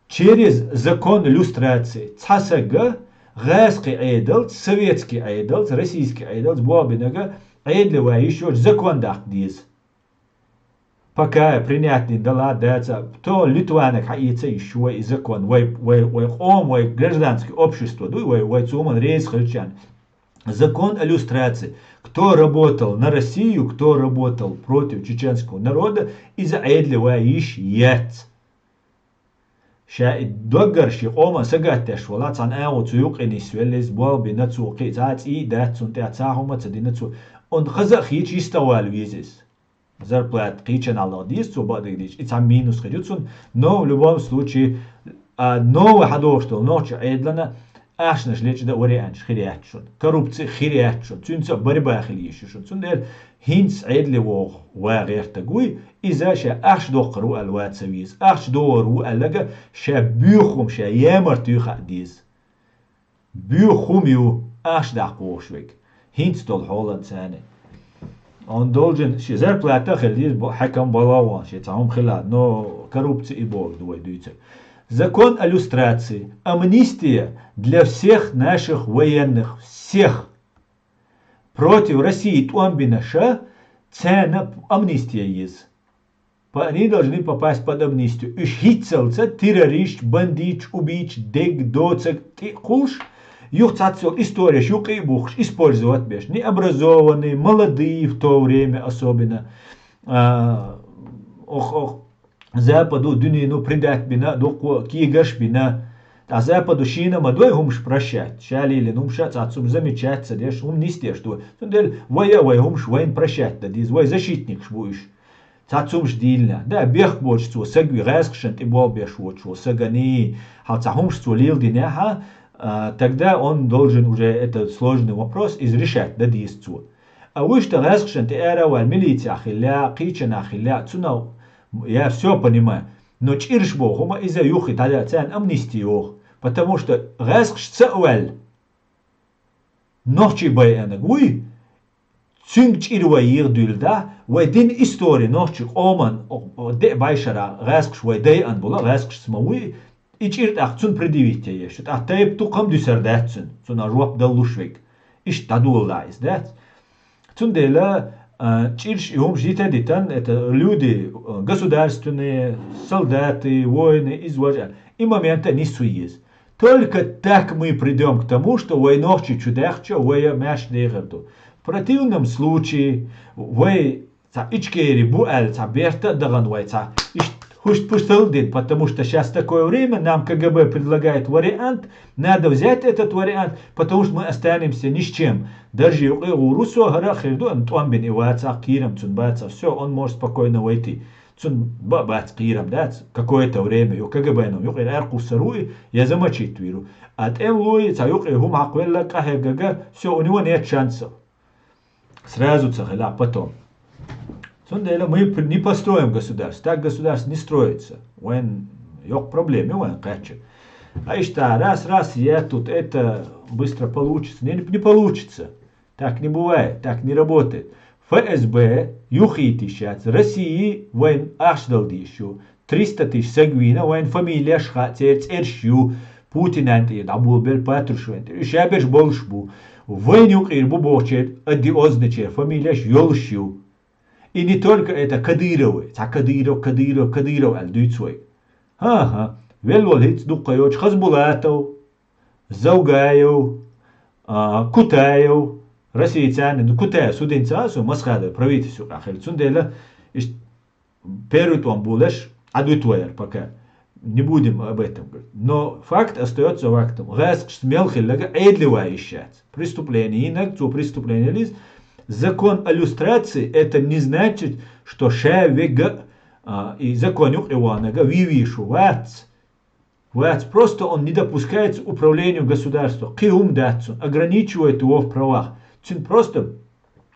Через закон люстрации цхьа сага гӀаскхи Ӏедалц, советский Ӏедалц, российский Ӏедалц болх бинарг Ӏедале ван йиш йоцу закон даккха деза. Пока принять дина дала дац, то Литванаг хьаэца йиш ю вай и закон, вай, вай, вай къом, вай гражданский общество ду, вай, вай цу хӀуманна реза хилчарна. Закон о люстрации. Кто работал на Россию, кто работал против чеченского народа, иза Ӏедале ван йиш яц. Ша и доггара шен къоман сагатдеш вала, цхьана агӀо цу юкъе нисвелла иза, болх бина цо, кхин цхьа а цӀий а дац цунна тӀехь, цхьа а хӀума ца дина цо. Онда хаза а хийча йистехь вала веза иза. Зарплата кхечанхьа лаха деза цо, бакъдерг дийцича, и цхьа минус хир ю цунна, но в любом случае, а, новый хьадогӀуш долу нохчийн Ӏедална ахчанаш лечкъа дан варианташ хир яц шуна, коррупци хир яц шуна, цуьнца а борьба хила йиш ю шуна. Цундела хӀинца Ӏедале вогӀу ван гӀертарг вуй, иза ша ахча доккхур ву аьлла ван ца веза. Ахча догӀур ву аьлларг ша боьха хӀума, ша ямарта юй хаа деза. Боьха хӀума ю ахча даккха вогӀуш верг. ХӀинца долу хьолан царна. Он должен, шен зарплата а хила деза, бо-, хьаькам балагӀа ван, шен цхьа хӀума хила, но коррупци и бохург ду вай дуьйцург. Закон о люстрации, амнистия для всех наших военных, всех. Против России тӀом бинаша, царна амнистия еза. По-, они должны попасть под амнистию. Уьш хӀинццалца террористаш, бандиташ, убийцаш, дерг, доцург тӀе а кхуллуш, юха цхьацца йолу истореш юкъа а бухкуш, использовать беш. Необразованные, молодые в то время особенно. А, ох, ох, Западу, дуьнено предать бина, дуккха кегаш бина. Ткъа Западу шена ма дой хӀумаш прощать. Ша лелийна хӀумаш а цхьацца хӀумаш замечать ца деш, хӀума нисдеш ду. Цундела вай а вай хӀумаш вайна прощать дан деза. Вай защитникаш бу уьш. Цхьа цумаш дийна. Да, бехк боцуш цо саг вий, гӀаьскхашна тӀе болх беш воцуш волу сагана, хьал цхьа хӀумаш цо леладинехь, а, тогда он должен уже этот сложный вопрос, иза решать дан деза цо. А вуьшта гӀаьскхашна тӀе ара а ваьлла, милицехь хилла, кхечанхьа хилла, цунах я всё понимаю. Но чӀираш боху хӀума иза юххе дӀадаьлла, царна амнисти йоху, потому что гӀаьскхаш ца а ваьлла, нохчий байинарг вуй, цуьнга чӀир вай йигӀа дуьйла дӀа, вай дин истори нохчий къоман деа бӀешара гӀаьскхаш вай дайан була, гӀаьскхашца ма вуй, и чӀир тӀаккха цунна предъявить ян еза. ТӀаккха тайпа дукха ма дуьсур дац цуьнан, цунах жоп даллуш верг. Иштта дӀадоладахь иза дац. Цундела, а, чӀираш и хӀумаш дита а дитан, это люди, а, государственные, солдаты, воины, иза важа. И момента нису еза. Только так мы придём к тому, что вай нохчий чу даьхча, вай маьрша дехар ду. В противном случае вай цхьа Ичкери бу аьлла, цхьа берта а дахана вай цхьа иштта хӀуш-пуш салдина, потому что щас такое время, нам К Г Б предлагает вариант, надо взять этот вариант, потому что мы останемся ни с чем. Даржий юкъе гӀур ву со, хӀара а хир ду, ан тӀом бина и вацахь, кийрам цунна бацахь, всё, он может спокойно войти. Цунна ба-, бац кхийрам дац, какое-то время ю К Г Б-но юкъера аьркхуссар ву и, я замочить вийр ву. А тӀемалой цхьа юкъе хӀума хьакхвелла, къахьегга, всё, у него нет шансов. Сразу ца хила, а потом. Цундела мы пр-, не построим государство. Так государство не строится. Вайн йоккха проблема ю вайн кхаьчча. А иштта раз-раз я тут это быстро получится. Не, не получится. Так не бывает, так не работает. Ф С Б юхийта йиш яц, России вайн ахча дала дезаш ю. Триста тысяч саг вийна, вайн фамилеш хаьа, церан цӀераш ю. Путинан тӀера дӀаболабелла Патрушеван тӀера. Уьш шаберш болуш бу. Вайн юкъера бу бохучеран одиозначеран фамилеш йолуш ю. И не только это Кадыровы. Цхьа Кадыров, Кадыров, Кадыров аьлла дуьйцу вай. ХӀан-хӀа, велла волу хӀинца дуккха йоцуш Хазбулатов, Завгаев, а, Кутаев, Россия царна, ну, Кутаев судийна ца а со, Масхадов правительство юкъахь хилла. Цундела иштта первый тӀом болуш, Ӏадвитур вай пока. Не будем об этом говорить. Но факт остаётся фактом. ГӀаскхашца мел хилларг Ӏедале ван йиш яц. Преступление йинарг, цо преступление лиз. Закон о люстрации, это не значит, что ша вега, а, и закон юкъе ванага вий вийшу вац. Вац, просто он не допускается управлению государства. Кхин хӀума дац цунна, ограничивает его в правах. Цуьнан просто,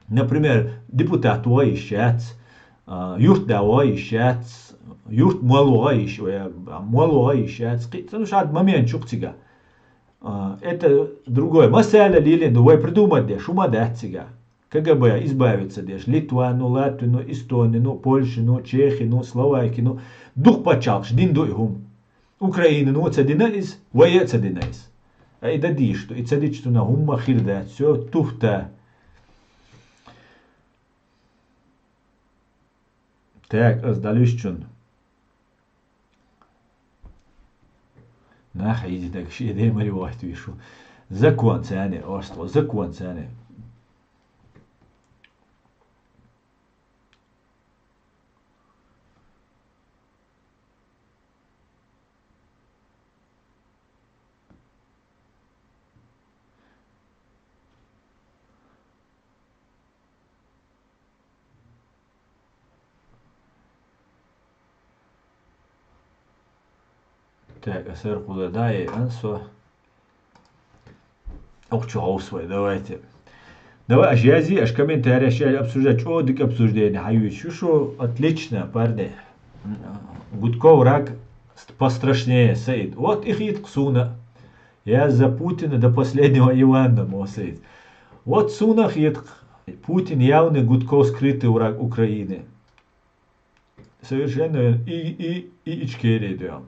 например, депутат ван йиш яц, а, юьртда ван йиш яц, юьрт мол ван йиш, ой, а, мол ван йиш яц. Кхин, цунна шад момент чукх цига. А, это другое. Масала лилин ду, вай придумать деш, хӀума дац цига. К Г Б избавиться деш, Литвану, Латвину, Эстонину, Польшину, Чехину, Словакину, дукха пачхьалкхаш дина ду и хӀума. Украинано ца дина иза, вай а ца дина иза. А и дан дийш ду, и ца дича цунах хӀумма хир дац, всё, туфта. Так, ас далуьйсучун. Нах хьийзинарг шен ден маре вахт вийшу. Закон царна, орстхо, закон царна. Так, асар кхуза да, э, ансо. Охчу хьовсу вай, давайте. Давай, аш язъе, аш комментарий, аш обсуждать, чӀо дика обсуждение хьаюьйцуш ю шу, отлично, парни. Гудков враг ст-, пострашнее, Саид. Вот и хитка суна. Я за Путина до последнего Ивана, мо Саид. Вот суна хитка. Путин явный, Гудков скрытый враг Украины. Совершенно верно. И, и, и Ичкерия, да.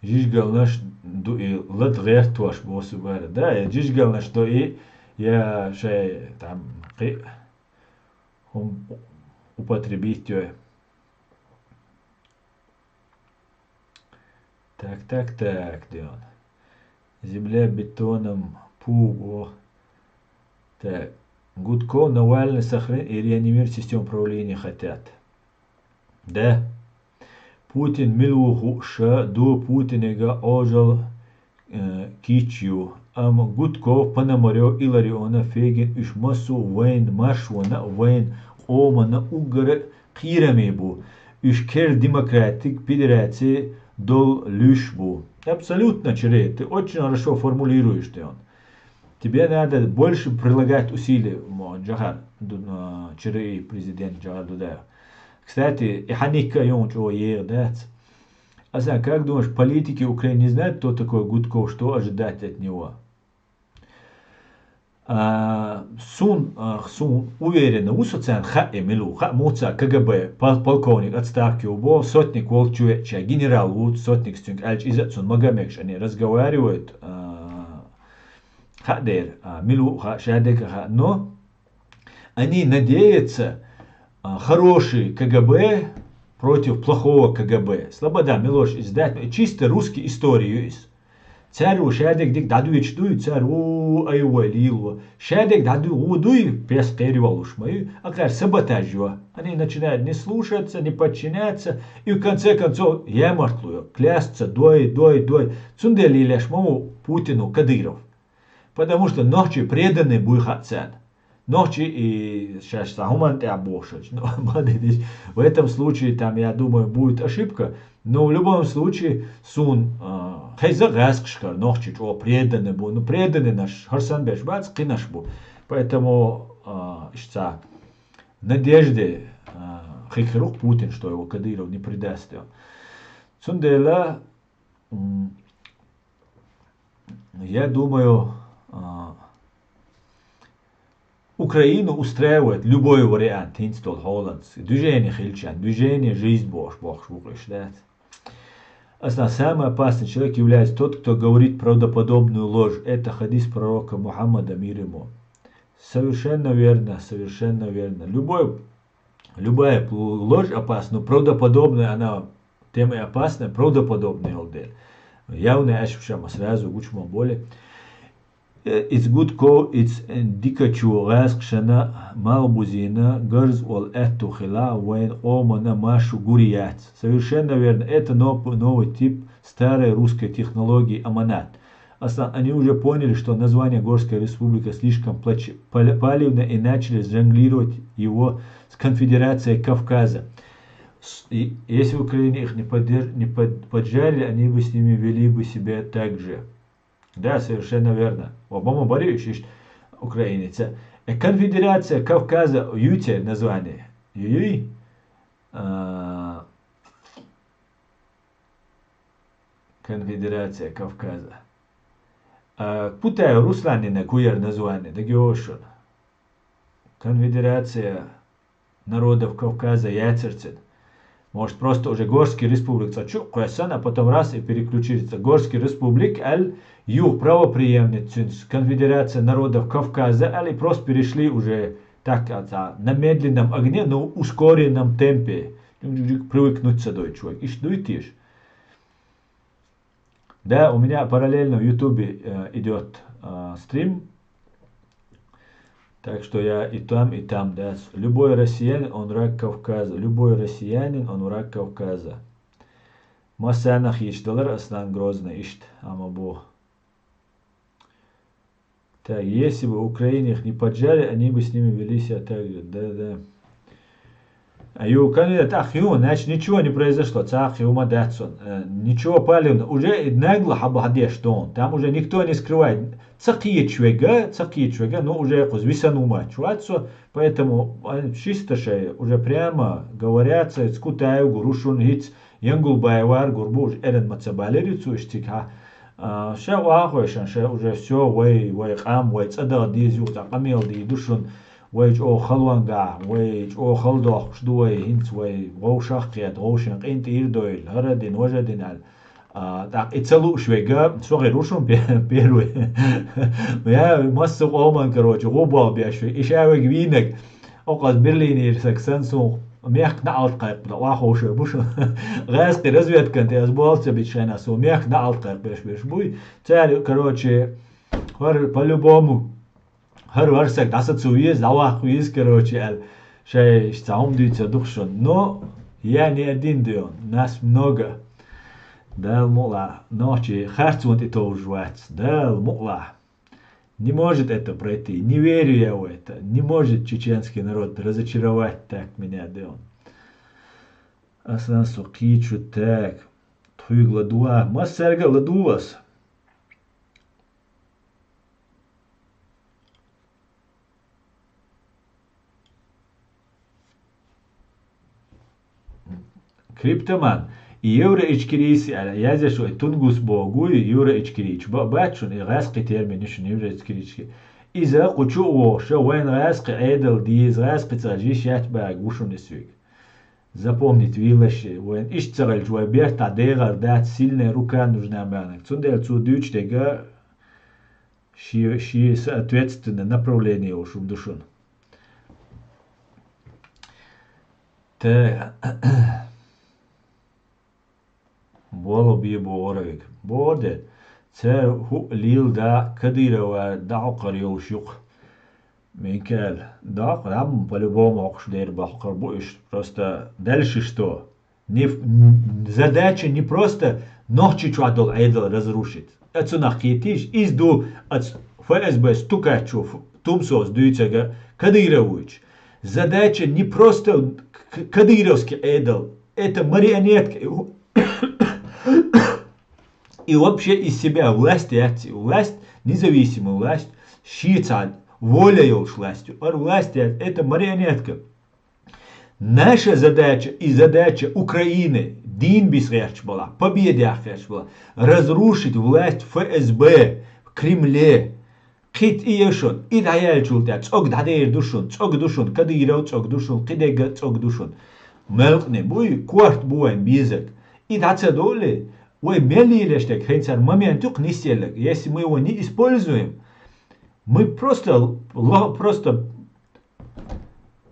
Жижигалнаш ду и лад гӀертош босу бара. Да, я жижигалнаш ду и, я шай там кхи хум употребить йой. Так, так, так, где он? Земля бетоном, пуго. Так, Гудков, Навальный сохранить и реанимировать систему правления хотят. Да. Путин мила ву хууш ду, Путинега Ӏожал, э, кийча ю. Амма Гудков, Пономарёв, Илларион, Фегин, уьш массо а вайн маршонна а, вайн къоманна а уггар а кхераме бу. Уьш керла демократик федераце долуш бу. Абсолютно, Чире, ты очень хорошо формулируешь ты он. Тебе надо больше прилагать усилий, мо, Джохар, ду-, а, Чире, президент Джохар Дудаев. Кстати, и хьаника юн чӀо еха дац. Асан, как думаешь, политики Украины не знают, кто такой Гудков, что ожидать от него? А, сун, а, сун уверенно ву со царна хаьа мила ву, хаьа муца КГБ пол-, полковник отставки ву бо, сотник волчу веча, генерал ву, сотник цуьнга аьлча, иза а цунна мага мегаш, они разговаривают, а, хаьа дера, а, мила ву хаьа, шадега хаьа, но они надеются, а, хороший КГБ против плохого КГБ. Слобода Милош издать, ну, чисто русский историю из. Цаьрво шадег дик дадуьйч дуй, цаьрво ай вай лило. Шадег даду гу дуй, пес кхери валуш май, а кар саботаж ю. Они начинают не слушаться, не подчиняться, и в конце концов ямартлу, клясться, дой, дой, дой. Цундели леш мау Путину Кадыров. Потому что нохчи преданный буй хацан. Нохчи и сейчас са хуман тя бошач. Ну, мадидиш. В этом случае, там, я думаю, будет ошибка. Но в любом случае, сун, а, хеза гаск шкар, нохчи чо преданный бу. Ну, преданный наш, харсан беш бац, кинаш бу. Поэтому, а, ишца надежде, а, хикрух Путин, что его Кадыров не предаст. Цундела, м, я думаю, а, Украину устраивает любой вариант, хинстол Холландс. Движение хилчан, движение жизнь бош, бохш вукриш, да? Основ-, самый опасный человек является тот, кто говорит правдоподобную ложь. Это хадис пророка Мухаммада, мир ему. Совершенно верно, совершенно верно. Любой Любая пл-, ложь опасна, но правдоподобная она тем и опасна, правдоподобная йолдер. Явно аш шама сразу гучмо боле. Э, из Гудков, из Дикачу гӀаскшана малбузина гарз ол аьтту хила вайн къомана машу гури яц. Совершенно верно. Это нов-, новый тип старой русской технологии аманат. Аслан, они уже поняли, что название Горская республика слишком плач-, пал-, палевно и начали жонглировать его с Конфедерацией Кавказа. С-, и если Украина их не поддерж-, не под-, поджали, они бы с ними вели бы себя так же. Да, совершенно верно. Обама Борисович, ишт украинец. Э, Конфедерация Кавказа, юйте название. Юй-юй. А, Конфедерация Кавказа. А, путаю Русланина куяр название, да геошуна. Конфедерация народов Кавказа яцерцин. Может, просто уже Горский республик цачу, а потом раз и переключиться. Горский республик, аль, юг правопреемницин, Конфедерация народов Кавказа, аль, и просто перешли уже так, а, а, на медленном огне, но ускоренном темпе. Привыкнуть с дойчу. Ишт дуйтишь. Да, у меня параллельно в Ютубе, э, идёт, э, стрим. Так что я и там, и там, да. С-, любой россиянин, он враг Кавказа. Любой россиянин, он враг Кавказа. Масанах ишт далар Аслан Грозный ишт, ама бу. Так, если бы Украина их не поджали, они бы с ними вели себя так же. Да, да. А ю кандидат ах ю, значит, ничего не произошло. Цах ю ма датсон. Э, ничего палевно. Уже и нагло хаба хадеш тон. Там уже никто не скрывает. Цакиечвега, цакиечвега, ну, уже куз висан ума чуацо. Поэтому, а, чисто шей, уже прямо говорят, скутаю, гурушун, хиц, Янгулбаевар гурбу уж эрен маца балери цу иштик ха. А, ша вахойшан, ша уже всё, вай, вай къам, вай цӀа дагӀа деза юкъа къамел дийду шун, вай чӀо халванга, вай чӀо халдохуш ду вай, хинц вай вовшах кхет, вовшин къинтӀир дойл, хӀара дин, важа дин ал. А, так и ца луш вега, согъи рушун пе-, первый. Я масса къоман, короче, гъубал беш вег, иша вег винег. Окъаз Берлинер саг сан сун мехк наӀалт кхайкъда, вахошер буш. Гъаьскъи разведканте аз буалца бичхена сун мехк наӀалт кхайкъ беш беш буй. Цари, короче, хар по-любому, хар варсаг даса цу виз, дава виз, короче, ал шай цаум дуйца духшун. Но я не один дён, нас много. Дал мула, ночи харцун ти товж вац. Дал мула. Не может это пройти. Не верю я в это. Не может чеченский народ разочаровать так меня, да он. Аслан, со кхийчу так. Тхуьга ладуа. Массаьрга а ладуа ас. Криптоман. И евроичкерийс аьлла язъеш вай тунгус богуй, евроичкерийчу ба-, бац шуна, и гӀаьскхи термин ю шуна евроичкерийчки. Иза кху чу а вогӀуша, вайн гӀаьскхи Ӏедал деза, гӀаьскхи цӀа жиш яц бага ву шуна и соьга. Запомнить вилаш, вайн иштта ца хилча, вай бертахь дегӀар дац, сильная рука нужна баьннарг. Цундела цо дуьйцуш дерг а ши, ши соответственно направление йолуш хӀума ду шуна. Тэ, болу бе богӀура вига. БогӀур де, цара хӀуъа лийла да, Кадырова дӀахьокхур йолуш юкъа. Микаил, дӀахьокхур, хӀама по-любому хьокхуш дера бахкхур бу уьш. Просто дальше что? Не ф-, н-, задача не просто Нохчийчохь долу Ӏедал разрушить. Оцунах кхетийша, иза ду оцу ФСБ стукачу ф-, Тумсос дуьйцург а, Кадыров вуьйцу. Задача не просто к-, к-, кадыровский Ӏедал. Это марионетка. И у-, и вообще из себя власть яц. Власть, независимая власть, шеца воля йолуш власть. ХӀара власть яц, это марионетка. Наша задача и задача Украины, дийна биса гӀерташ балахь, победа яхьа гӀерташ балахь, разрушить власть ФСБ в Кремле. Кхин а и ю шуна, и дӀаяьллачул тӀаьхьа цӀог дӀадер ду шуна, цӀог ду шуна, Кадыров цӀог ду шуна, кхидерг а цӀог ду шуна. Мелкъане буй, корта бу вайн безарг. И дӀа ца долий, вай мел лелаш дерг, хӀинца хӀара момент ю-кх нисъелларг. Если мы его не используем, мы просто ло-, просто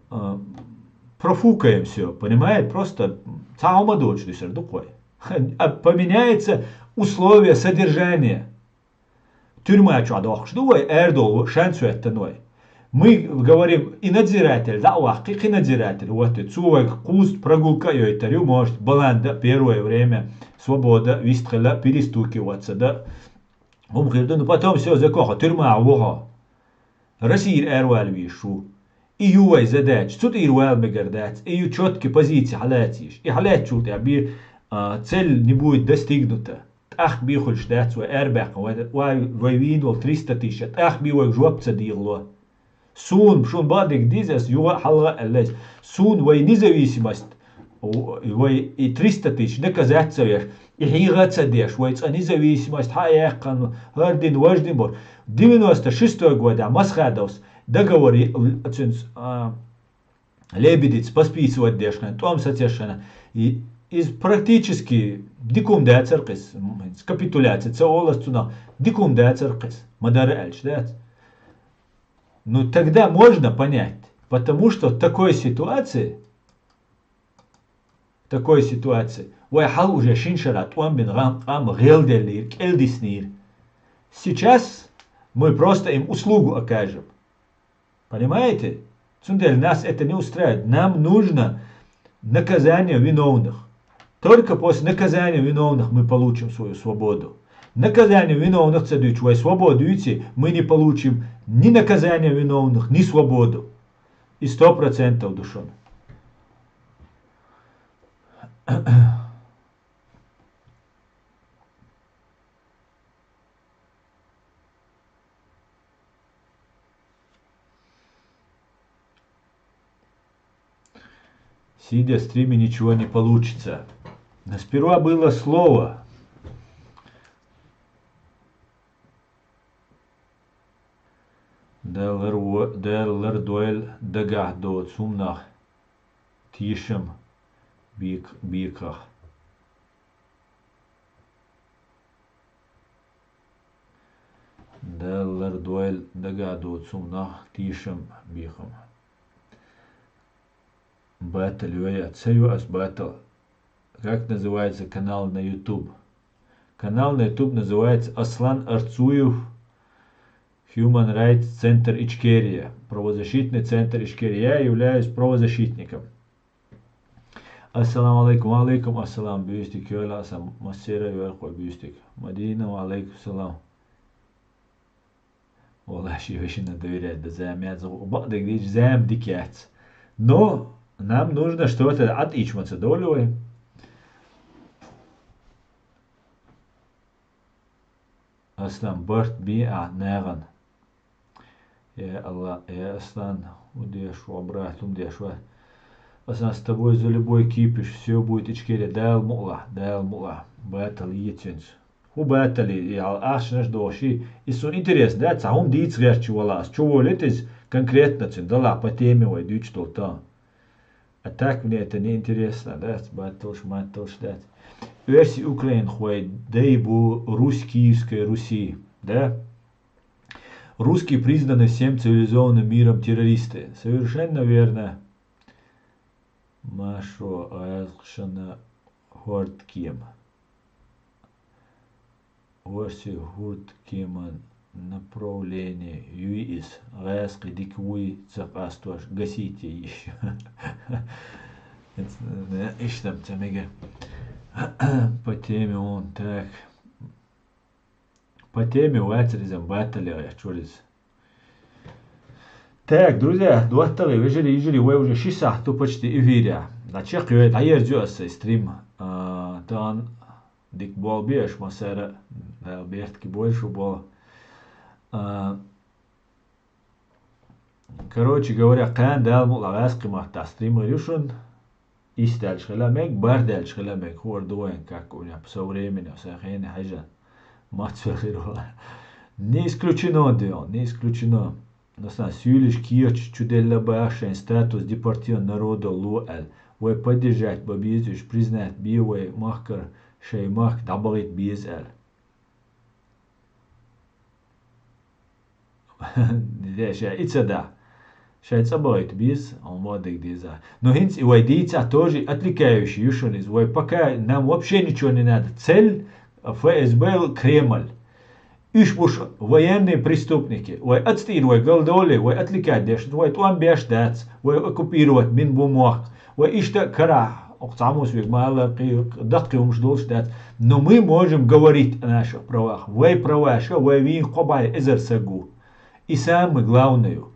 а, профукаем всё, понимаете? Просто цхьа хӀума доцуш дуьсур ду-кх вай. А, поменяется условия содержания. Тюрьма чохь дохкуш ду вай, аьрдолу шанс хӀоьттина вай. Мы говорим, и надзиратель дӀа а ваккхий, кхин надзиратель хӀоттий, цо вайга кхузткъа прогулка а йойтур ю, может, баланда а первое время, свобода, вистхила, перестукиваться, да. ХӀума хир ду, ну, потом всё, закон, хьо тюрьмахь ву хьо. Россияра аравала везаш ву. И ю вай задача. Цу тӀера вала мегар дац. И ю чёткий позици хьалаца езаш. И хьалаьцчул тӀаьхьа бе-, а, цель не будет достигнута. ТӀаккха бен хуьлуш дац вай арабаьккхина, вай, вай, вай вийна волу триста тысяча. ТӀаккха бен вайга жоп ца дехало. Суна, шуна бакъдерг дийца, ас юха а хьалха а аьлла иза. Суна вай независимость, в-, вай и триста тысяч доказать ца веш, и хьийга а ца деш, вай цкъа независимость хьа а яьккхина, хӀара дина, важа дина боху. Девяносто шестой годехь Масхадовс договор и-, цуьнца, а, Лебедица подписывать деш хилла, тӀом сацош хилла. И иза практически дика хӀума дацара-кх иза, м, капитуляция ца олу ас цунах, дика хӀума дацара-кх иза, ма-дарра аьлча, дац. Ну, тогда можно понять, потому что в такой ситуации, в такой ситуации, вай хьал уже шина шарахь тӀом бина гӀан-, къам гӀелделлера, кӀелдиснера. Сейчас мы просто им услугу окажем. Понимаете? Цундела нас это не устраивает. Нам нужно наказание виновных. Только после наказания виновных мы получим свою свободу. Наказание виновных ца дуьйцу, вай свободу дуьйцу, мы не получим ни наказание виновных, ни свободу. И сто процентов ду шуна. Сидя в стриме, ничего не получится. Но сперва было слово. Дала лар-, Дала лардойла дагахь доцу хӀуманах тешам бек-, бекхах. Дала лардойла дагахь доцу хӀуманах тешам бекхам. Батал йой, а ца йо ас батал. Как называется канал на YouTube? Канал на YouTube называется Аслан Арцуев Human Rights Center Ичкерия. Правозащитный центр Ичкерия. Я являюсь правозащитником. Ассаламу алейкум. Ва алейкум ассалам. Буьйстик, йойла аса массера а йойла кхо буьйстик. Мадина, ва алейкум салам. Ши вешина доверять да зама яц, бакъдерг дийцича зама дика яц. Но нам нужно что-то, ӀотӀаийча ма ца довлий вай. Аслан, барт бе ахь нахана. Я Аллах, я Аслан, хӀун деш ва, брат, хӀун деш ва? Аслан, с тобой за любой кипиш, всё будет ичкери, Дала мукъалахь, Дала мукъалахь, батал е цуьнца. ХӀун батал е, и ахчанаш дохуш, и суна интересно, да, цхьа хӀума дийца гӀерташ вала ас, чу волийта иза конкретно цуьнан, далахь по теме вай дуьйцуш долу тан. А так мне это не интересно, да, батталш, матталш, да. Оьрси украинхой дай бу Русь Киевской Руси, да? Русские признаны всем цивилизованным миром террористы. Совершенно верно. Машо, гӀазкхашна хӀордкема. Оьрси хӀордкеман направление юй иза. ГӀазкхий дика вуй ца къастош, гасите йиш. Иштта ца мега. По теме он так. По теме вацар иза, батале гӀерташ вара иза. Так, друзья, доттагӀий, вежарий, йижарий, вай уже ши сахьт ду почти эфирехь. ДӀа чекхйой, дӀаерзайо ас сайн стрим. А, тахана дика болх бе аша массара а, Дала беркате бойла шу болх. А, короче говоря, кхана Дала мукъалахь гӀазкхи маттахь стример ю шуна. Иштта даьлча хила мега, бархӀ даьлча хила мега, хӀора ду вайн, как у меня со временем, сайн хене хьаьжна. Маца хир ву. Не исключено, дуй хьуна, не исключено. Аслан, суьйлаш кечаш чу делла баха шайн статус депортированного народа ло аьлла. Вай поддержать бан беза уьш, признать бе вай махкара шайн махка дӀабахийта беза аьлла. Де, ша и ца да. Шайн цӀа бахийта беза, хьуна ма дерг деза. Но хӀинца и вай дийцахь тоже отвлекающий ю шуна иза. Вай пока нам вообще ничего не надо. Цель ФСБ, Кремль. Уьш бу шу военные преступники. Вай ацтийра вай галдоле, вай отвлекать деш, вай тӀом беш дац, вай оккупировать бина бу мохк. Вай иштта а карахь, оха цхьаммо вега ма аллара, кхин даккхий хӀумаш долуш дац. Но мы можем говорить о наших правах. Вай праваша, вай вийна кхо бӀе эзар саг ву. И самое главное ю.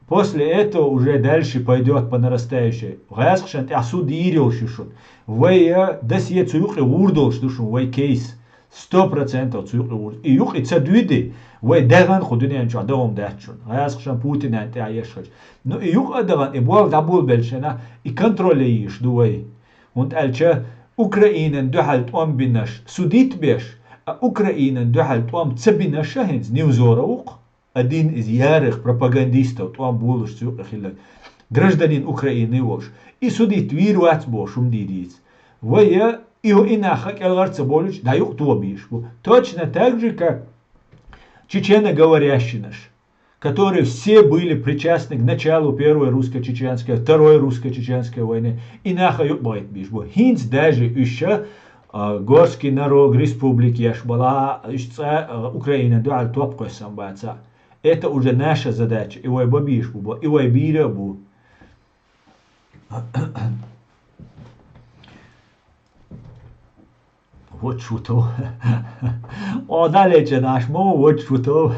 После этого уже дальше пойдёт по нарастающей. ГӀазкхашна тӀехь суд йийр йолуш ю шуна. Вай, э, досье цу юкъе гӀур долуш ду шуна, вай кейс. Сто процентов цу юкъе гӀур. И юкъе ца дуьйди, вай дагӀан кху дуьнен чохь догӀум дац шуна. ГӀазкхашна Путинан тӀехь еш хилча. Ну, и юкъа а дагӀан, и болх дӀаболабеллачу хенахь, и контроль ян йиш ду вай. ХӀунда аьлча Украинан дуьхьал тӀом бинарш судить беш, а Украинан дуьхьал тӀом ца бинарш а хӀинца Невзоров ву-кх. Один из ярых пропагандистов, тӀом болуш цу юкъе хилла гражданин Украины волуш. И судить вийр вац бохуш хӀума дийр дийца. Вай, и хӀу и нах кӀелхьара ца болуьйтуш, дӀа юкъа тоха безаш бу. Точно так же, как чеченоговорящинаш, которые все были причастны к началу Первой русско-чеченской, Второй русско-чеченской войны, и нах а юкъа бахийта безаш бу. ХӀинца даже уьш, а, Горский нарог республик еш бала, уьш цкъа, а, Украинан дуьхьал топ кхоьссам баца. Это уже наша задача, и вай бан безаш бу, и вай бийр а бу. Вот шутов. О, далеча наш мо, вот шутов.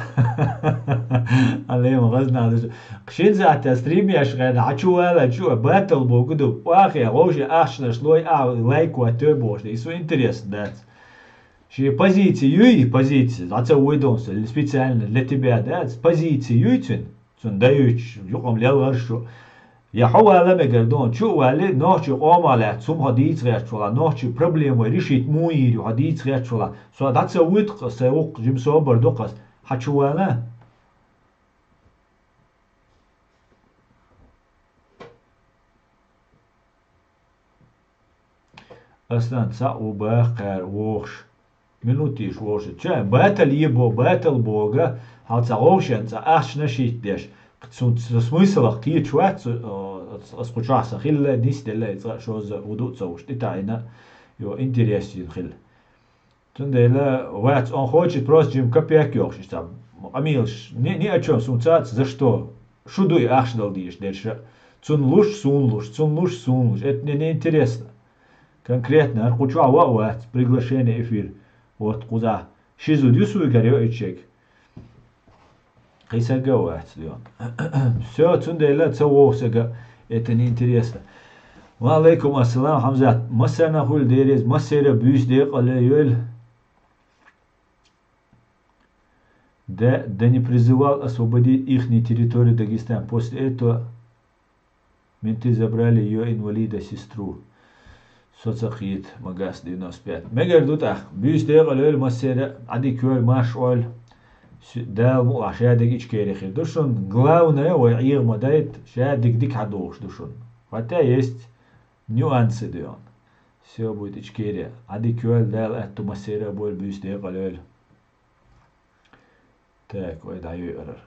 Алема гӀазна ду. Кхин затта стрим еш гӀена, хьан чу вала, чу батал богу ду. Вахе, гӀожи ахчанаш лой, а лайк ва той бохуш. И су интересно дац. Ши позиция юй, позиция. Дацавуй донса, специально для тебя, да? Позиция юй цуьнан? Цунна даьвича, юкъам лелхарш шу. Я хьо вала мегар ду, чу а валли, нохчий къомах лаьцна хӀума хьо дийца гӀерташ вала, нохчий проблемой решить муха йийр ю хьо дийца гӀерташ вала. Со дӀа ца вуьту-кх, сайн вукху жима собар ду-кх ас. Хьан чу вала? Аслан, цхьаъ ву баха кхара вохуш. Минут йиш вохуш. Ча, батал е бо, батал бога, хьал цхьа вовшен цхьа ахчанаш йиттадеш. Цу, цу смыслах кхеташ вац, цу, о, ас кху чохь сан хилла, нисделла, и цкъа шозза вуду а ца вуш, тӀе таӀийна, йо, интерес йина хилла. Цундела вац, он хочет просто жима копейк йохуш, иштта къамелаш, ни, ни о чём, суна цаца, за что? Шу дуй ахча дала дезаш дерш а? Цунна луш, суна луш, цунна луш, суна луш. Это мне не интересно. Конкретно, хӀара кху чохь ваа вац, приглашение эфир. Вот кхузахь. Ши зуда ю суйгара йоуьйтуш ерг. Кхин саг а вац, дуй хьона. Всё, цундела ца вогӀу саг, это неинтересно. Ва алейкум ассалам, Хьамзат. Массарна хуьлда дерриг, массера буьйса декъала йойла. Да, да не призывал освободить ихние территории Дагестан. После этого менты забрали её инвалида сестру. Со ца кхета, Магас девяносто пять. Мегар ду тӀаккха, буьйса декъала йойла массера, Ӏадика йойла, марша Ӏойла. С-, Дала мукъ лахь, шадерг Ичкери хир ду шуна. Главное, вай Ӏеха ма дайта, шадерг дика хьадогӀуш ду шуна. Хотя есть нюансы, дуй хьона. Всё будет Ичкери. Ӏадика йойла, Дала аьтту массера а бойла, буьйса декъала йойла. Так, вай дӀайоьллар.